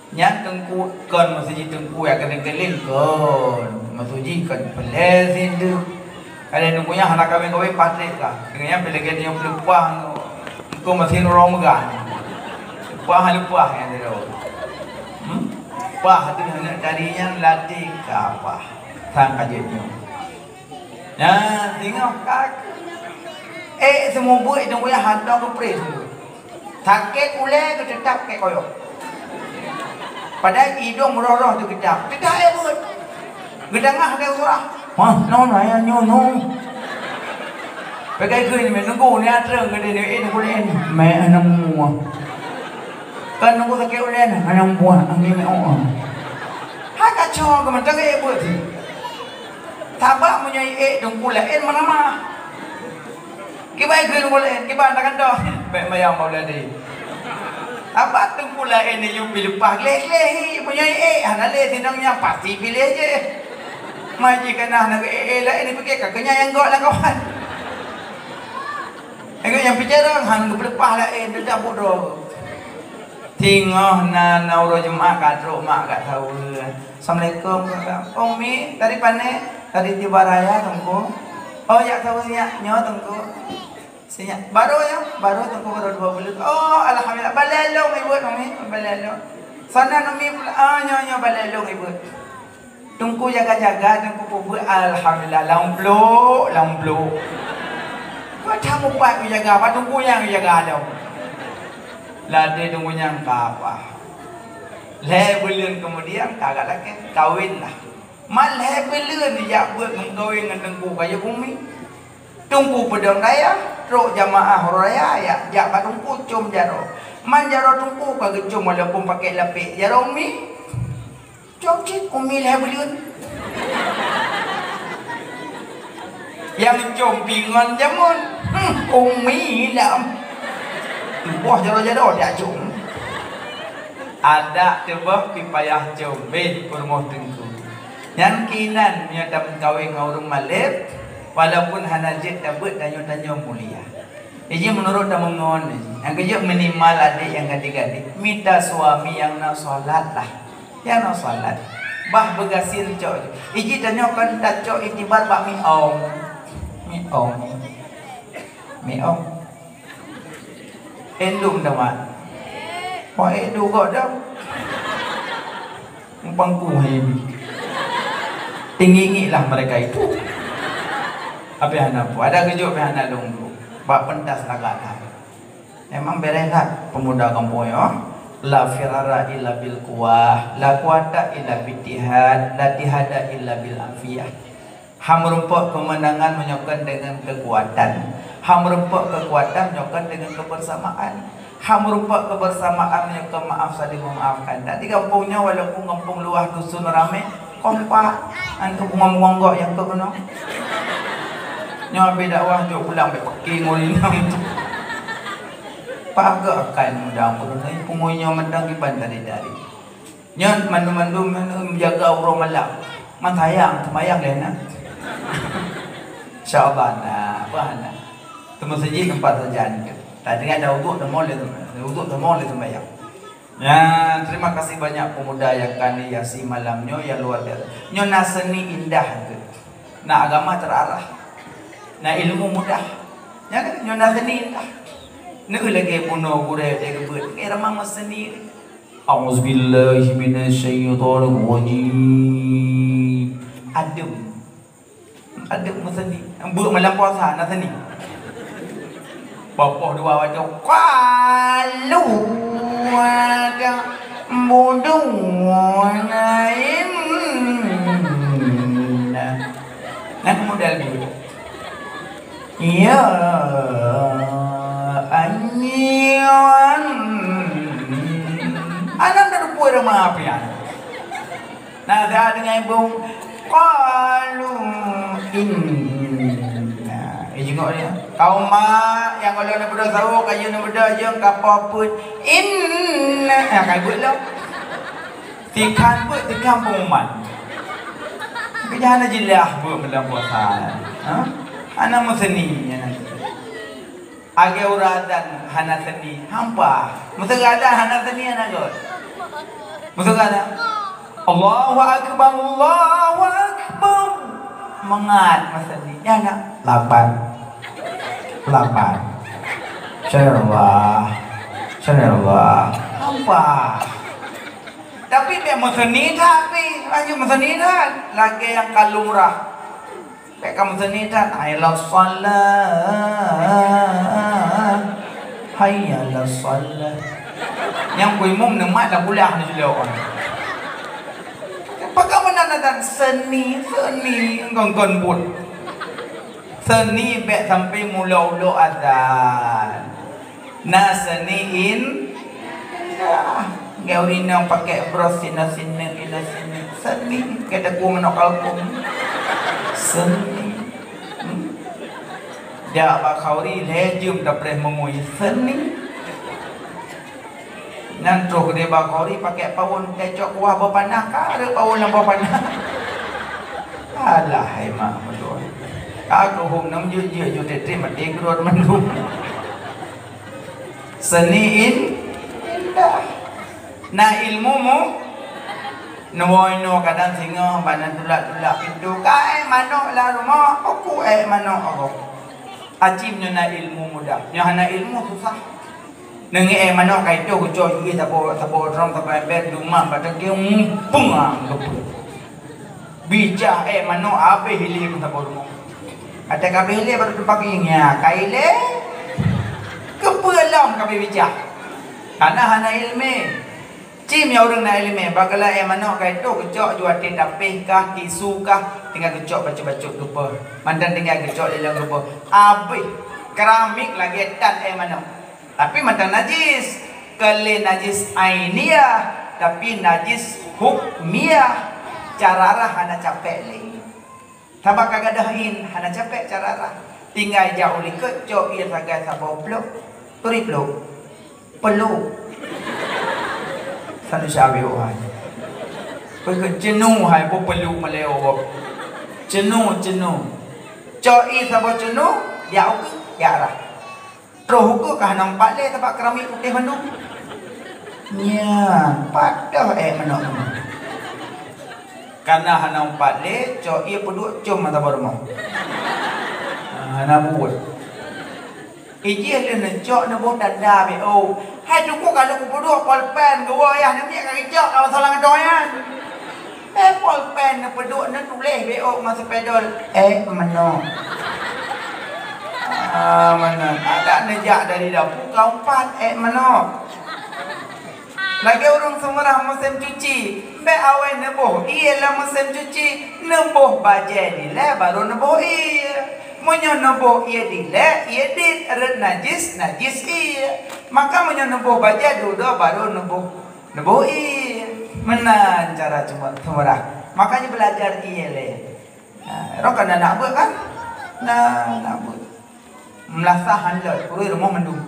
Nyan Teungku kon, maksud jih Teungku nyang keuleng-keuleng kon. Maksud jih kon peuleueh sindeuh. Kadang Teungku nyan hana kawén-kawén patrek kah. Deungon nyan peuleueh gét nyoe peuleueh paih nyoe. Engkau masih nurong meugan. Leupah, leupah nyan sidroe. Hmm? Pah tu hana dari nyan latih ka pah. Sang ka jeuet nyoe. Nah, singoh ka. Eh, seumubeuet idong buya hantom geupre seumubeuet. Sakét ulèe geuteutap sakét koyok. Padahai idong roh-roh teugeutap. Teutap eh beuet. Geudangah lé surah. Wah, non ayah nyoe nong. Pegai keu ni, nunggu ni atreung geude ni, eh, nunggu ni. Meh nemu. Kan nunggu sakét ulèe, hana buah angin meh oh. Hai kacau ke mantang eh beuet. Sabab meunyoe iék teungku laén meuramah. Kiban keu teungku laén, kiban takantoh. Bèk mayang bak ulèe deh. Sabab teungku laén nyoe pih leupah gleh-gleh hi, meunyoe iék hana lé sinong nyan pasti piléh jih. Mai jih kana hana geu-ék laén, pike ka keunyan nyang gok lam kawan. Ingat nyang pike rang han geupeuleupah laén, teutab budok. Singoh na, na uroe Jumat ka trok mak ka saweue. Assalamualaikum, Umi, tadi pané, tadi tiba raya, Teungku. Oh, jak saweue nyak, nyoe, Teungku. Sinyak, baru ya, baru, Teungku, baru dua buleuen. Oh, alhamdulillah, balèe lôn, Ibu, Umi, balèe lôn. Sana Umi pula, oh, nyoe, nyoe, balèe lôn, Ibu. Teungku jaga-jaga, Teungku peubeuet, alhamdulillah, lam blok, lam blok. Kau tak mupat jaga, apa Teungku nyang jaga dah. Ladé Teungku nyang ka apa. Lhèe buleuen keumudian, ka agak lakèe, kawin lah. Man lhèe buleuen jak beuet meukawen ngon Teungku kayèe bumi. Teungku peudong dayah, trok jamaah uroe raya, jak, jak bak Teungku com jaroe. Man jaroe Teungku ka geucom walaupun pakèk lapèk jaroe umi. Com cit umi lhèe buleuen. Nyang com pih ngon jameun. Hmm, umi lam. Tuboh jaroe-jaroe dak com. Adak tuboh pih payah com, beh peurumoh Teungku. Nyan keunan meunyoe tameukawen ngon ureueng malém, walaupun hana jeuet tabeuet tanyoe-tanyoe mulia. Iji meunurot tameungon, nyang keujeuet minimal adék nyang gadéh-gadéh, mita suami nyang na salat lah. Nyang na salat. Bah beugaséh cok. Iji tanyoe kon tacok itibar bak miong. Miong. Miong. Endum dah mat. Wah, eh, dugok dah. Mumpang ku hai bi. Tinggi-tinggi lah mereka itu. Habis anak pu. Ada kejut habis anak dong tu. Bak pentas lagak lah. Memang beres lah pemuda kampung ya. La firara illa bil quwah, la quwata illa bil ittihad, la ittihada illa bil afiyah. Ham rumpok keumeunangan meunyoe kon deungon keukuatan. Ham rumpok keukuatan meunyoe kon deungon keubeursamaan. Ham rumpok keubeursamaan meunyoe kon maaf saling memaafkan. Dan di gampông nyoe walaupun gampông luwah dusun ramé, kompak, an keu bungong-bungong gok nyang keu keunoe. Nyoe habéh dakwah jok pulang bèk peuki ngon inong. Pageue akai muda ureueng laén pungoh nyoe mantong kiban tadi-tadi. Nyan mandum-mandum, mandum jaga uroe malam. Man sayang, seumayang lé na. Insya Allah na, apa na. Teuma sijih teumpat sajan ke. Tadi ada uduk teumon lé, uduk teumon lé seumayang. Ya, terima kasih banyak pemuda yang kami hiasi malam nyoe yang luar biasa. Nyoe na seni indah ke. Na agama terarah. Na ilmu mudah. Ya kan? Nyoe na seni indah. Neu lagèe bunoe gurèe lagèe geubeuet. Lagèe ramang seni. A'udzubillahi minasyaitonirrajim. Adem. Adem meuseni. Beuet malam puasa na seni. Poh dua baca. Qalu ada budu lain. Nah, model gitu. Ya ayyuhan. Anak dah dukui rumah api anak. Nah, dah dengan ibu. Qalu inna. Eh, jingok dia. Kaum mak nyang kalau nak beudôh sawo, kayu nak beudôh jeng, kapah put. Inna. Eh, kai buet lah. Tikhan buet, tikhan pengumuman. Kerja hana jelas buet dalam puasa. Ha? Hana meuseni nya nanti. Lagèe ureueng azan hana seuni, hampa. Meuseuga azan hana seuni hana göt. Meuseuga azan, "Allahu Akbar, Allahu Akbar." Mangat masa ni. Nyan na lapan. Lapan. Subhanallah. Subhanallah. Hampa. Tapi bèk meuseuni that pih. Lanjut meuseuni that. Lagèe nyang ka lumrah. Bèk ka meuseuni that, "Hayya 'alas shalah, hayya 'alas shalah." Nyang ku imum neumat lam bulah ni jilok. Pakon meunan azan seuni, seuni, kon-kon buet. Seuni bèk sampai mula-mula azan. Na seuni in-, indah. Ngon ureueng inong pakai bros sinoe sineuk, inoe sineuk. Seuni. Keu teungku manok kalkun. Seuni. Hmm. Jak bak khauri, lhèe jeuem tapreh mumui. Seuni. Nyan troh keudeh bak khauri pakai paun, tacok kuah beupanah, ka rhot paun lam beupanah. Alah, hai mak meutuah. Ka geuhom nam jeuet-jeuet, jeuet trép-trép, maté keudroe mandum. Seuni in-, indah. Na ilmu mu-, neuwoe inoe kadang singoh bak na tulak-tulak pintoe. Ka èk manok lam rumoh, aku èk manok aku. Aci meunyoe na ilmu mudah. Nyoe hana ilmu susah. Neungieng èk manok ka itoh geucok jih saboh, saboh drom, saboh ember, dumah bak tangke, mumpung ah, geupeu. Bijah èk manok habéh ilèe pun saboh rumoh. Até ka habéh ilèe baru teupaki, nya ka ilèe. Keupeue lom ka habéh bijah? Karena hana ileumèe. Ci meunyoe ureueng na ileumèe, bak geula èk manok ka itoh geucok ju até tapéh kah, tisu kah, tinggai geucok bacut-bacut geupeu. Mantong tinggai geucok lé lôn geupeu. Habéh keramik lagèe tan èk manok. Tapi mantong najis. Kon lé najis ainiyah, tapi najis hukmiyah. Cara rhah hana capék lé. Sabab ka gadôh in, hana capék cara rhah. Tinggai jak u likot, cok ie sagai saboh plôk, turi plôk. Pelôk. Satu syabi hai. Peue keu ceunoe hai, peue pelôk malèe. Ceunoe, ceunoe. Cok ie saboh ceunoe, jak u keue, jak rhah. Troh ukeue ka hana meupat lé, sabab keramik putéh mandum. Nyan, padoh èk manok. Kana hana meupat lé, cok ie peuduek com mata barumoh. Ah, hana buet. Ijih lé neucok neuboh tanda B O. Hai teungku, ka lheueh kupeuduek polpen, geuwoe yah, neumiet ka geucok, ka masalah ngon donya. Eh, polpen neupeuduek, neutuléh B O ngon spidol. Eh, manok. Ah, manok. Agak neujak dari dapu ka umpat, eh, manok. Lagèe ureueng seumeurah musém cuci, bèk awai neuboh ie lam musém cuci, neuboh bajèe dilèe baru neuboh ie. Meunyoe neuboh ie dilèe, ie dit, rhot najis, najis ie. Maka meunyoe neuboh bajèe dudoe baru neuboh Neuboh ie. Meunan cara cuma seumurah. Makanya belajar ie lé. Ha, roh kan aneuk beuet kan? Nah, aneuk beuet. Meulasah han lôt, ureueng rumoh mandum.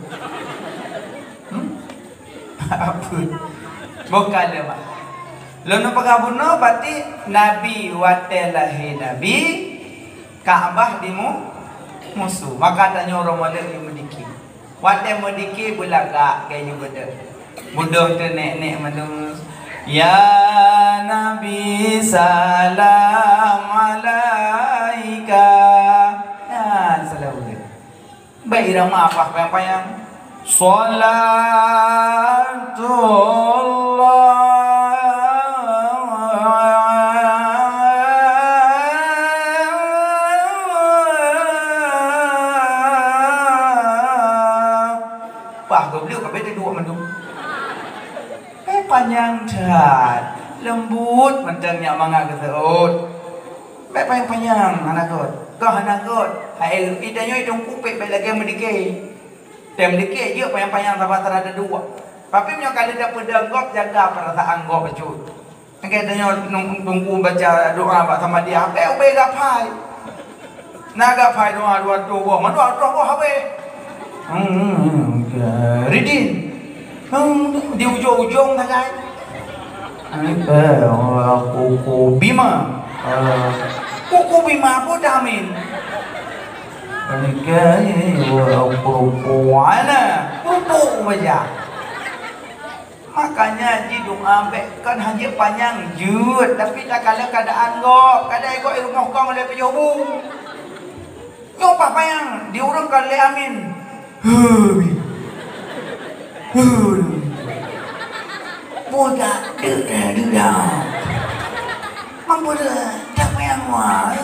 Hmm? Apa? Bukan lé, Mak. Lôn peugah bunoe, berarti Nabi watèe lahé Nabi, Ka'bah dimu-, musu. Maka tanyoe ureueng Madang nyang meudike. Watèe meudike beulagak keu nyoe beudôh. Beudôh teuh nèk-nèk mandum, "Ya Nabi, salam alaika." Nyan salam beudôh. Bèk irama pah payang-payang. Salatullah. Pah goblok ka beda dua mandum. Eh, panyang that. Lembut mantong nyak mangat geuseuôt. Bèk panyang-panyang, hana göt. Goh hana göt. Hai, ita nyoe idong kupék bèk lagèe meudike. Tem dike jeuet panyang-panyang saban sira duek. Tapi meunyoe ka lheueh tapeudong gob, jaga peurasaan gob bacut. Lagèe tanyoe nung-, teungku baca doa bak samadiyah, bèk ubé gapai. Na gapai doa dua ratus boh, man dua ratus boh habéh. Hmm, ridin. Hmm, di ujong-ujong sagai. Kuku bima. Eh, kuku bima pun dah amin. Kerupuk ana, kerupuk baca. Makanya ji doa bèk kon hanjeuet panyang jeuet, tapi takalon keuadaan gob. Kadang gob i rumoh kong lé peujoh bu. Nyoe paih panyang, di ureueng kon lé amin. Amin. Amin. Bui ka deuk, deuk dah. Mampu dah, tak payah mua.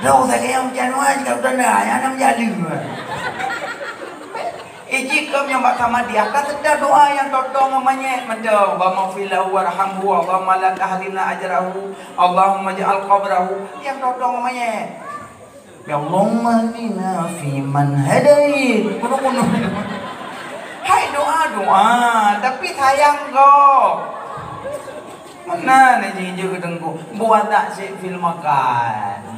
Dong sakét nyang meucanoe jika udah dah, nyang na meujalu. Iji keu nyang bak samadiyah ka teuda doa nyang toto ngon manyét mantong, "Allahumma ighfir lahu warhamhu, Allahumma la tahrimna ajrahu, Allahumma ij'al qabrahu," nyang toto ngon manyét. "Ya Allahumma ihdina fi man hadait." Hai doa-doa, tapi sayang gob. Meunan jih jeuet teungku, buat tak cek film makan.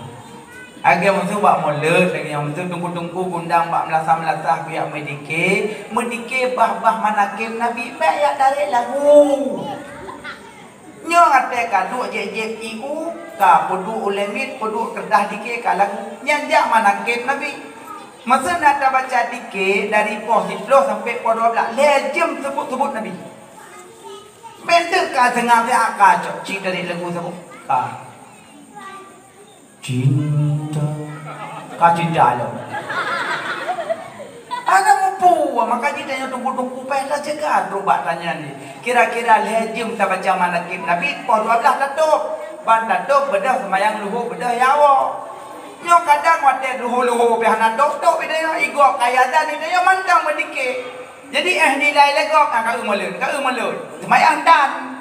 Lagèe meusu bak mulod, lagèe nyang meusu teungku-teungku gundang bak meulasah-meulasah kujak meudike, meudike bah-bah manakib Nabi, bèk jak tarek lagu. Nyoe watèe ka duek jieb-jieb ié, ka peuduek ulèe miet, peuduek keureudeh dike ka lagu. Nyan jak manakib Nabi. Meusu na tabaca dike dari poh siplôh sampai poh dua blaih, lhèe jeuem seubut-seubut Nabi. Bèk teuk ka seungaja ka cok cit dari lagu saboh. Ka. Cinta. Ka cinta lom. Hana mupu, maka jih tanyoe teungku-teungku paih tajaga trok bak tanyan nyoe. Kira-kira lhèe jeuem tabaca manakib Nabi, poh dua blaih tatôb. Ban tatôb beudôh seumayang luhô, beudôh ya Allah. Nyoe kadang watèe luhô-luhô pih hana tôb-tôb pih tanyoe, igob ka azan pih tanyoe mantong meudike. Jadi, eh, nilai lé gob, ah, ka eu mulod, ka eu mulod. Seumayang tan.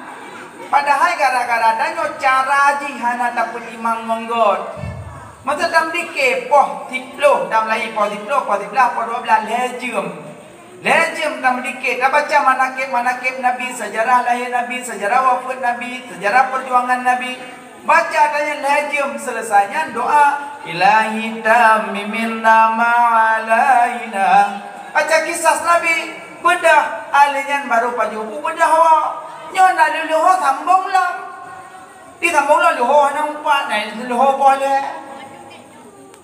Padahai gara-gara tanyoe cara jih hana tapeutimang ngon göt. Masa tameudike poh siplôh, tameulahi poh siplôh, poh siblaih, poh dua blaih, lhèe jeuem. Lhèe jeuem tameudike, tabaca manakib-manakib Nabi, sejarah lahé Nabi, sejarah wafeuet Nabi, sejarah peujuangan Nabi. Baca tanyan lhèe jeuem, seuleusai nyan doa, "Ilahi tammimin ni'mah alaina." Baca kisah Nabi, beudôh, ahli nyan barô pajoh bu beudôh awak. Nyoe na lheuh leuho sambong lom. Di sambong lom leuho hana meupat, na lheuh leuho boh lé.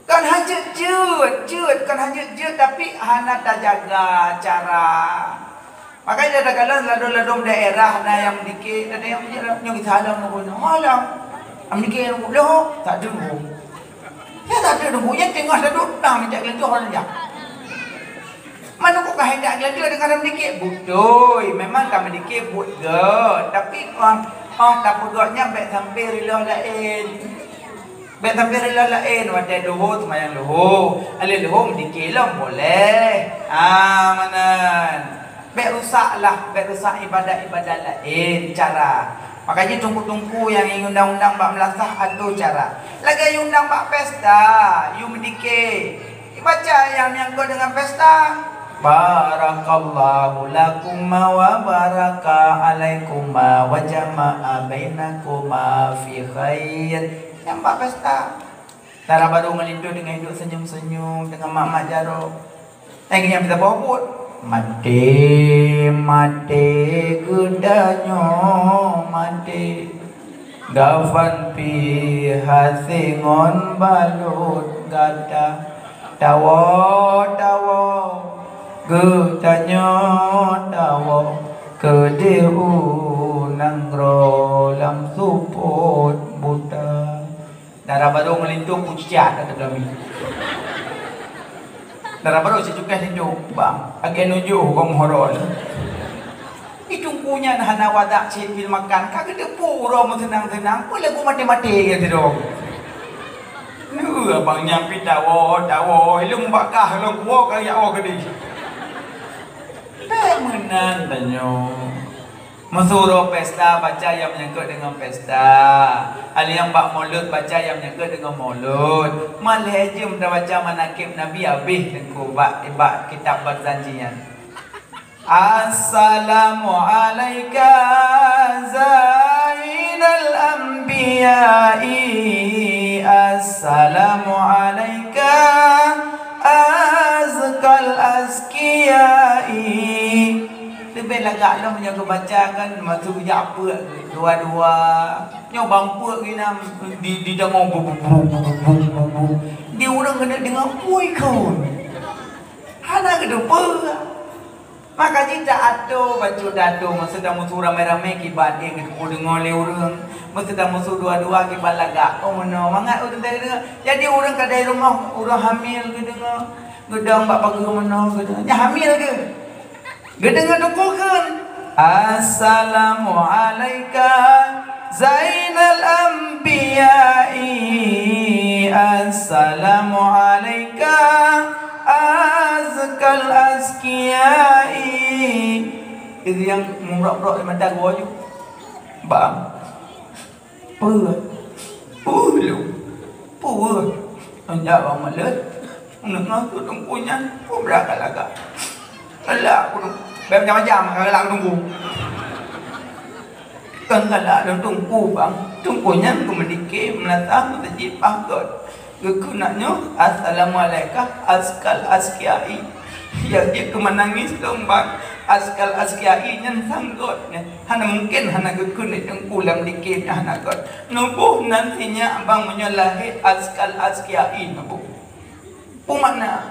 Kan hanjeuet jeuet, jeuet, kan hanjeuet jeuet, tapi hana tajaga cara. Makanya takalon ladôm-ladôm daerah na nyang meudike, na nyang meudike, nyoe geusalam nunggu nyoe. Malam. Am dike nunggu leuho, tak deungo. Ya tak deungo, ya teungoh ladôm na minta geunjoh nyan. Mana kok ka hendak geunjoh dengan meudike? Beutôi, memang ka meudike buet gèt, tapi, ah, ah, tapeugèt nyan bèk sampai riloh laén. Bèk sampai rila laén, watèe luhô seumayang luhô, alèh luhô meudike lom boleh. Ah, meunan. Bèk rusak lah, bèk rusak ibadat-ibadat laén cara. Makajih teungku-teungku nyang undang-undang bak meulasah atoe cara. Lagèe undang bak pesta, yue meudike. Baca nyang menyangkut dengan pesta. Barakallahu lakuma wa baraka alaikuma wa jama'a bainakuma fi khair. Nyang bak pesta. Dara barô ngon linto teungoh hidup senyum-senyum, teungoh mak-mak jaroe. Nyang nyan pih saboh buet. Maté, maté geutanyoe maté. Gaban pih hase ngon balot gata. Tawoe, tawoe, geutanyoe tawoe. Keudeh u nanggroe lam seupôt buta. Dara barô ngon linto pucat ateueh kami. Dara barô sicukéh linto, bang, agak nunjuk huköm horor. Di teungku nyan hana wadak cit pih makan, ka geuteupeue uroe meuseunang-seunang, peue lagu maté-maté nyan sidroe. Neu abang nyan pih tawoe, tawoe, ilong bakah lôn kuwoe ka jak woe keudeh. Bèk meunan tanyoe. Meusu uroe pesta baca nyang menyangkut deungon pesta. Alèh nyang bak mulod baca nyang menyangkut deungon mulod. Man lhèe jeuem tabaca manakib Nabi habéh teungku bak, bak kitab Barzanji nyan. Assalamu alaika zainal anbiya'i. Assalamu alaika azkal azkiya'i. Leubeh lagak lom nyoe geubaca kan, masa geujak peuet dua-dua. Nyoe bang peuet geuh na di, di dangong bu, bu, bu. Di ureueng keuneuk deungoe pui kheun. Hana geuteupeue. Maka jih ta atô, bacut ta atô, masa tamusu ramé-ramé kiban ék geuteupeue deungoe lé ureueng. Masa tamusu dua-dua kiban lagak. Oh, meunoe mangat ureueng teudeungoe. Jadi ureueng kadai rumoh, ureueng hamil geudeungoe. Geudong bak pageue meunoe geudeungoe. Nyan hamil geuh. Geudeungoe teungku kheun, "Assalamu alaika zainal anbiya'i, assalamu alaika azkal azkiya'i." Itu nyang meurok-rok di mata gua ju. Bang. Peue? Peue lôn? Peue? Anjak bang maleuet. Meunengah keu teungku nyan, peue brat ka lagak. Galak keu teungku. Bèk macam-macam ka galak keu teungku. Kan galak lôn teungku bang. Teungku nyan keu meudike meulasah meuseujid paih göt. Geukheun nak nyoe, "Assalamualaika azkal azkiya'i." Ya, jeuet keu meunangis lôn bang. Azkal azkiya'i nyan sang göt nyan. Hana mungken hana geukheun lé teungku lam dike nyan hana göt. Neuboh nan sinyak bang meunyoe lahé azkal azkiya'i neuboh. Peue makna?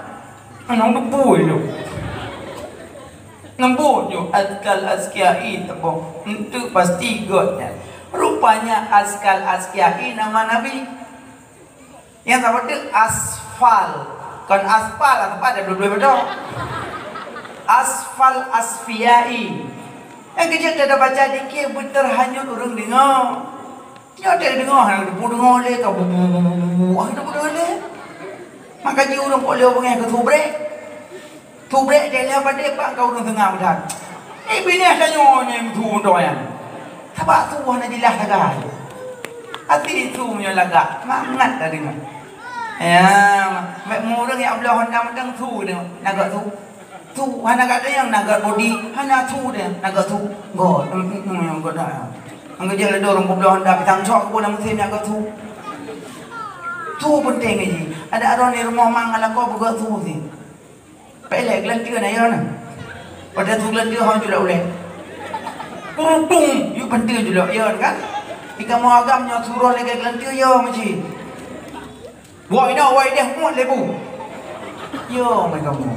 Hana teupeue lôn. Neuboh nyoe azkal azkiya'i teuboh. Enteuk pasti göt nyan. Rupanya azkal azkiya'i nama Nabi. Nyang saboh teuk asfal. Kon aspal, aspal ada dua-dua beutôi. Asfal asfiyai. Nyang keujeuet tabaca dike beuteurhanyut ureueng deungoe. Nyoe teudeungoe, hana teupeue deungoe lé, ka bu, bu, bu, bu, bu, bu, hana teupeue deungoe lé. Maka jih ureueng kok lé beungéh keu subrek. Subrek teuh lheueh padé bak keu ureueng seungab that. Eh, binéh tanyoe nyang su meutoe nyan. Sabab su hana jeulaih sagai. Até su meunyoe lagak, mangat tadeungoe. Ya, bèk meu ureueng nyang bloe honda mantong su deungoe. Na göt su. Su hana göt nyang na göt bodi, hana su deungoe, na göt su. Göt, em, em, em, göt dah. Anggo jeuet lé ureueng peubloe honda pisang cok, peue na meusén na göt su. Su peunteng jih. Adak droe di rumoh mang ngon lakoe beugöt su sit. Peureulèe geulanteue na, ya na. Padahai su geulanteue hana julak ulèe. Kurudung, yue panteue julak, ya kan? Di kamoe agam nyoe su roh lagèe geulanteue, ya, meucit. Woe inoe, woe ideh, muet lebu. Ya, mai kamoe.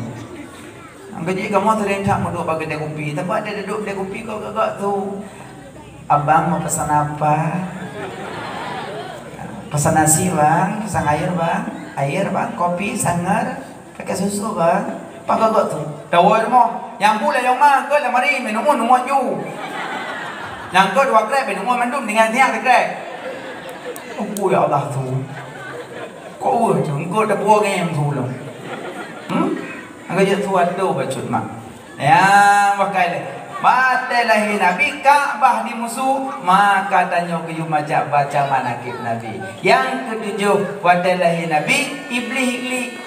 Angka jih kamoe sering that meuduek bak keude kupi. Tapi ada duduk keude kupi kok gak-gak su. Abang mau pesan apa? Pesan nasi, Bang. Pesan air, Bang. Air, Bang. Kopi, sangar. Pakai susu, Bang. Pakai gok su. Tahu semua. Nyang bu lah nyang ma, ke lamari, minum, minum ju. Nyang ke dua krek, minum mandum, dengan siap krek. Oh, ya Allah, su. Kok weueh tu? Engkau dah buang nyang su lom. Hmm? Angka jeuet su atô bacut mak. Ya, makai lé. Watèe lahé Nabi, Ka'bah dimusu, maka tanyoe geuyue maca baca manakib Nabi. Nyang keutujôh, watèe lahé Nabi, Iblih iklik.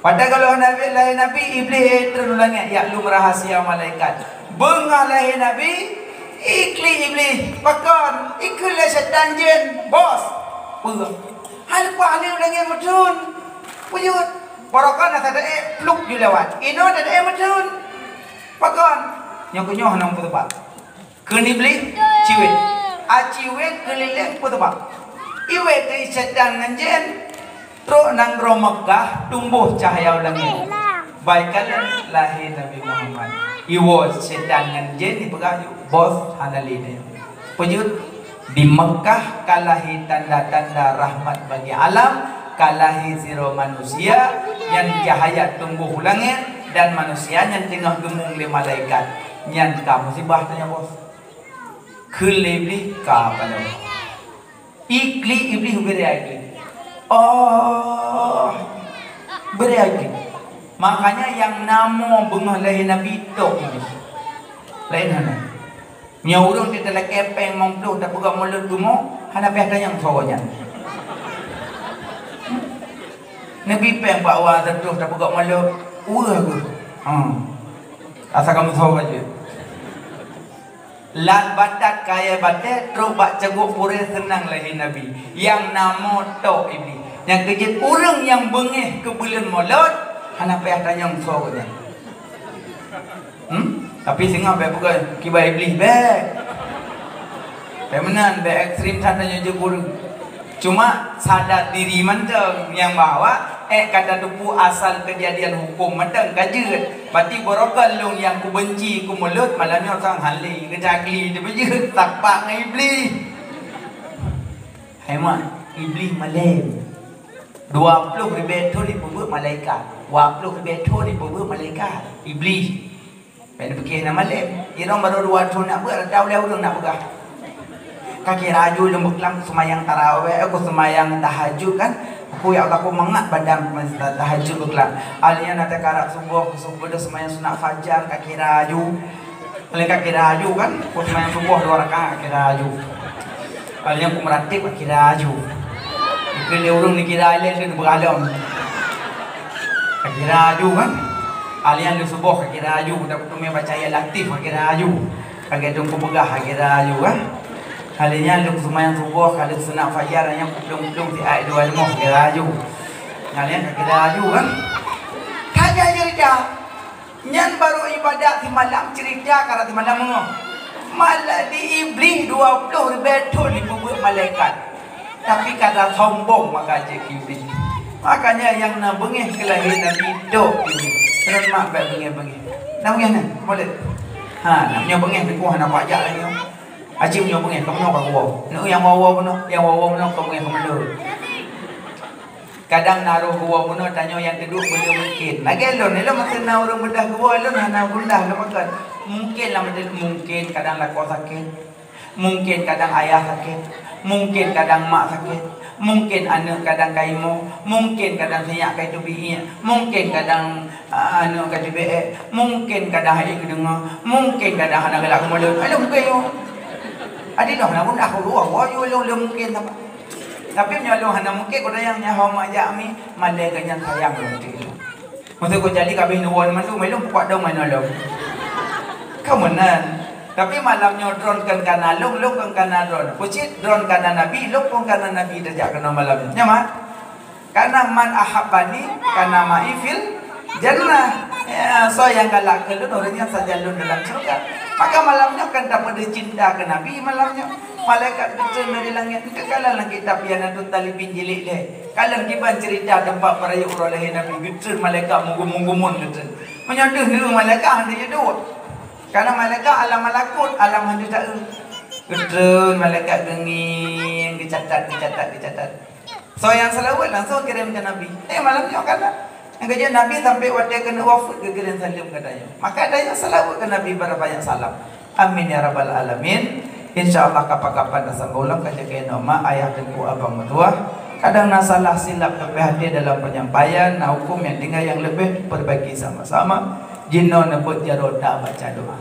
Watèe gohlom Nabi, lahé Nabi, Iblih trôn u langèt, jak lôn rahsia malaikat. Beungoh lahé Nabi, iklik Iblih. Pakon? Ikheun lé syetan jén, bos. Peue? Hai leupah lé u langèt meutrôn. Peue jeuet? Barokon na teudeuk, pluk ju lewat. Inoe teudeuk meutrôn. Pakon? Nyoe keunyoe hana meupeuteupat. Kheun Iblih, ciwet. A ciwet keulileng peuteupat. Iwet teuh syetan ngon jén, trok nanggroe Meukah, tumboh cahya u langèt. Bak kalon lahé Nabi Muhammad. Iwoe syetan ngon jén ipeugah ju, bos hana lé nyoe. Peue jeuet? Di Meukah ka lahé tanda-tanda rahmat bagi alam, ka lahé sidroe manusia nyang cahya tumboh u langèt dan manusia nyan teungoh geumueng lé malaikat. Nyan ka musibah tanyoe, bos. Kheun lé Iblih ka padum. Iklik Iblih, bri iklik. Oh, bri iklik. Makanya nyang na mo beungoh lahé Nabi tok Iblih. Laén hana. Nyoe ureueng teutalakèe péng limong ploh tapeugah mulod geumo, hana payah tanyong soe nyan. Neubi péng bak wa seratus tapeugah mulod, weueh geuh. Ha. Asa kamoe soe ka jeuet. Lam batat kayée batée trok bak ceuguek purée seunang lahé Nabi. Nyang na mo tok Iblih. Nyang keu jeuet ureuëng nyang beungéh keu buleuen Molot, hana payah tanyong soe gobnyan. Hmm? Tapi singoh bék peugah kiban Iblih bék. Bék meunan, bék ekstrem that tanyoe jeuet ureuëng. Cuma sadar diri mantong nyang bahwa ék ka tateupeue asal keujadian huköm mantong ka jeuet. Berarti barokon lôn nyang kubenci, kumulot, malam nyoe sang hale geucagli teupeujeuet tapak ngon Iblih. Hai mak, Iblih malém. Dua ploh ribée thon jipeubuet malaikat. Dua ploh ribée thon jipeubuet malaikat. Iblih. Bék neupiké na malém. Inong barô dua thon nak beuet, rata ulée ureuëng nak peugah. Ka kira aju lôn beuklam seumayang tarawih, eh, ku seumayang tahajud kan. Aku, ya Allah, aku mangat badan masa tahajud beuklam. Alheuh nyan na teukarab suboh, suboh dah seumayang sunat fajar, ka kira aju. Alheuh ka kira aju kan, ku seumayang suboh dua rakaat, ka kira aju. Alheuh nyan ku meuratéb, ka kira aju. Keu lé ureuëng neukira ilée keu neubeuralom. Ka kira aju kan? Alheuh nyan lheueh suboh ka kira aju, dak peuteumé baca ayat Latif ka kira aju. Lagée dong kupeugah ka kira aju kan? Alheuh nyan lheueh seumayang suboh, ka lheueh sunat fajar, nyang peudong-peudong siat dua rumoh ka kira aju. Alheuh nyan ka kira aju kan? Ka jai ceurita. Nyan barô ibadat simalam, ceurita karab simalam meungoh. Malah di Iblih dua ploh ribée thon jipeubuet malaikat. Tapi kada sombong maka jeuet keu Iblih. Makanya nyang na beungéh keu lahé Nabi dok Iblih. Keureuna mak bék beungéh-beungéh. Na beungéh na? Boleh. Ha, na nyoe beungéh teukoh hana pajak lagi. Aji nyoe beungéh, kamoe ka geuwoe. Neu nyang woe-woe bunoe, nyang woe-woe bunoe ka beungéh keumeuleuet. Kadang na roh geuwoe bunoe tanyoe nyang teuduek beuleueh mungken. Lagée lôn, lôn meukeuna ureuëng beudah geuwoe, lôn hana gundah lôn meukeuna. Mungken lam até mungken kadang lakoe sakét. Mungken kadang ayah sakét. Mungken kadang mak sakét. Mungken aneuëk kadang ka imo. Mungken kadang sinyak ka teubiet. Mungken kadang, ah, aneuëk ka teubiet. Mungken kadang hai geudeungoe. Mungken kadang hana galak keumulot. Aduh, mungken nyoe. Adi lôn hana gundah, aku dua, woe, lôn, lôn mungken sapat. Tapi meunyoe lôn hana mungken, kudayang nyan hom jak mi, malée geuh nyan sayang lôn teuh. Masa ku jadi kabeh nuwon mandum, ilong pukak dong mana lom. Ka meunan. Tapi malam nyoe droen kan kana lôn, lôn kan kana droen. Kucit droen kana Nabi, lôn pun kana Nabi tajak keunoe malam nyoe. Nyaman? Karena man ahabbani kana ma'i fil jannah. Ya, soe nyang galak keu lôn, ureuëng nyan sajan lôn dalam syurga. Maka malam nyoe kan tapeudeuh cinta keu Nabi malam nyoe. Malaikat geutreun dari langét, teukalon lam kitab Ianatut Talibin jilid lhée. Kalon kiban ceurita teumpat peurayeuk uroe lahé Nabi, geutreun malaikat meugumun-gumun geutreun. Meunyoe deuh neu malaikat hana jeuet duek. Karena malaikat alam malakut, alam hana taeu. Geutreun malaikat geungieng, geucatat, geucatat, geucatat. Soe nyang seulaweuet langsung kirém keu Nabi. Eh, malam nyoe kana. Nyang keujeuet Nabi sampai watée keuneuk wafeuet geukirém saleuem keu tanyoe. Maka tanyoe seulaweuet keu Nabi beubanyak salam. Amin ya rabbal alamin. Insya Allah kapan-kapan tasambong lom ka jaga noma ayah teungku abang meutuah. Kadang na salah silap leubeh hati dalam penyampaian, na hukum nyang tinggai nyang leubeh perbaiki sama-sama. Jinoe neubeuet jaroe ta baca doa.